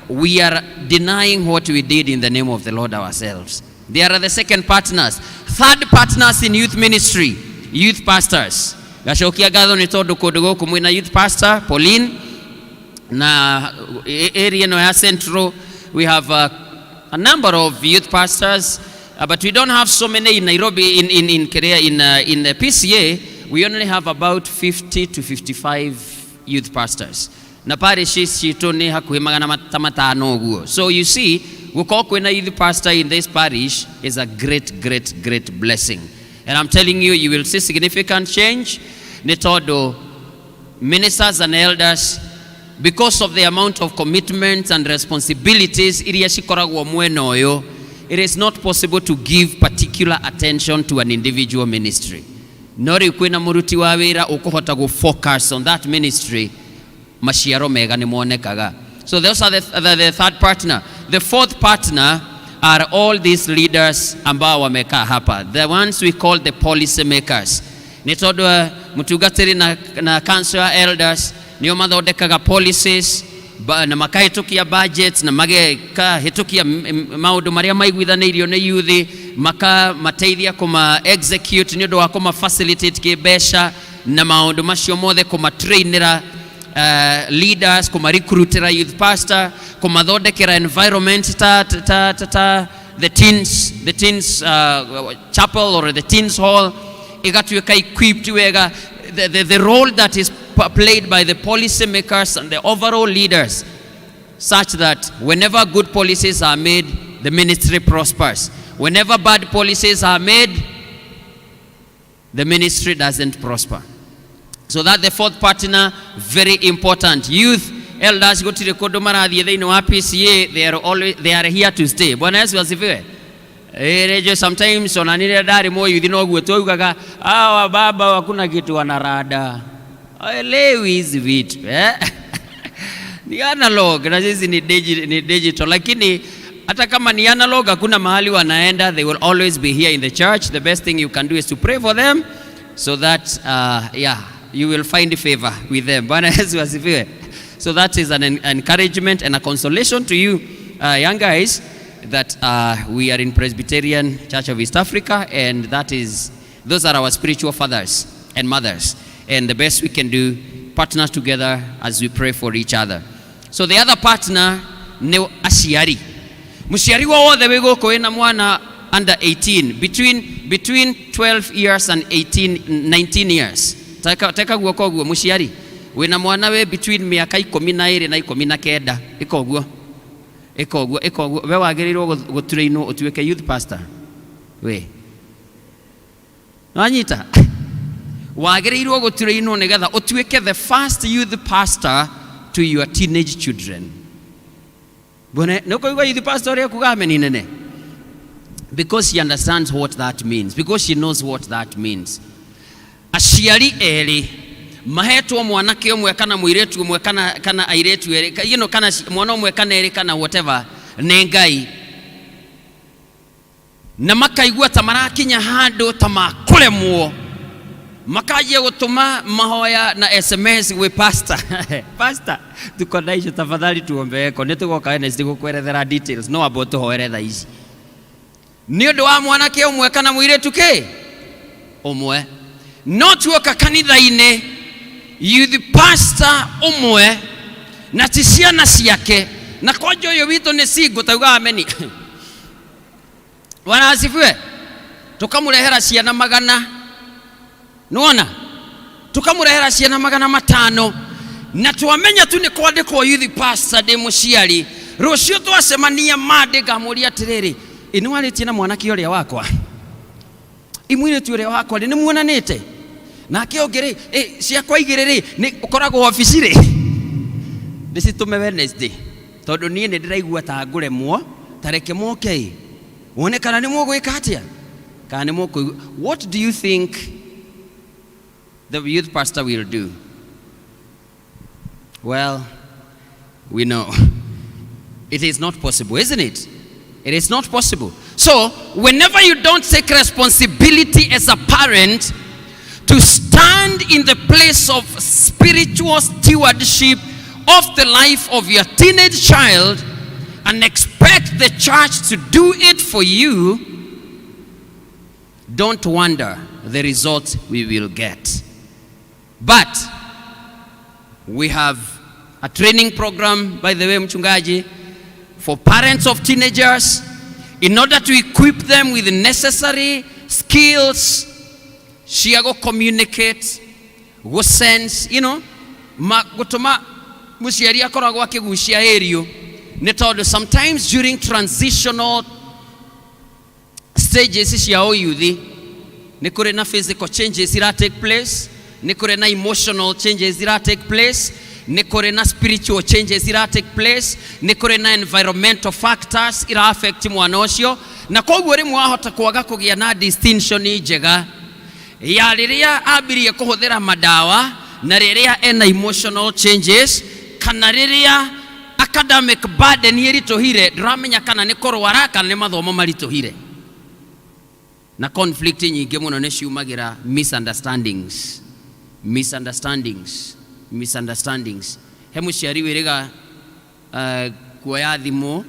we are denying what we did in the name of the Lord ourselves. They are the second partners. Third partners in youth ministry, youth pastors. Gacokia ngatho nĩ tondũ kũndũ gũkũ mwĩna youth pastor Pauline na area ĩno ya Central we have a number of youth pastors, but we don't have so many in Nairobi. In Korea, in the PCA we only have about 50 to 55 youth pastors na parishes citũ nĩ hakuhĩ magana 500 ũguo. So you see, gũkorwo kwĩna youth pastor in this parish is a great, great, great blessing, and I'm telling you, you will see significant change nĩ tondũ ministers and elders, because of the amount of commitments and responsibilities iria cikoragwo mwena ũyũ, it is not possible to give particular attention to an individual ministry. No rĩu kwĩna mũruti wa wĩra ũkũhota gũ focus on that ministry, maciaro mega nĩ monekaga. So those are the third partner. The fourth partner are all these leaders ambao wamekaa hapa, the ones we call the policy makers, nĩ tondũ mũtungatĩri na council elders nĩo mathondekaga policies na makahĩtũkia budgets na magekahĩtũkia maũndũ marĩa maiguithanĩirio nĩ youth, makamateithia kũma execute nĩ ũndũ wa kũma facilitate kĩmbeca na maũndũ macio mothe, kũmatrainĩra leaders, kũmarecruitĩra youth pastor, kũmathondekera environment ta the teens chapel or the teens hall igatuĩka equipped wega. The role that is played by the policy makers and the overall leaders, such that whenever good policies are made, the ministry prospers. Whenever bad policies are made, the ministry doesn't prosper. So that the fourth partner, very important. Youth elders gũtirĩ kũndũ marathiĩ thĩinĩ wa PCA, they are always, they are here to stay. Bwana Yesu asifiwe. Rejo sometimes ona nile ndarĩ mũyuthi noguo twaugaga hawa baba hakuna kitu wanarada. Hawaelewi hizi vitu, eh? Ni analog na sisi ni digital, lakini hata kama ni analog hakuna mahali wanaenda, they will always be here in the church. The best thing you can do is to pray for them so that yeah, you will find favor with them. Bwana Yesu asifiwe. So that is an encouragement and a consolation to you young guys that we are in Presbyterian Church of East Africa, and that is those are our spiritual fathers and mothers, and the best we can do, partner together as we pray for each other. So the other partner nĩ aciari. Mũciari wothe wĩ gũkũ wĩna mwana under 18, between 12 years and 18 19 years, teka guoko ũguo. Mũciari wĩna mwana wĩ between mĩaka 12 na 19, ĩka ũguo. Ĩka ũguo, ĩka ũguo. We wagĩrĩirwo gũtrainwo ũtuĩke youth pastor. We. Wanyita? Wagĩrĩirwo gũtrainwo nĩgetha ũtuĩke the first youth pastor to your teenage children. Bwana, nĩ ũkũigua youth pastor ũrĩa kuga ameni nene? Because she understands what that means. Because she knows what that means. Aciari erĩ mahetwo mwanake ũmwe kana mũirĩtu ũmwe kana, kana airĩtu erĩ you know, kana mwana ũmwe kana erĩ kana whatever nĩ Ngai na makaigua ta marakinya handũ ta makũremwo makanjia gũtũma mahoya na SMS gwĩ pastor. Pastor, tuko na icio tafadhali tuombeeko nĩ tũgoka Wednesday gũkwerethera details no amba ũtũhoere thaa ici nĩ ũndũ wa mwanake ũmwe kana mũirĩtu kĩ ũmwe. No tuoka kanitha-inĩ youth pastor ũmwe na ti ciana ciake na kwanja ũyũ witũ nĩ single tauga ameni. Bwana asifiwe. Tukamũrehera ciana magana nĩwona tukamũrehera ciana 500 na twamenya tu nĩ kwandĩkwo youth pastor ndĩ mũciari rũciũ twacemania Monday ngamũria atĩrĩrĩ ĩ nĩ warĩtie na mwanake ũrĩa wakwa ĩ mũirĩtu ũrĩa wakwa rĩ nĩ muonanĩte nake ũngĩ rĩ ĩ ciakwa igĩrĩ rĩ nĩ ũkoragwo obici rĩ ndĩcitũme Wednesday tondũ niĩ nĩ ndĩraigua ta ngũremwo ta reke moke ĩ wone kana nĩ mũgwĩka atĩa kana nĩ mũkũigua. What do you think the youth pastor will do? Well, we know it is not possible, isn't it? It is not possible. So whenever you don't take responsibility as a parent to stand in the place of spiritual stewardship of the life of your teenage child and expect the church to do it for you, don't wonder the result we will get. But we have a training program, by the way, mchungaji, for parents of teenagers in order to equip them with the necessary skills cia go communicate, go sense, you know, ma gũtũma mũciari akoragwo akĩgucia ĩrio nĩ tondũ sometimes during transitional stages cia ũyuthi nĩ kũrĩ na physical changes ira take place, nĩ kũrĩ na emotional changes ira take place, nĩ kũrĩ na spiritual changes ira take place, nĩ kũrĩ na environmental factors ira affect mwana ũcio, na koguo rĩmwe wahota kwaga kũgĩa na distinction njega ya rĩrĩa ambirie kũhũthĩra madawa na rĩrĩa ena emotional changes kana rĩrĩa academic burden ĩritũhire, ndũramenya kana nĩ kũrwara kana nĩ mathomo maritũhire. Na conflict nyingĩ mũno nĩ ciumagĩra misunderstandings, misunderstandings, misunderstandings. He mũciari wĩrĩga kuoya thimũ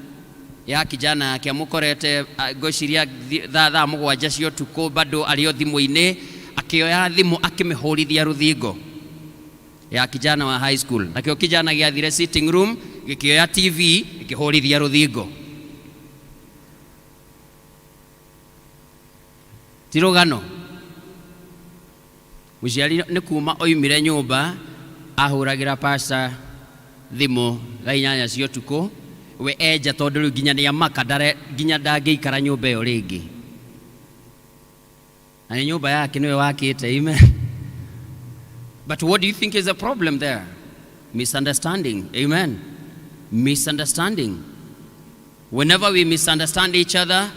ya kijana yake amũkorete, ngwĩciria thaa 7 cia ũtukũ bado arĩ o thimũ-inĩ, akĩoya thimũ akĩmĩhũrithia rũthingo ya kijana wa high school. Nakĩo kijana gĩathire sitting room gĩkĩoya TV gĩkĩhũrithia rũthingo. Ti rũgano. Mũciari nĩ kuma oimire nyũmba ahũragĩra pastor thimũ thaa 8 cia ũtukũ, we enja tondũ rĩu nginya nĩamaka nginya ndangĩikara nyũmba ĩyo rĩngĩ. Na nĩ nyũmba yake nĩwe wakĩte, amen. But what do you think is the problem there? Misunderstanding, amen. Misunderstanding. Whenever we misunderstand each other,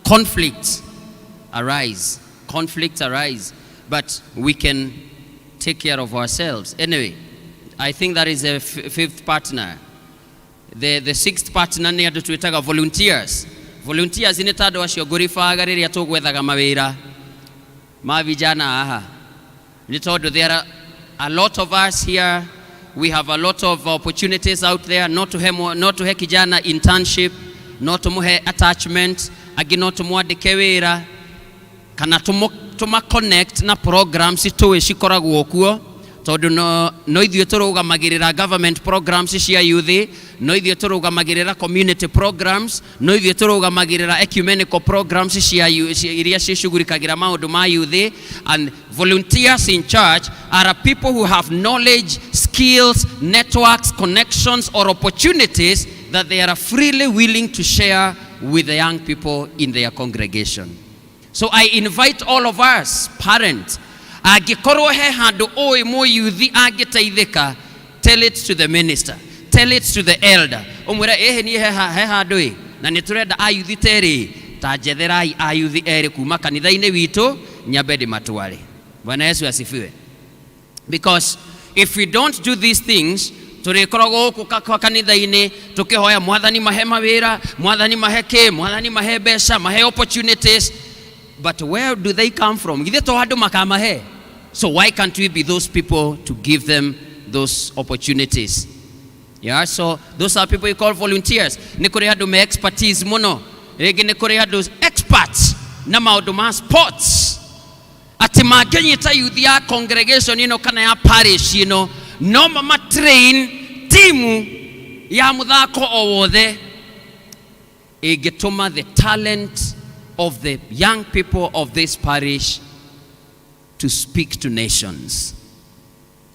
conflicts arise. Conflicts arise. But we can take care of ourselves. Anyway, I think that is a fifth partner. The sixth partner nĩ andũ twĩtaga volunteers. Volunteers nĩ ta andũ acio ngũribaga rĩrĩa tũgwethaga mawĩra ma vijana haha. Nĩ tondũ there are a lot of us here, we have a lot of opportunities out there, not to not to he kijana internship, not to muhe attachment, angĩ no tũmwandĩke wĩra, kana tũma connect na programs tũĩ cikoragwo kuo, tondũ no ithuĩ tũrũgamagĩrĩra government programs cia youth, no ithuĩ tũrũgamagĩrĩra community programs, no ithuĩ tũrũgamagĩrĩra ecumenical programs cia iria cicugurikagĩra maũndũ ma youth. And volunteers in church are people who have knowledge, skills, networks, connections or opportunities that they are freely willing to share with the young people in their congregation. So I invite all of us, parents, angĩkorwo he handũ ũĩ mũyuthi angĩteithĩka, tell it to the minister, tell it to the elder. Ũmwĩre ĩhĩ niĩ he handũ ĩ, na nĩ tũrenda ayuthi terĩ, ta njetherai ayuthi erĩ kuma kanitha-inĩ witũ, nyambe ndĩmatware. Bwana Yesu asifiwe. Because if we don't do these things, tũrĩkoragwo gũkũ kanitha-inĩ tũkĩhoya mwathani mahe mawĩra, mwathani mahe kĩ, mwathani mahe mbeca, mahe opportunities. But where do they come from? Githĩ to andũ makamahe? So why can't we be those people to give them those opportunities? Yeah, so those are people you call volunteers. Nĩ kũrĩ andũ me expertise mũno. Rĩngĩ nĩ kũrĩ andũ experts na maũndũ ma sports. Atĩ mangĩnyita youth ya congregation ĩno kana ya parish ĩno, no mama train timu ya mũthako o wothe ĩngĩtũma the talent of the young people of this parish to speak to nations.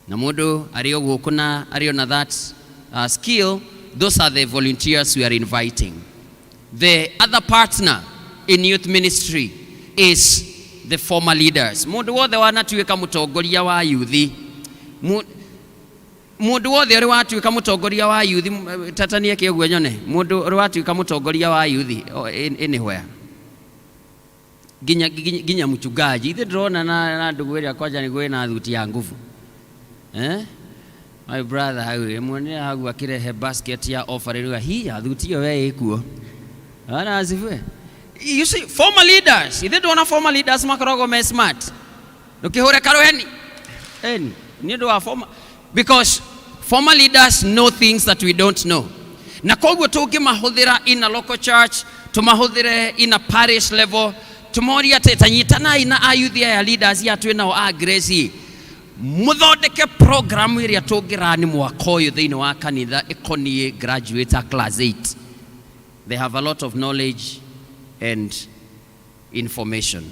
Na mũndũ arĩ o gũkũ na arĩ ona that skill, those are the volunteers we are inviting. The other partner in youth ministry is the former leaders. Mũndũ wothe wanatuĩka mũtongoria wa yuthi, mũndũ wothe ũrĩ watuĩka mũtongoria wa yuthi, tatanie kĩguo nyone, mũndũ ũrĩ watuĩka mũtongoria wa yuthi, anywhere. Nginya, nginya, nginya mchungaji. Ithe ndĩrona na ndugu ĩrĩa kwanja nĩ gwĩ na thuti ya nguvu. Eh? My brother hau, muonere hau akĩrehe basket ya offering rĩu, hi, athuti ĩyo we ĩkuo. Bwana asifiwe. You see, former leaders, ithe ndĩrona former leaders makoragwo me smart. Ndũkĩhũre karũheni. Eni, nĩ ũndũ wa former, because former leaders know things that we don't know. Na koguo tũngĩmahũthĩra in a local church, tũmahũthĩre in a parish level, tũmorie atĩ ta nyitanai na ayuthi aya leaders ya twĩ nao a Grace, mũthondeke program ĩrĩa tũngĩrani mwaka ũyũ thĩinĩ wa kanitha ĩkoniĩ graduate a class 8. They have a lot of knowledge and information.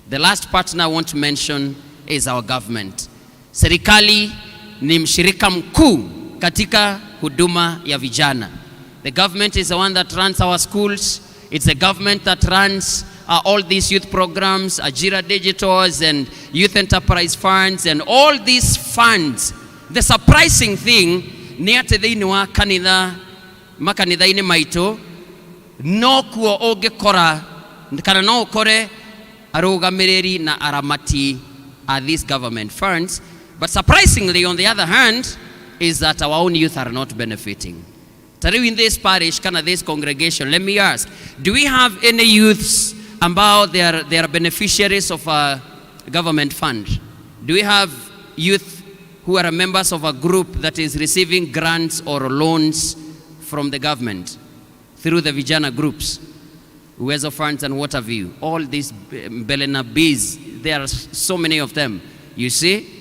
The last partner I want to mention is our government. Serikali ni mshirika mkuu katika huduma ya vijana. The government is the one that runs our schools. It's the government that runs all these youth programs, Ajira Digitals and Youth Enterprise Funds and all these funds. The surprising thing ni atĩ thĩinĩ wa kanitha, makanitha-inĩ maitũ, no kuo ũngĩkora kana no ũkore arũgamĩrĩri na aramati a these government funds. But surprisingly, on the other hand, is that our own youth are not benefiting. Tariu in this parish, kana this congregation, let me ask, do we have any youths ambao they are beneficiaries of a government fund? Do we have youth who are members of a group that is receiving grants or loans from the government through the Vijana groups? Uwezo funds and what have you. All these Belena Bees, there are so many of them. You see?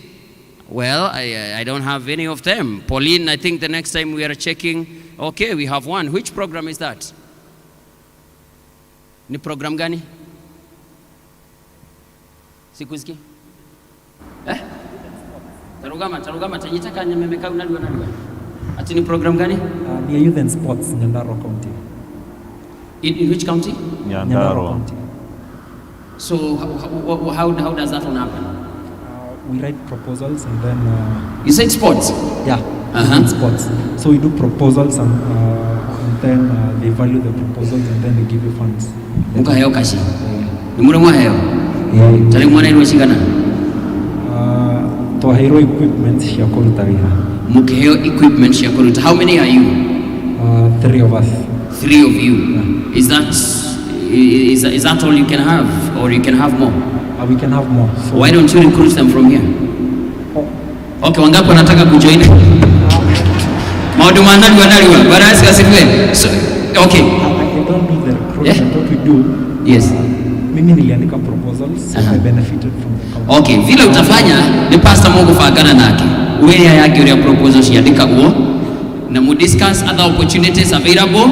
Well, I don't have any of them. Pauline, I think the next time we are checking, okay, we have one. Which program is that? Ni program gani? Sikusikii? Eh? Tarugama, tarugama, tanyita kanya memeka unaliwa naliwa. Ati ni program gani? Ni Youth and Sports, Nyandarua County. In which county? Nyandarua. County. So how does that one happen? We write proposals and then... You said sports? Yeah, sports. So we do proposals and then they value the proposals and then they give you funds. Mukaheo kashi? Ni mure mwaheo? Tari mwana irwe shigana? Twaheirwo equipment cia kũruta wĩra. Mukiheo equipment cia kũruta. How many are you? 3 of us. 3 of you. Yeah. Is that all you can have, or you can have more? We can have more. So why don't you recruit them from here? Oh. Okay, wangapi wanataka kujoin? Maundu ma narua narua. Bwana Yesu asifiwe. So, okay. I don't do the recruitment. Yeah. What we do? Yes. Mimi niliandika proposals, so I benefited from the company. Okay, vile utafanya ni pastor Mungu fagana nake. Wewe yake uria proposals ciandikagwo na mu discuss other opportunities available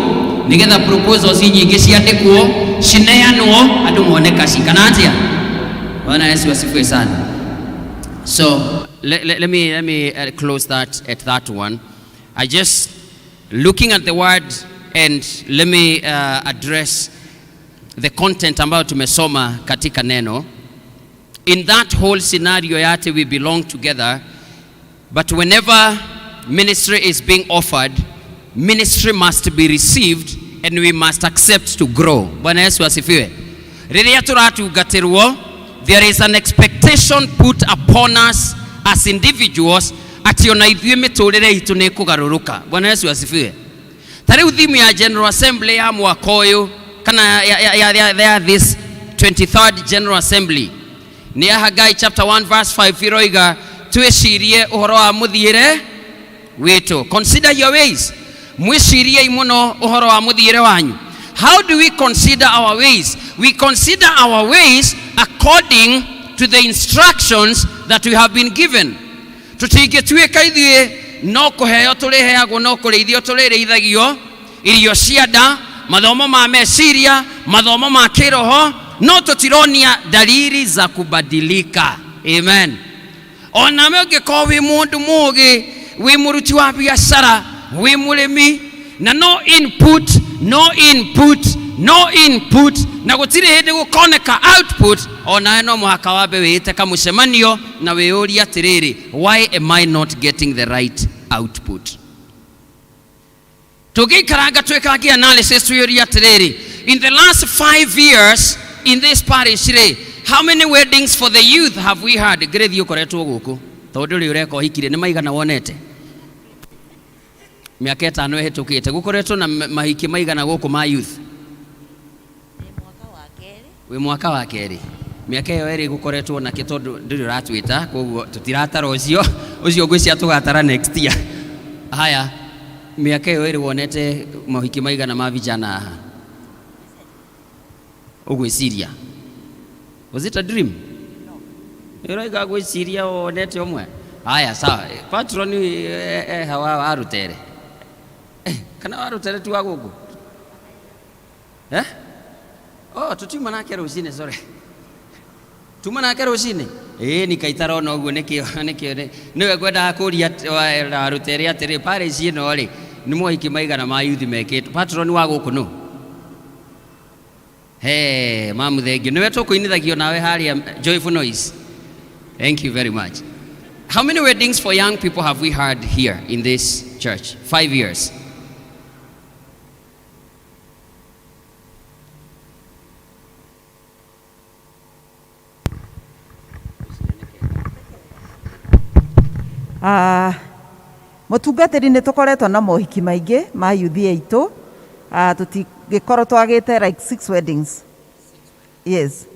nigetha proposals nyingi ciandikwo cineanwo andu mone kaci kana atia. Bwana Yesu asifiwe sana. So let me close that at that one. I just looking at the word And let me address the content ambayo tumesoma katika neno. In that whole scenario ya ati we belong together, but whenever ministry is being offered, ministry must be received and we must accept to grow. Bwana Yesu asifiwe. Rĩrĩa tũratungatĩrwo, there is an expectation put upon us as individuals atĩ ona ithuĩ mĩtũrĩre itũ nĩ ĩkũgarũrũka. Bwana Yesu asifiwe. Ta rĩu theme ya General Assembly ya mwaka ũyũ kana ya this 23rd General Assembly nĩ ya Hagai chapter 1 verse 5 iroiga twĩcirie ũhoro wa mũthiĩre witũ. Consider your ways. Mwĩciriei mũno ũhoro wa mũthiĩre wanyu. How do we consider our ways? We consider our ways according to the instructions that we have been given. Tũtingĩtuĩka ithuĩ no kũheo tũrĩheagwo, no kũrĩithio tũrĩrĩithagio, irio cia nda, mathomo ma meciria, mathomo ma kĩroho, no tũtironia dalili za kubadilika. Amen. Onawe ũngĩkorwo wĩ mũndũ mũũgĩ, wĩ mũruti wa biacara, wĩ mũrĩmi, na no input, no input, no input, na gũtirĩ hĩndĩ gũkoneka output, onawe no mũhaka wambe wĩĩte kamũcemanio na wĩyũrie atĩrĩrĩ, why am I not getting the right output? Tũngĩikaranga twĩkange analysis twĩyũrie atĩrĩrĩ, in the last 5 years in this parish rĩ, how many weddings for the youth have we had? Ngĩrĩthiĩ ũkoretwo gũkũ tondũ ndũrĩ ũreka ũhikire, nĩ maigana wonete? Mĩaka ĩtano ĩhĩtũkĩte gũkoretwo na mahiki maigana gũkũ ma youth? Wĩ mwaka wa kerĩ. Mĩaka ĩyo ĩrĩ gũkoretwo nakĩ tondũ ndũrĩ ũratwĩta, koguo tũtiratara ũcio ũcio ngwĩciria tũgatara next year. Haya, mĩaka ĩyo ĩrĩ wonete mohiki maigana ma vijana haha? Ũgwĩciria was it a dream? Ĩroiga gwĩciria wonete ũmwe. Haya, sawa. Patron hawa warutere kana warutere tu wa gũkũ eh? Oh, tutiuma nake rũcinĩ, sorry. Tuma nake rũcinĩ? Ĩĩ nikaitara ona ũguo nĩkĩo nĩkĩo nĩwe ngwendaga kũria warutere atĩrĩ, parish ĩno rĩ nĩ mohiki maigana ma youth mekĩtwo? Patron wa gũkũ nũ? He, mamu thengiũ. Nĩwe tũkũinithagio nawe harĩa Joyful Noise. Thank you very much. How many weddings for young people have we had here in this church? 5 years. Mũtungatĩri nĩ tũkoretwo na mohiki maingĩ ma yuthi aitũ. Tũtingĩkorwo twagĩte like 6 weddings. Yes.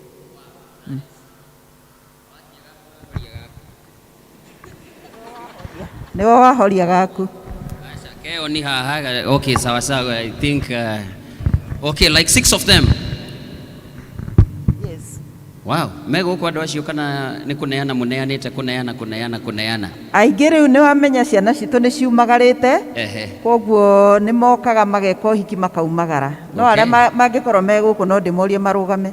Nĩwe wahoria gaku. Keo ni haha. Okay, sawa sawa. I think okay, like 6 of them. Yes. Wow, megũkũ andũ acio kana nĩ kũneana mũneanĩte, kũneana, kũneana, kũneana? Aingĩ rĩu nĩ wamenya ciana citũ nĩ ciumagarĩte. Koguo nĩ mokaga mageka ũhiki makaumagara. No arĩa mangĩkorwo me gũkũ no ndĩmorie marũgame.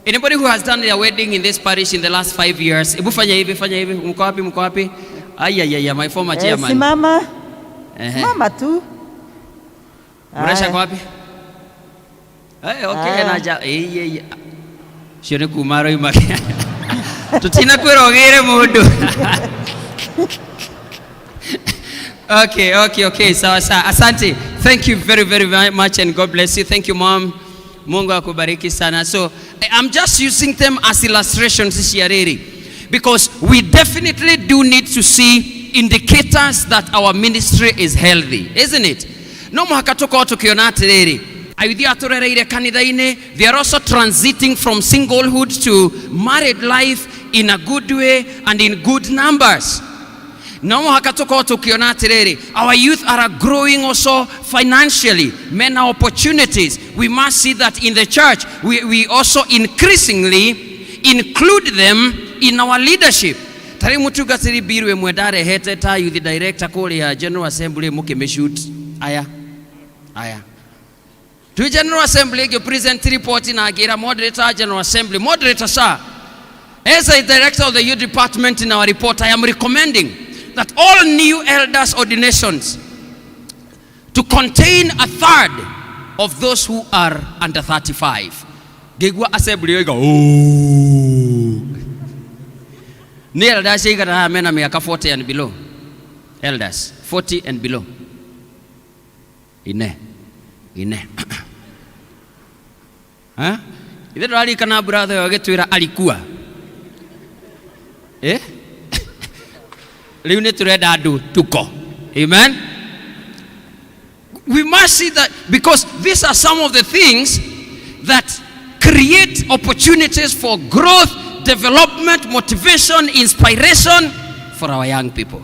Anybody who has done their wedding in this parish in the last 5 years, hebu fanya hivi, fanya hivi. Mko wapi, mko wapi? Ai, ai, ai, my former chairman. Simama. Simama tu. Mresha kwa wapi? Okay, naja. Cio nĩ kuma roima. Tũtina kwĩra ũgĩre mũndũ. Okay, okay, okay. Sawa sawa. Asante. Thank you very, very, very much and God bless you. Thank you, Mom. Mungu akubariki sana. So I'm just using them as illustrations cia rĩrĩ, because we definitely do need to see indicators that our ministry is healthy, isn't it? No mũhaka tũkorwo tũkĩona atĩrĩrĩ, ayuthi atũrereire kanitha-inĩ, they are also transiting from singlehood to married life in a good way and in good numbers. No mũhaka tũkorwo tũkĩona atĩrĩrĩ, our youth are growing also financially, men are opportunities. We must see that in the church we also increasingly include them in our leadership. Ta rĩu mũtungatĩri Biru ĩmwe ndarehete ta youth director kũrĩa General Assembly mũkĩmĩshoot. Aya, aya. Twi General Assembly ngĩ present report na ngĩra moderator General Assembly, moderator sir, as a director of the youth department in our report, I am recommending that all new elders ordinations to contain a third of those who are under 35? Ngĩigua assembly yoiga "Ooh." Nĩ elders aigana haha mena mĩaka 40 and below? Elders 40 and below. Ine ine. Ha? Ithe ndũraririkana brother ũyũ agĩtwĩra alikua, eh? Rĩu nĩ tũrenda andũ tuko. Amen. We must see that, because these are some of the things that create opportunities for growth, development, motivation, inspiration for our young people.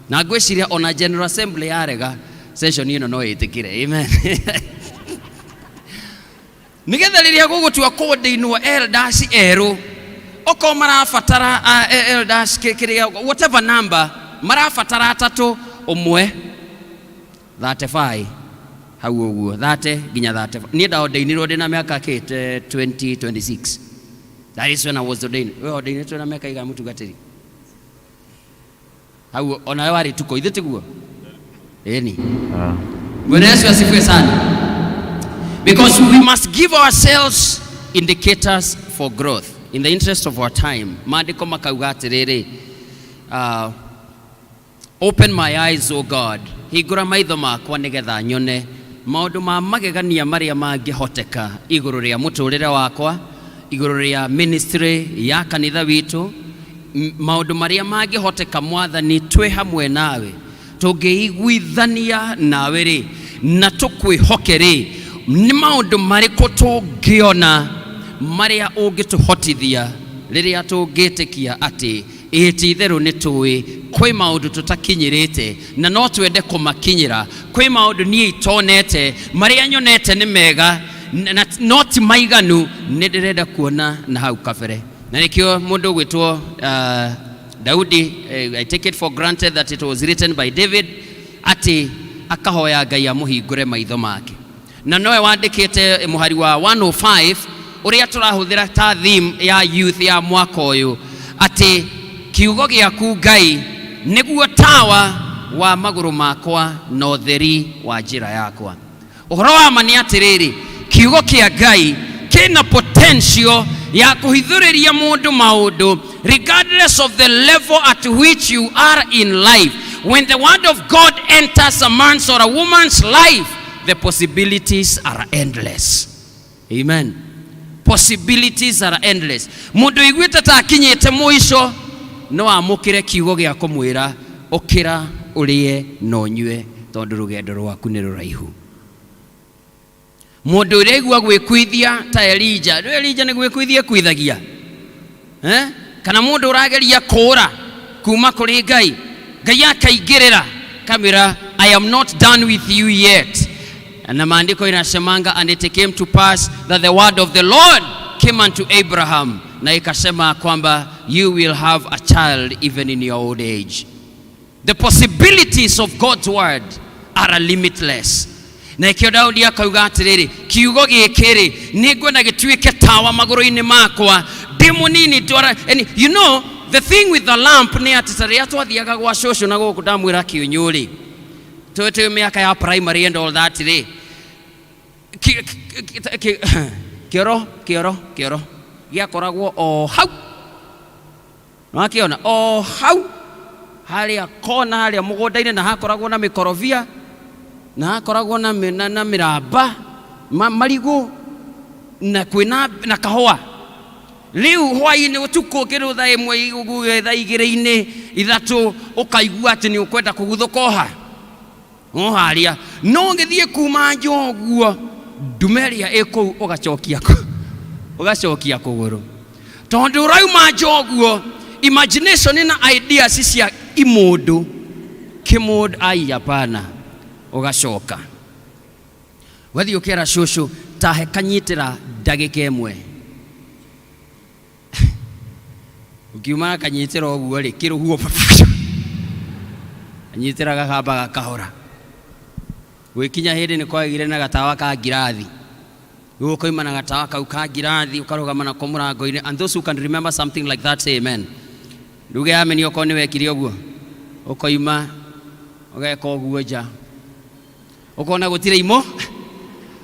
Na ngwĩciria ona General Assembly yarega, session ĩno no ĩtĩkĩre. Amen. Nĩgetha rĩrĩa gũgũtua kũndĩinwo elders erũ, okorwo marabatara elders kĩrĩa, whatever number marabatara, atatũ, ũmwe 35 hau ũguo, 30 nginya 35. Niĩ ndaordainirwo ndĩ na mĩaka kĩ 2026. That is when I was ordained. We ordainĩtwo na mĩaka igana, mũtungatĩri? Hau onawe warĩ tuko ithe tiguo? Ĩni. Bwana Yesu asifiwe sana. Because we must give ourselves indicators for growth. In the interest of our time, maandĩko makauga atĩrĩrĩ, "Open my eyes, O God," hingũra maitho makwa nĩgetha nyone maũndũ ma magegania marĩa mangĩhoteka igũrũ rĩa mũtũrĩre wakwa, igũrũ rĩa ministry ya kanitha witũ, maũndũ marĩa mangĩhoteka Mwathani twĩ hamwe nawe, tũngĩiguithania nawe rĩ na tũkwĩhoke rĩ, nĩ maũndũ marĩkũ tũngĩona marĩa ũngĩtũhotithia rĩrĩa tũngĩtĩkia atĩ ĩĩ ti itherũ nĩ tũĩ kwĩ maũndũ tũtakinyĩrĩte na no twende kũmakinyĩra, kwĩ maũndũ niĩ itonete, marĩa nyonete nĩ mega na no ti maiganu, nĩ ndĩrenda kuona na hau kabere. Na nĩkĩo mũndũ ũgwĩtwo Daudi, I take it for granted that it was written by David, atĩ akahoya Ngai amũhingũre maitho make, na nowe wandĩkĩte mũhari wa 105 ũrĩa tũrahũthĩra ta theme ya youth ya mwaka ũyũ, atĩ kiugo gĩaku Ngai nĩguo tawa wa magũrũ makwa na ũtheri wa njĩra yakwa. Ũhoro wa ma nĩ atĩrĩrĩ, kiugo kĩa Ngai kĩna potential ya kũhithũrĩria mũndũ maũndũ regardless of the level at which you are in life. When the word of God enters a man's or a woman's life, the possibilities are endless. Amen. Possibilities are endless. Mũndũ ũiguĩte ta akinyĩte mũico no amũkĩre kiugo gĩa kũmwĩra, "Ũkĩra ũrĩe na ũnyue, tondũ rũgendo rwaku nĩ rũraihu." Mũndũ ũrĩa aigua gwĩkuithia ta Elija, rĩu Elija nĩ gwĩkuithia ekuithagia, eh? Kana mũndũ ũrageria kũũra kuma kũrĩ Ngai, Ngai akaingĩrĩra kamwĩra, "I am not done with you yet." Na maandiko inasemanga, "And it came to pass that the word of the Lord came unto Abraham," na ikasema kwamba, "You will have a child even in your old age." The possibilities of God's word are limitless. Na ikĩo Daudi akauga atĩrĩrĩ, kiugo gĩkĩ rĩ, nĩ ngwenda gĩtuĩke tawa magũrũ-inĩ makwa ndĩ mũnini twara. And you know the thing with the lamp nĩ atĩ ta rĩrĩa twathiaga gwa cũcũ na gũkũ ndamwĩra kĩũnyũ rĩ, twĩ mĩaka ya primary and all that rĩ, kĩoro kĩoro kĩoro gĩakoragwo o hau, wakĩona o hau harĩa kona harĩa mũgũnda-inĩ, na hakoragwo na mĩkorobia na hakoragwo na mĩramba, marigũ na kwĩna na kahũa. Rĩu hwaĩ-inĩ, ũtukũ, kĩndũ thaa 1 ũguo, thaa 2-inĩ, 3, ũkaigua atĩ nĩ ũkwenda kũguthũka oha o harĩa, no ũgĩthiĩ kuma nja ũguo ndume ĩrĩa ĩ kũu, ũgacokia kũgũrũ, tondũ ũrauma nja ũguo imagination na ideas cia imũndũ kĩmũndũ ai hapana. Ũgacoka wathiĩ ũkera cũcũ, tahe kanyitĩra ndagĩka 1. Ũkiuma na kanyitĩra ũguo rĩ, kĩrũhuo kanyitĩra gakamba gakahora. Gwĩkinya hĩndĩ nĩ kwagĩire na gatawa ka ngirathi. Rĩu ũkoima na gatawa kau ka ngirathi, ũkarũgama nako mũrango-inĩ. And those who can remember something like that, say amen. Nduge ameni okorwo nĩ wekire ũguo. Ũkoima ũgeka ũguo nja, ũkona gũtirĩ imo.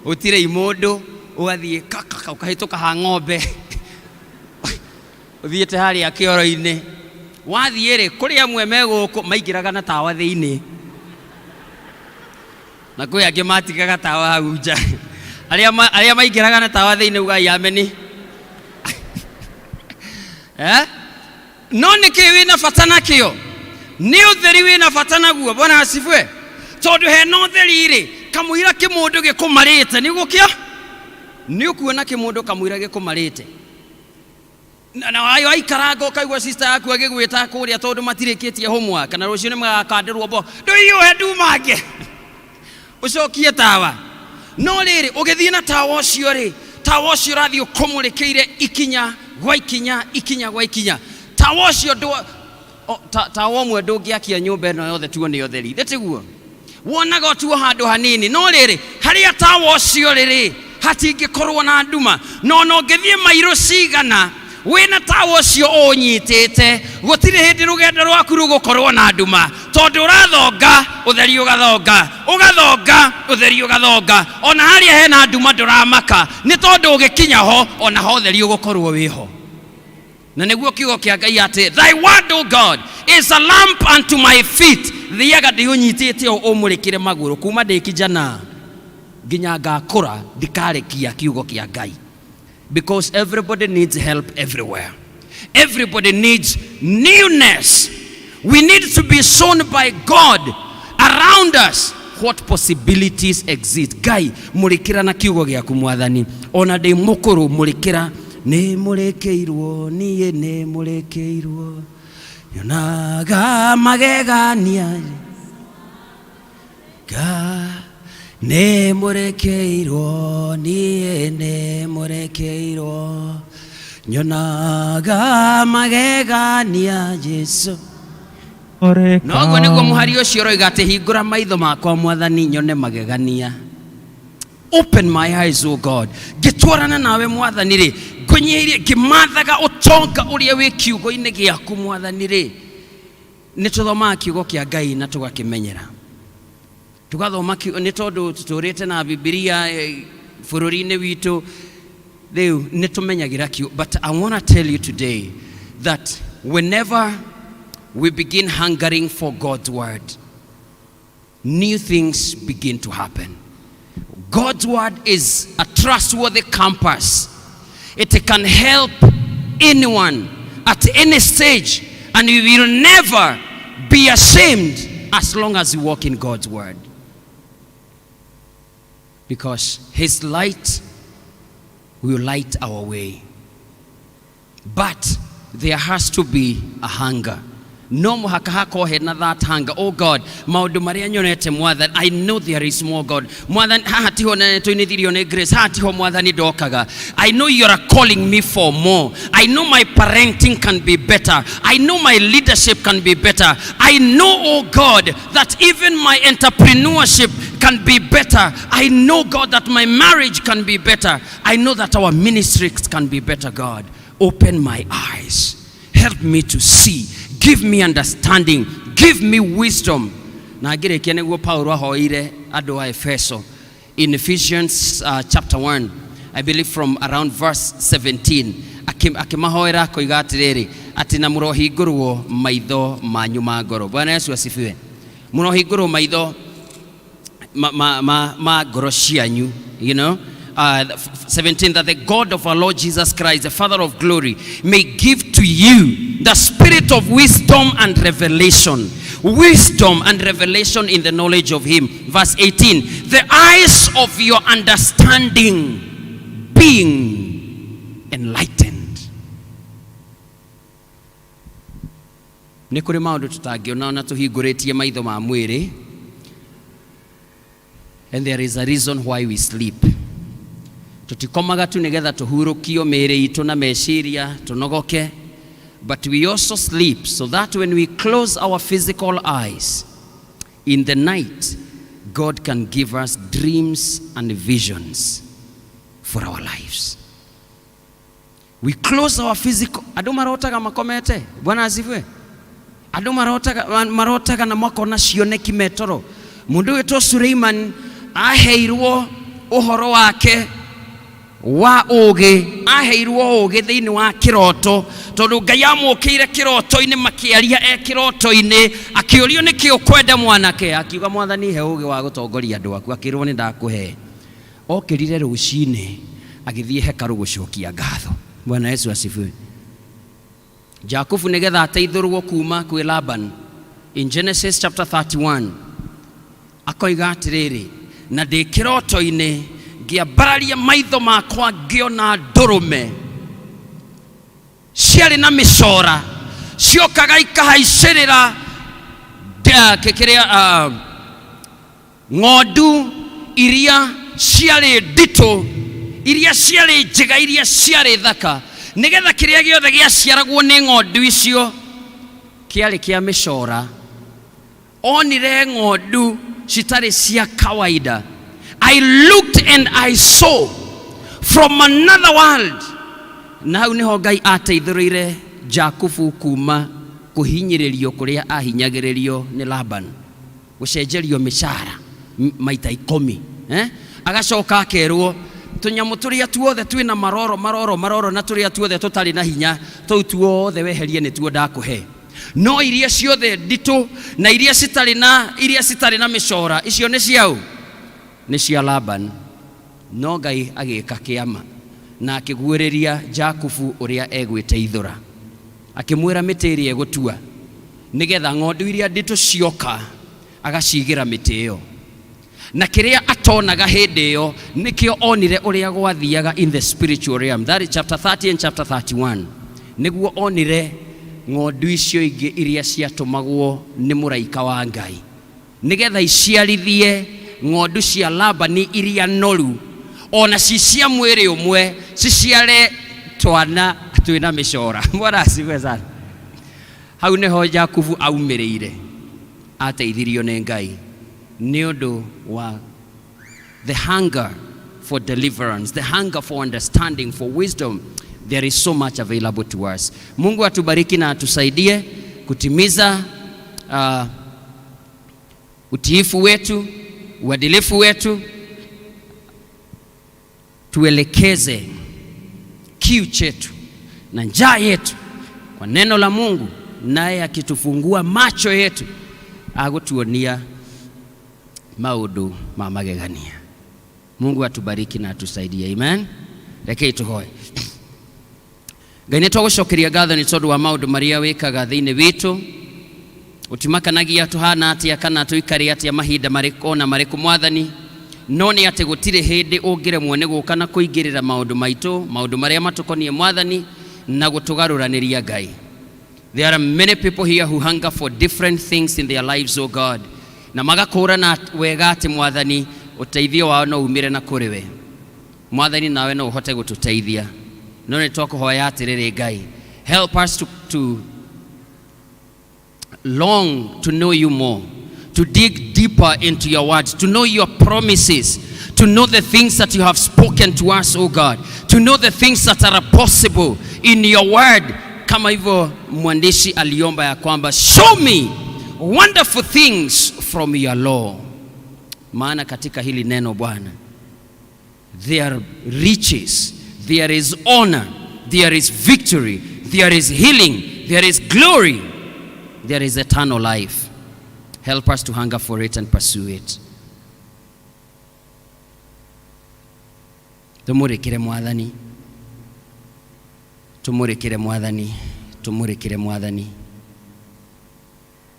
Gũtirĩ imũndũ, ũgathiĩ kakaka ũkahĩtũka ha ng'ombe. Ũthiĩte harĩa kĩoro-inĩ. Wathiĩ rĩ, kũrĩ amwe me gũkũ maingĩraga na tawa thĩinĩ. Na kwĩ angĩ matigaga tawa hau nja. Arĩa arĩa maingĩraga na tawa thĩinĩ ugai ameni. Eh? No nĩkĩ wĩna bata nakĩo? Nĩ ũtheri wĩna bata naguo. Bwana asifiwe. Tondũ hena ũtheri rĩ, kamũira kĩmũndũ gĩkũmarĩte nĩ gũkĩa? Nĩ ũkuona kĩmũndũ kamũira gĩkũmarĩte. Na na waikaranga ũkaigua sister yaku agĩgwĩta kũrĩa tondũ matirĩkĩtie homework na rũciũ nĩ magakandĩrwo mbo ndũiyũhe ndumange ũcokie tawa. No rĩrĩ, ũgĩthiĩ na tawa ũcio rĩ, tawa ũcio ũrathiĩ ũkũmũrĩkĩire ikinya gwa ikinya, ikinya gwa ikinya. Tawa ũcio ndũ tawa ũmwe ndũngĩakia nyũmba ĩno yothe tuone ũtheri, thĩ tiguo? Wonaga o tuo handũ hanini, no rĩrĩ, harĩa tawa ũcio rĩ rĩ, hatingĩkorwo na nduma. Na ona ũngĩthiĩ mairũ cigana wĩna tawa ũcio ũũnyitĩte, gũtirĩ hĩndĩ rũgendo rwaku rũgũkorwo na nduma, tondũ ũrathonga ũtheri ũgathonga, ũgathonga ũtheri ũgathonga. Ona harĩa hena nduma ndũramaka, nĩ tondũ ũgĩkinya ho ona ho ũtheri ũgũkorwo wĩho. Na nĩguo kiugo kĩa Ngai atĩ, thy word, O God, is a lamp unto my feet. Thiaga ndĩũnyitĩte ũũ ũmũrĩkĩre magũrũ kuma ndĩ kijana nginya ngakũra, ndikarekia kiugo kĩa Ngai. Because everybody needs help everywhere. Everybody needs newness. We need to be shown by God around us what possibilities exist. Ngai, mũrĩkĩra na kiugo gĩaku Mwathani. Ona ndĩ mũkũrũ, mũrĩkĩra. Nĩ mũrĩkĩirwo, niĩ nĩ mũrĩkĩirwo. Nyonaga magegania. Ga nĩ mũrĩkĩirwo, niĩ nĩ mũrĩkĩirwo. Nyonaga magegania Jesu. Noguo nĩguo mũhari ũcio ũroiga atĩ hingũra maitho makwa Mwathani nyone magegania. Open my eyes, O God. Ngĩtwarana nawe Mwathani rĩ, ngũnyihĩirie ngĩmathaga ũtonga ũrĩa wĩ kiugo-inĩ gĩaku Mwathani rĩ. Nĩ tũthomaga kiugo kĩa Ngai na tũgakĩmenyera. Tũgathoma kiugo, nĩ tondũ tũtũrĩte na Bibilia bũrũri-inĩ witũ, rĩu nĩ tũmenyagĩra kiugo. But I want to tell you today that whenever we begin hungering for God's word, new things begin to happen. God's word is a trustworthy compass. It can help anyone at any stage, and you will never be ashamed as long as you walk in God's word. Because his light will light our way. But there has to be a hunger. No mũhaka hakorwo hena that hunger. Oh God, maũndũ marĩa nyonete Mwathani, I know there is more God. Mwathani, haha tiho na tũinithirio nĩ grace, haha tiho Mwathani ndokaga. I know you are calling me for more. I know my parenting can be better. I know my leadership can be better. I know, oh God, that even my entrepreneurship can be better. I know, God, that my marriage can be better. I know that our ministries can be better, God. Open my eyes. Help me to see. Give me understanding. Give me wisdom. Na ngĩrĩkia nĩguo Paulo ahoire andũ a Efeso in Ephesians chapter 1, I believe from around verse 17, akĩmahoera akoiga atĩrĩrĩ, atĩ na mũrohingũrwo maitho manyu ma ngoro. Bwana Yesu asifiwe. Mũrohingũrwo maitho ma ngoro cianyu, you know. 17, that the God of our Lord Jesus Christ, the Father of glory, may give to you the spirit of wisdom and revelation. Wisdom and revelation in the knowledge of him. Verse 18, the eyes of your understanding being enlightened. Nĩ kũrĩ maũndũ tũtangĩona ona tũhingũrĩtie maitho ma mwĩrĩ. And there is a reason why we sleep. Tũtikomaga tu nĩgetha tũhurũkio mĩĩrĩ itũ na meciria tũnogoke, but we also sleep so that when we close our physical eyes in the night, God can give us dreams and visions for our lives. We close our physical, andũ marotaga makomete. Bwana asifiwe. Andũ marotaga na makona cioneki metoro. Mũndũ wĩtwo Suleiman aheirwo Ũhoro wake wa ũũgĩ, aheirwo ũũgĩ thĩinĩ wa kĩroto, tondũ Ngai amũkĩire kĩroto-inĩ, makĩaria e kĩroto-inĩ, akĩũrio nĩkĩ ũkwenda mwanake, akiuga, Mwathani, he ũũgĩ wa gũtongoria andũ aku. Akĩrwo, nĩ ndakũhe. Okĩrire rũcinĩ agĩthiĩ hekarũ gũcokia ngatho. Bwana Yesu asifiwe. Jakubu nĩgetha ateithũrwo kuma kwĩ Laban, in Genesis chapter 31 akoiga atĩrĩrĩ, na ndĩ kĩroto-inĩ ngĩambararia maitho makwa, ngĩona ndũrũme ciarĩ na mĩcora, ciokaga ikahaicĩrĩra kĩrĩa ng'ondu iria ciarĩ nditũ, iria ciarĩ njega, iria ciarĩ thaka, nĩgetha kĩrĩa gĩothe gĩaciaragwo nĩ ng'ondu icio kĩarĩ kĩa mĩcora. Onire ng'ondu citarĩ cia kawaida. I looked and I saw from another world. Na hau niho Ngai ateithũrĩire Jakubu kuma kũhinyĩrĩrio kũrĩa ahinyagĩrĩrio nĩ Laban, gũcenjerio mĩcara maita 10, eh? Agacoka akerwo tũnyamũ tũrĩa tuothe twĩna maroro maroro maroro na tũrĩa tuothe tũtarĩ na hinya, tũu tuothe weherie, nĩtuo ndakũhe, no iria ciothe nditũ na iria citarĩ na mĩcora, icio nĩ ciaũ? Nĩ cia Laban. No Ngai agĩka kĩama na akĩguũrĩria Jakubu ũrĩa egwĩteithũra, akĩmwĩra mĩtĩ ĩrĩa egũtua nĩgetha ng'ondu iria nditũ cioka agacigĩra mĩtĩ ĩyo, na kĩrĩa atonaga hĩndĩ ĩyo nĩkĩo onire ũrĩa gwathiaga in the spiritual realm. That is chapter 30 and chapter 31, nĩguo onire ng'ondu icio ingĩ iria ciatũmagwo nĩ mũraika wa Ngai nĩgetha iciarithie ng'ondu cia Labani iria noru, ona ci cia mwĩrĩ ũmwe, ciciare twana twĩna mĩcora. Bwana asifiwe sana. Hau nĩho Jakubu aumĩrĩire, ateithirio nĩ Ngai nĩ ũndũ wa the hunger for deliverance, the hunger for understanding, for wisdom. There is so much available to us. Mungu atubariki na atusaidie kutimiza utiifu wetu, uadilifu wetu, tuelekeze kiu chetu na njaa yetu kwa neno la Mungu, naye akitufungua macho yetu agutuonia maundu ma magegania. Mungu atubariki na atusaidie. Amen. Rekei tuhoe. Ngai, nĩ twagũcokeria ngatho nĩ tondũ wa maũndũ marĩa wĩkaga thĩinĩ witũ. Ũtimakanagia tũhana atĩa kana tũikare atĩa mahinda marĩkũ ona marĩkũ, Mwathani, no nĩ atĩ gũtirĩ hĩndĩ ũngĩremwo nĩ gũka na kũingĩrĩra maũndũ maitũ, maũndũ marĩa matũkoniĩ, Mwathani, na gũtũgarũranĩria. Ngai, there are many people here who hunger for different things in their lives, oh God, na magakũrana wega atĩ, Mwathani, ũteithio wao no umĩre na kũrĩ we. Mwathani, nawe no ũhote gũtũteithia, no nĩ twakũhoya atĩrĩrĩ, Ngai, help us to long to know you more, to dig deeper into your words, to know your promises, to know the things that you have spoken to us, oh God, to know the things that are possible in your word. Kama hivyo mwandishi aliomba ya kwamba, show me wonderful things from your law. Maana katika hili neno, Bwana, there are riches, there is honor, there is victory, there is healing, there is glory, there is eternal life. Help us to hunger for it and pursue it. Tumurikire, Mwathani, tumurikire, Mwathani, tumurikire, Mwathani,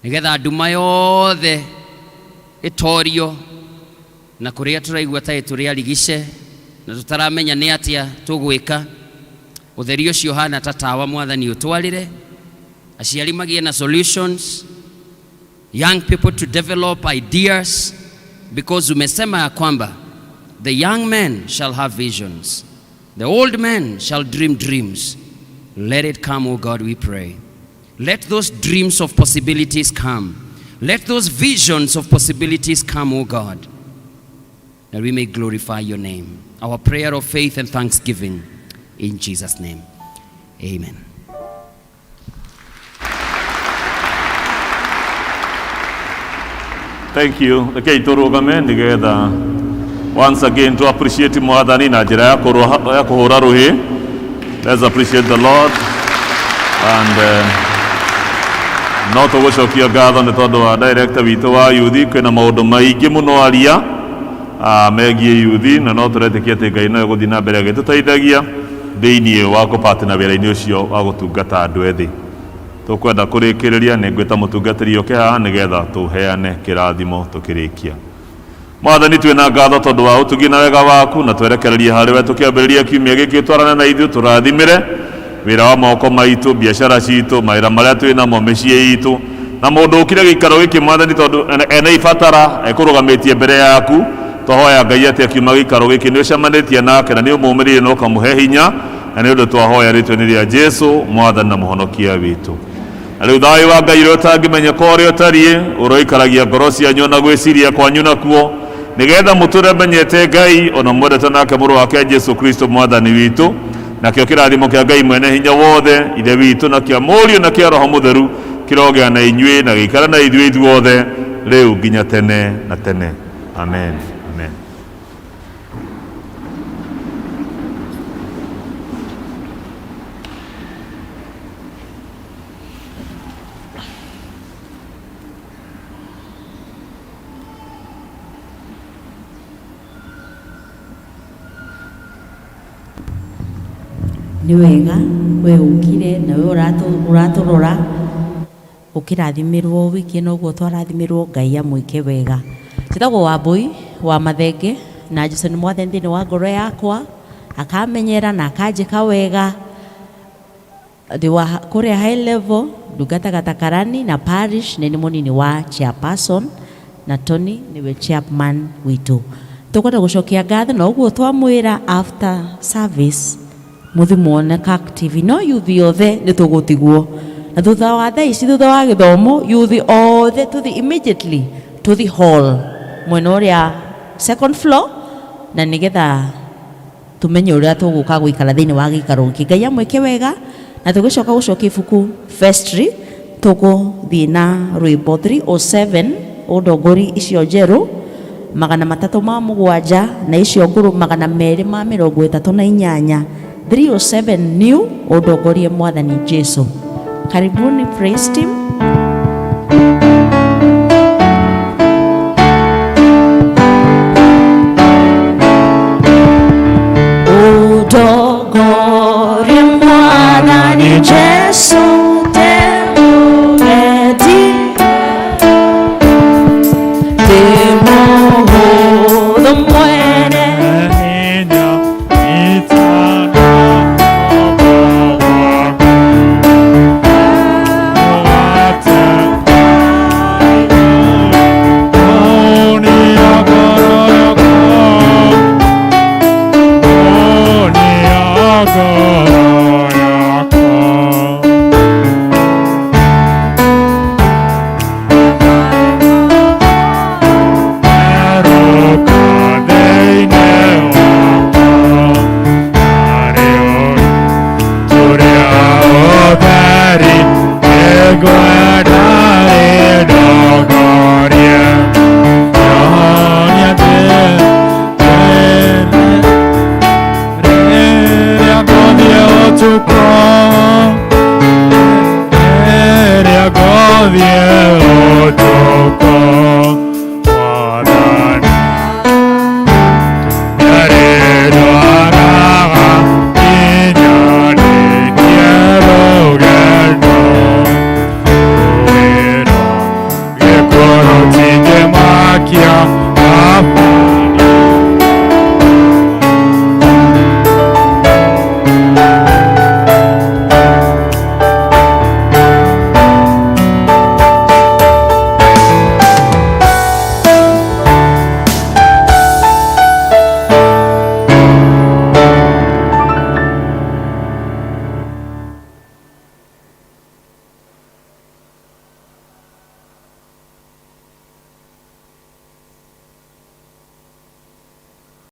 nigetha nduma yothe ĩtorio, na kũrĩa tũraigua ta tũrĩ arigice na tũtaramenya nĩ atĩa tũgwĩka, ũtheri ũcio ũhana ta tawa, Mwathani, ũtwarĩre aciari magĩe na solutions, young people to develop ideas, because umesema ya kwamba the young men shall have visions, the old men shall dream dreams. Let it come, O God, we pray. Let those dreams of possibilities come. Let those visions of possibilities come, O God, that we may glorify your name. Our prayer of faith and thanksgiving, in Jesus' name, amen. Thank you. Rekei tũrũgame nĩgetha Once again to appreciate mwathani na njĩra ya kũrũha- ya kũhũra rũhĩ. Let's appreciate the Lord and no tũgũcokia ngatho nĩ tondũ wa director witũ wa yuthi. Kwĩna maũndũ maingĩ mũno aria megiĩ yuthi, na no tũretĩkia atĩ Ngai no egũthiĩ na mbere agĩtũteithagia thĩinĩ wa kũpartner wĩra-inĩ ũcio wa gũtungata andũ ethĩ. Tũkwenda kũrĩkĩrĩria nĩ ngwĩta mũtungatĩri oke haha nĩgetha tũheane kĩrathimo tũkĩrĩkia. Mwathani, twĩna ngatho tondũ wa ũtugi na wega waku, na twerekererie harĩ we tũkĩambĩrĩria kiumia gĩkĩ. Twarane na ithuĩ, tũrathimĩre wĩra wa moko maitũ, biacara citũ, mawĩra marĩa twĩ namo, mĩciĩ itũ, na mũndũ ũkire gĩikaro gĩkĩ, Mwathani, tondũ ena ibatara ekũrũgamĩtie mbere yaku. Twahoya Ngai atĩ akiuma gĩikaro gĩkĩ nĩ ũcemanĩtie nake na nĩ ũmũmĩrĩirie na ũkamũhe hinya, na nĩ ũndũ twahoya rĩtwa-inĩ rĩa Jesu, Mwathani na Mũhonokia witũ. Na rĩu thayũ wa Ngai ũrĩa ũtangĩmenyeka ũrĩa ũtariĩ ũroikaragia ngoro cianyu na gwĩciria kwanyu nakuo, nĩgetha mũtũre menyete Ngai ona mwendete nake mũrũ wake Jesu Kristo Mwathani witũ. Nakĩo kĩrathimo kĩa Ngai mwene hinya wothe, Ithe witũ, na kĩa Mũriũ na kĩa Roho Mũtheru kĩrogĩa na inyuĩ na gĩikare na ithuĩ ithuothe rĩu nginya tene na tene. Amen, amen. Nĩ wega we ũkire na we ũratũrora ũkĩrathimirwo wiki ĩno ũguo twarathimirwo. Ngai amwĩke wega. Njĩtagwo Wambui wa Mathenge, na Jesu nĩ mwathani thĩinĩ wa ngoro yakwa, akamenyera na akanjĩka wega. Ndĩ wa kũrĩa high level, ndungataga ta karani na parish, nĩ mũnini wa chairperson na Tony nĩwe chairman witũ. Tũkwenda gũcokia ngatho na ũguo twamwĩra after service mũthi muone CAC TV, no yuthi othe nĩ tũgũtigwo na thutha wa thaa ici, thutha wa gĩthomo, yuthi othe tũthi immediately tũthi hall mwena ũrĩa second floor, na nĩgetha tumenye ũrĩa tũgũka gũikara thĩinĩ wa gĩikaro gĩkĩ. Ngai amwĩke wega, na tũgĩcoka gũcokia ibuku vestry, tũgũthiĩ na rwĩmbo 307, ũndongori icio njerũ 307 na icio ngũrũ 238. 307 new, ũndongorie Mwathani Jesu. Karibuni praise team. Ũndongorie Mwathani Jesu, ndĩmũgendi, ndĩmũhũthũ, mwene hinya. Itana ngoro yakwa. Erũka thĩinĩ wakwa, arĩ tũrĩa ũtheri, nĩngwenda rĩndongorie. Nyonia rĩrĩa ngũthiĩ ũtukũ, rĩrĩa ngũthiĩ ũtukũ.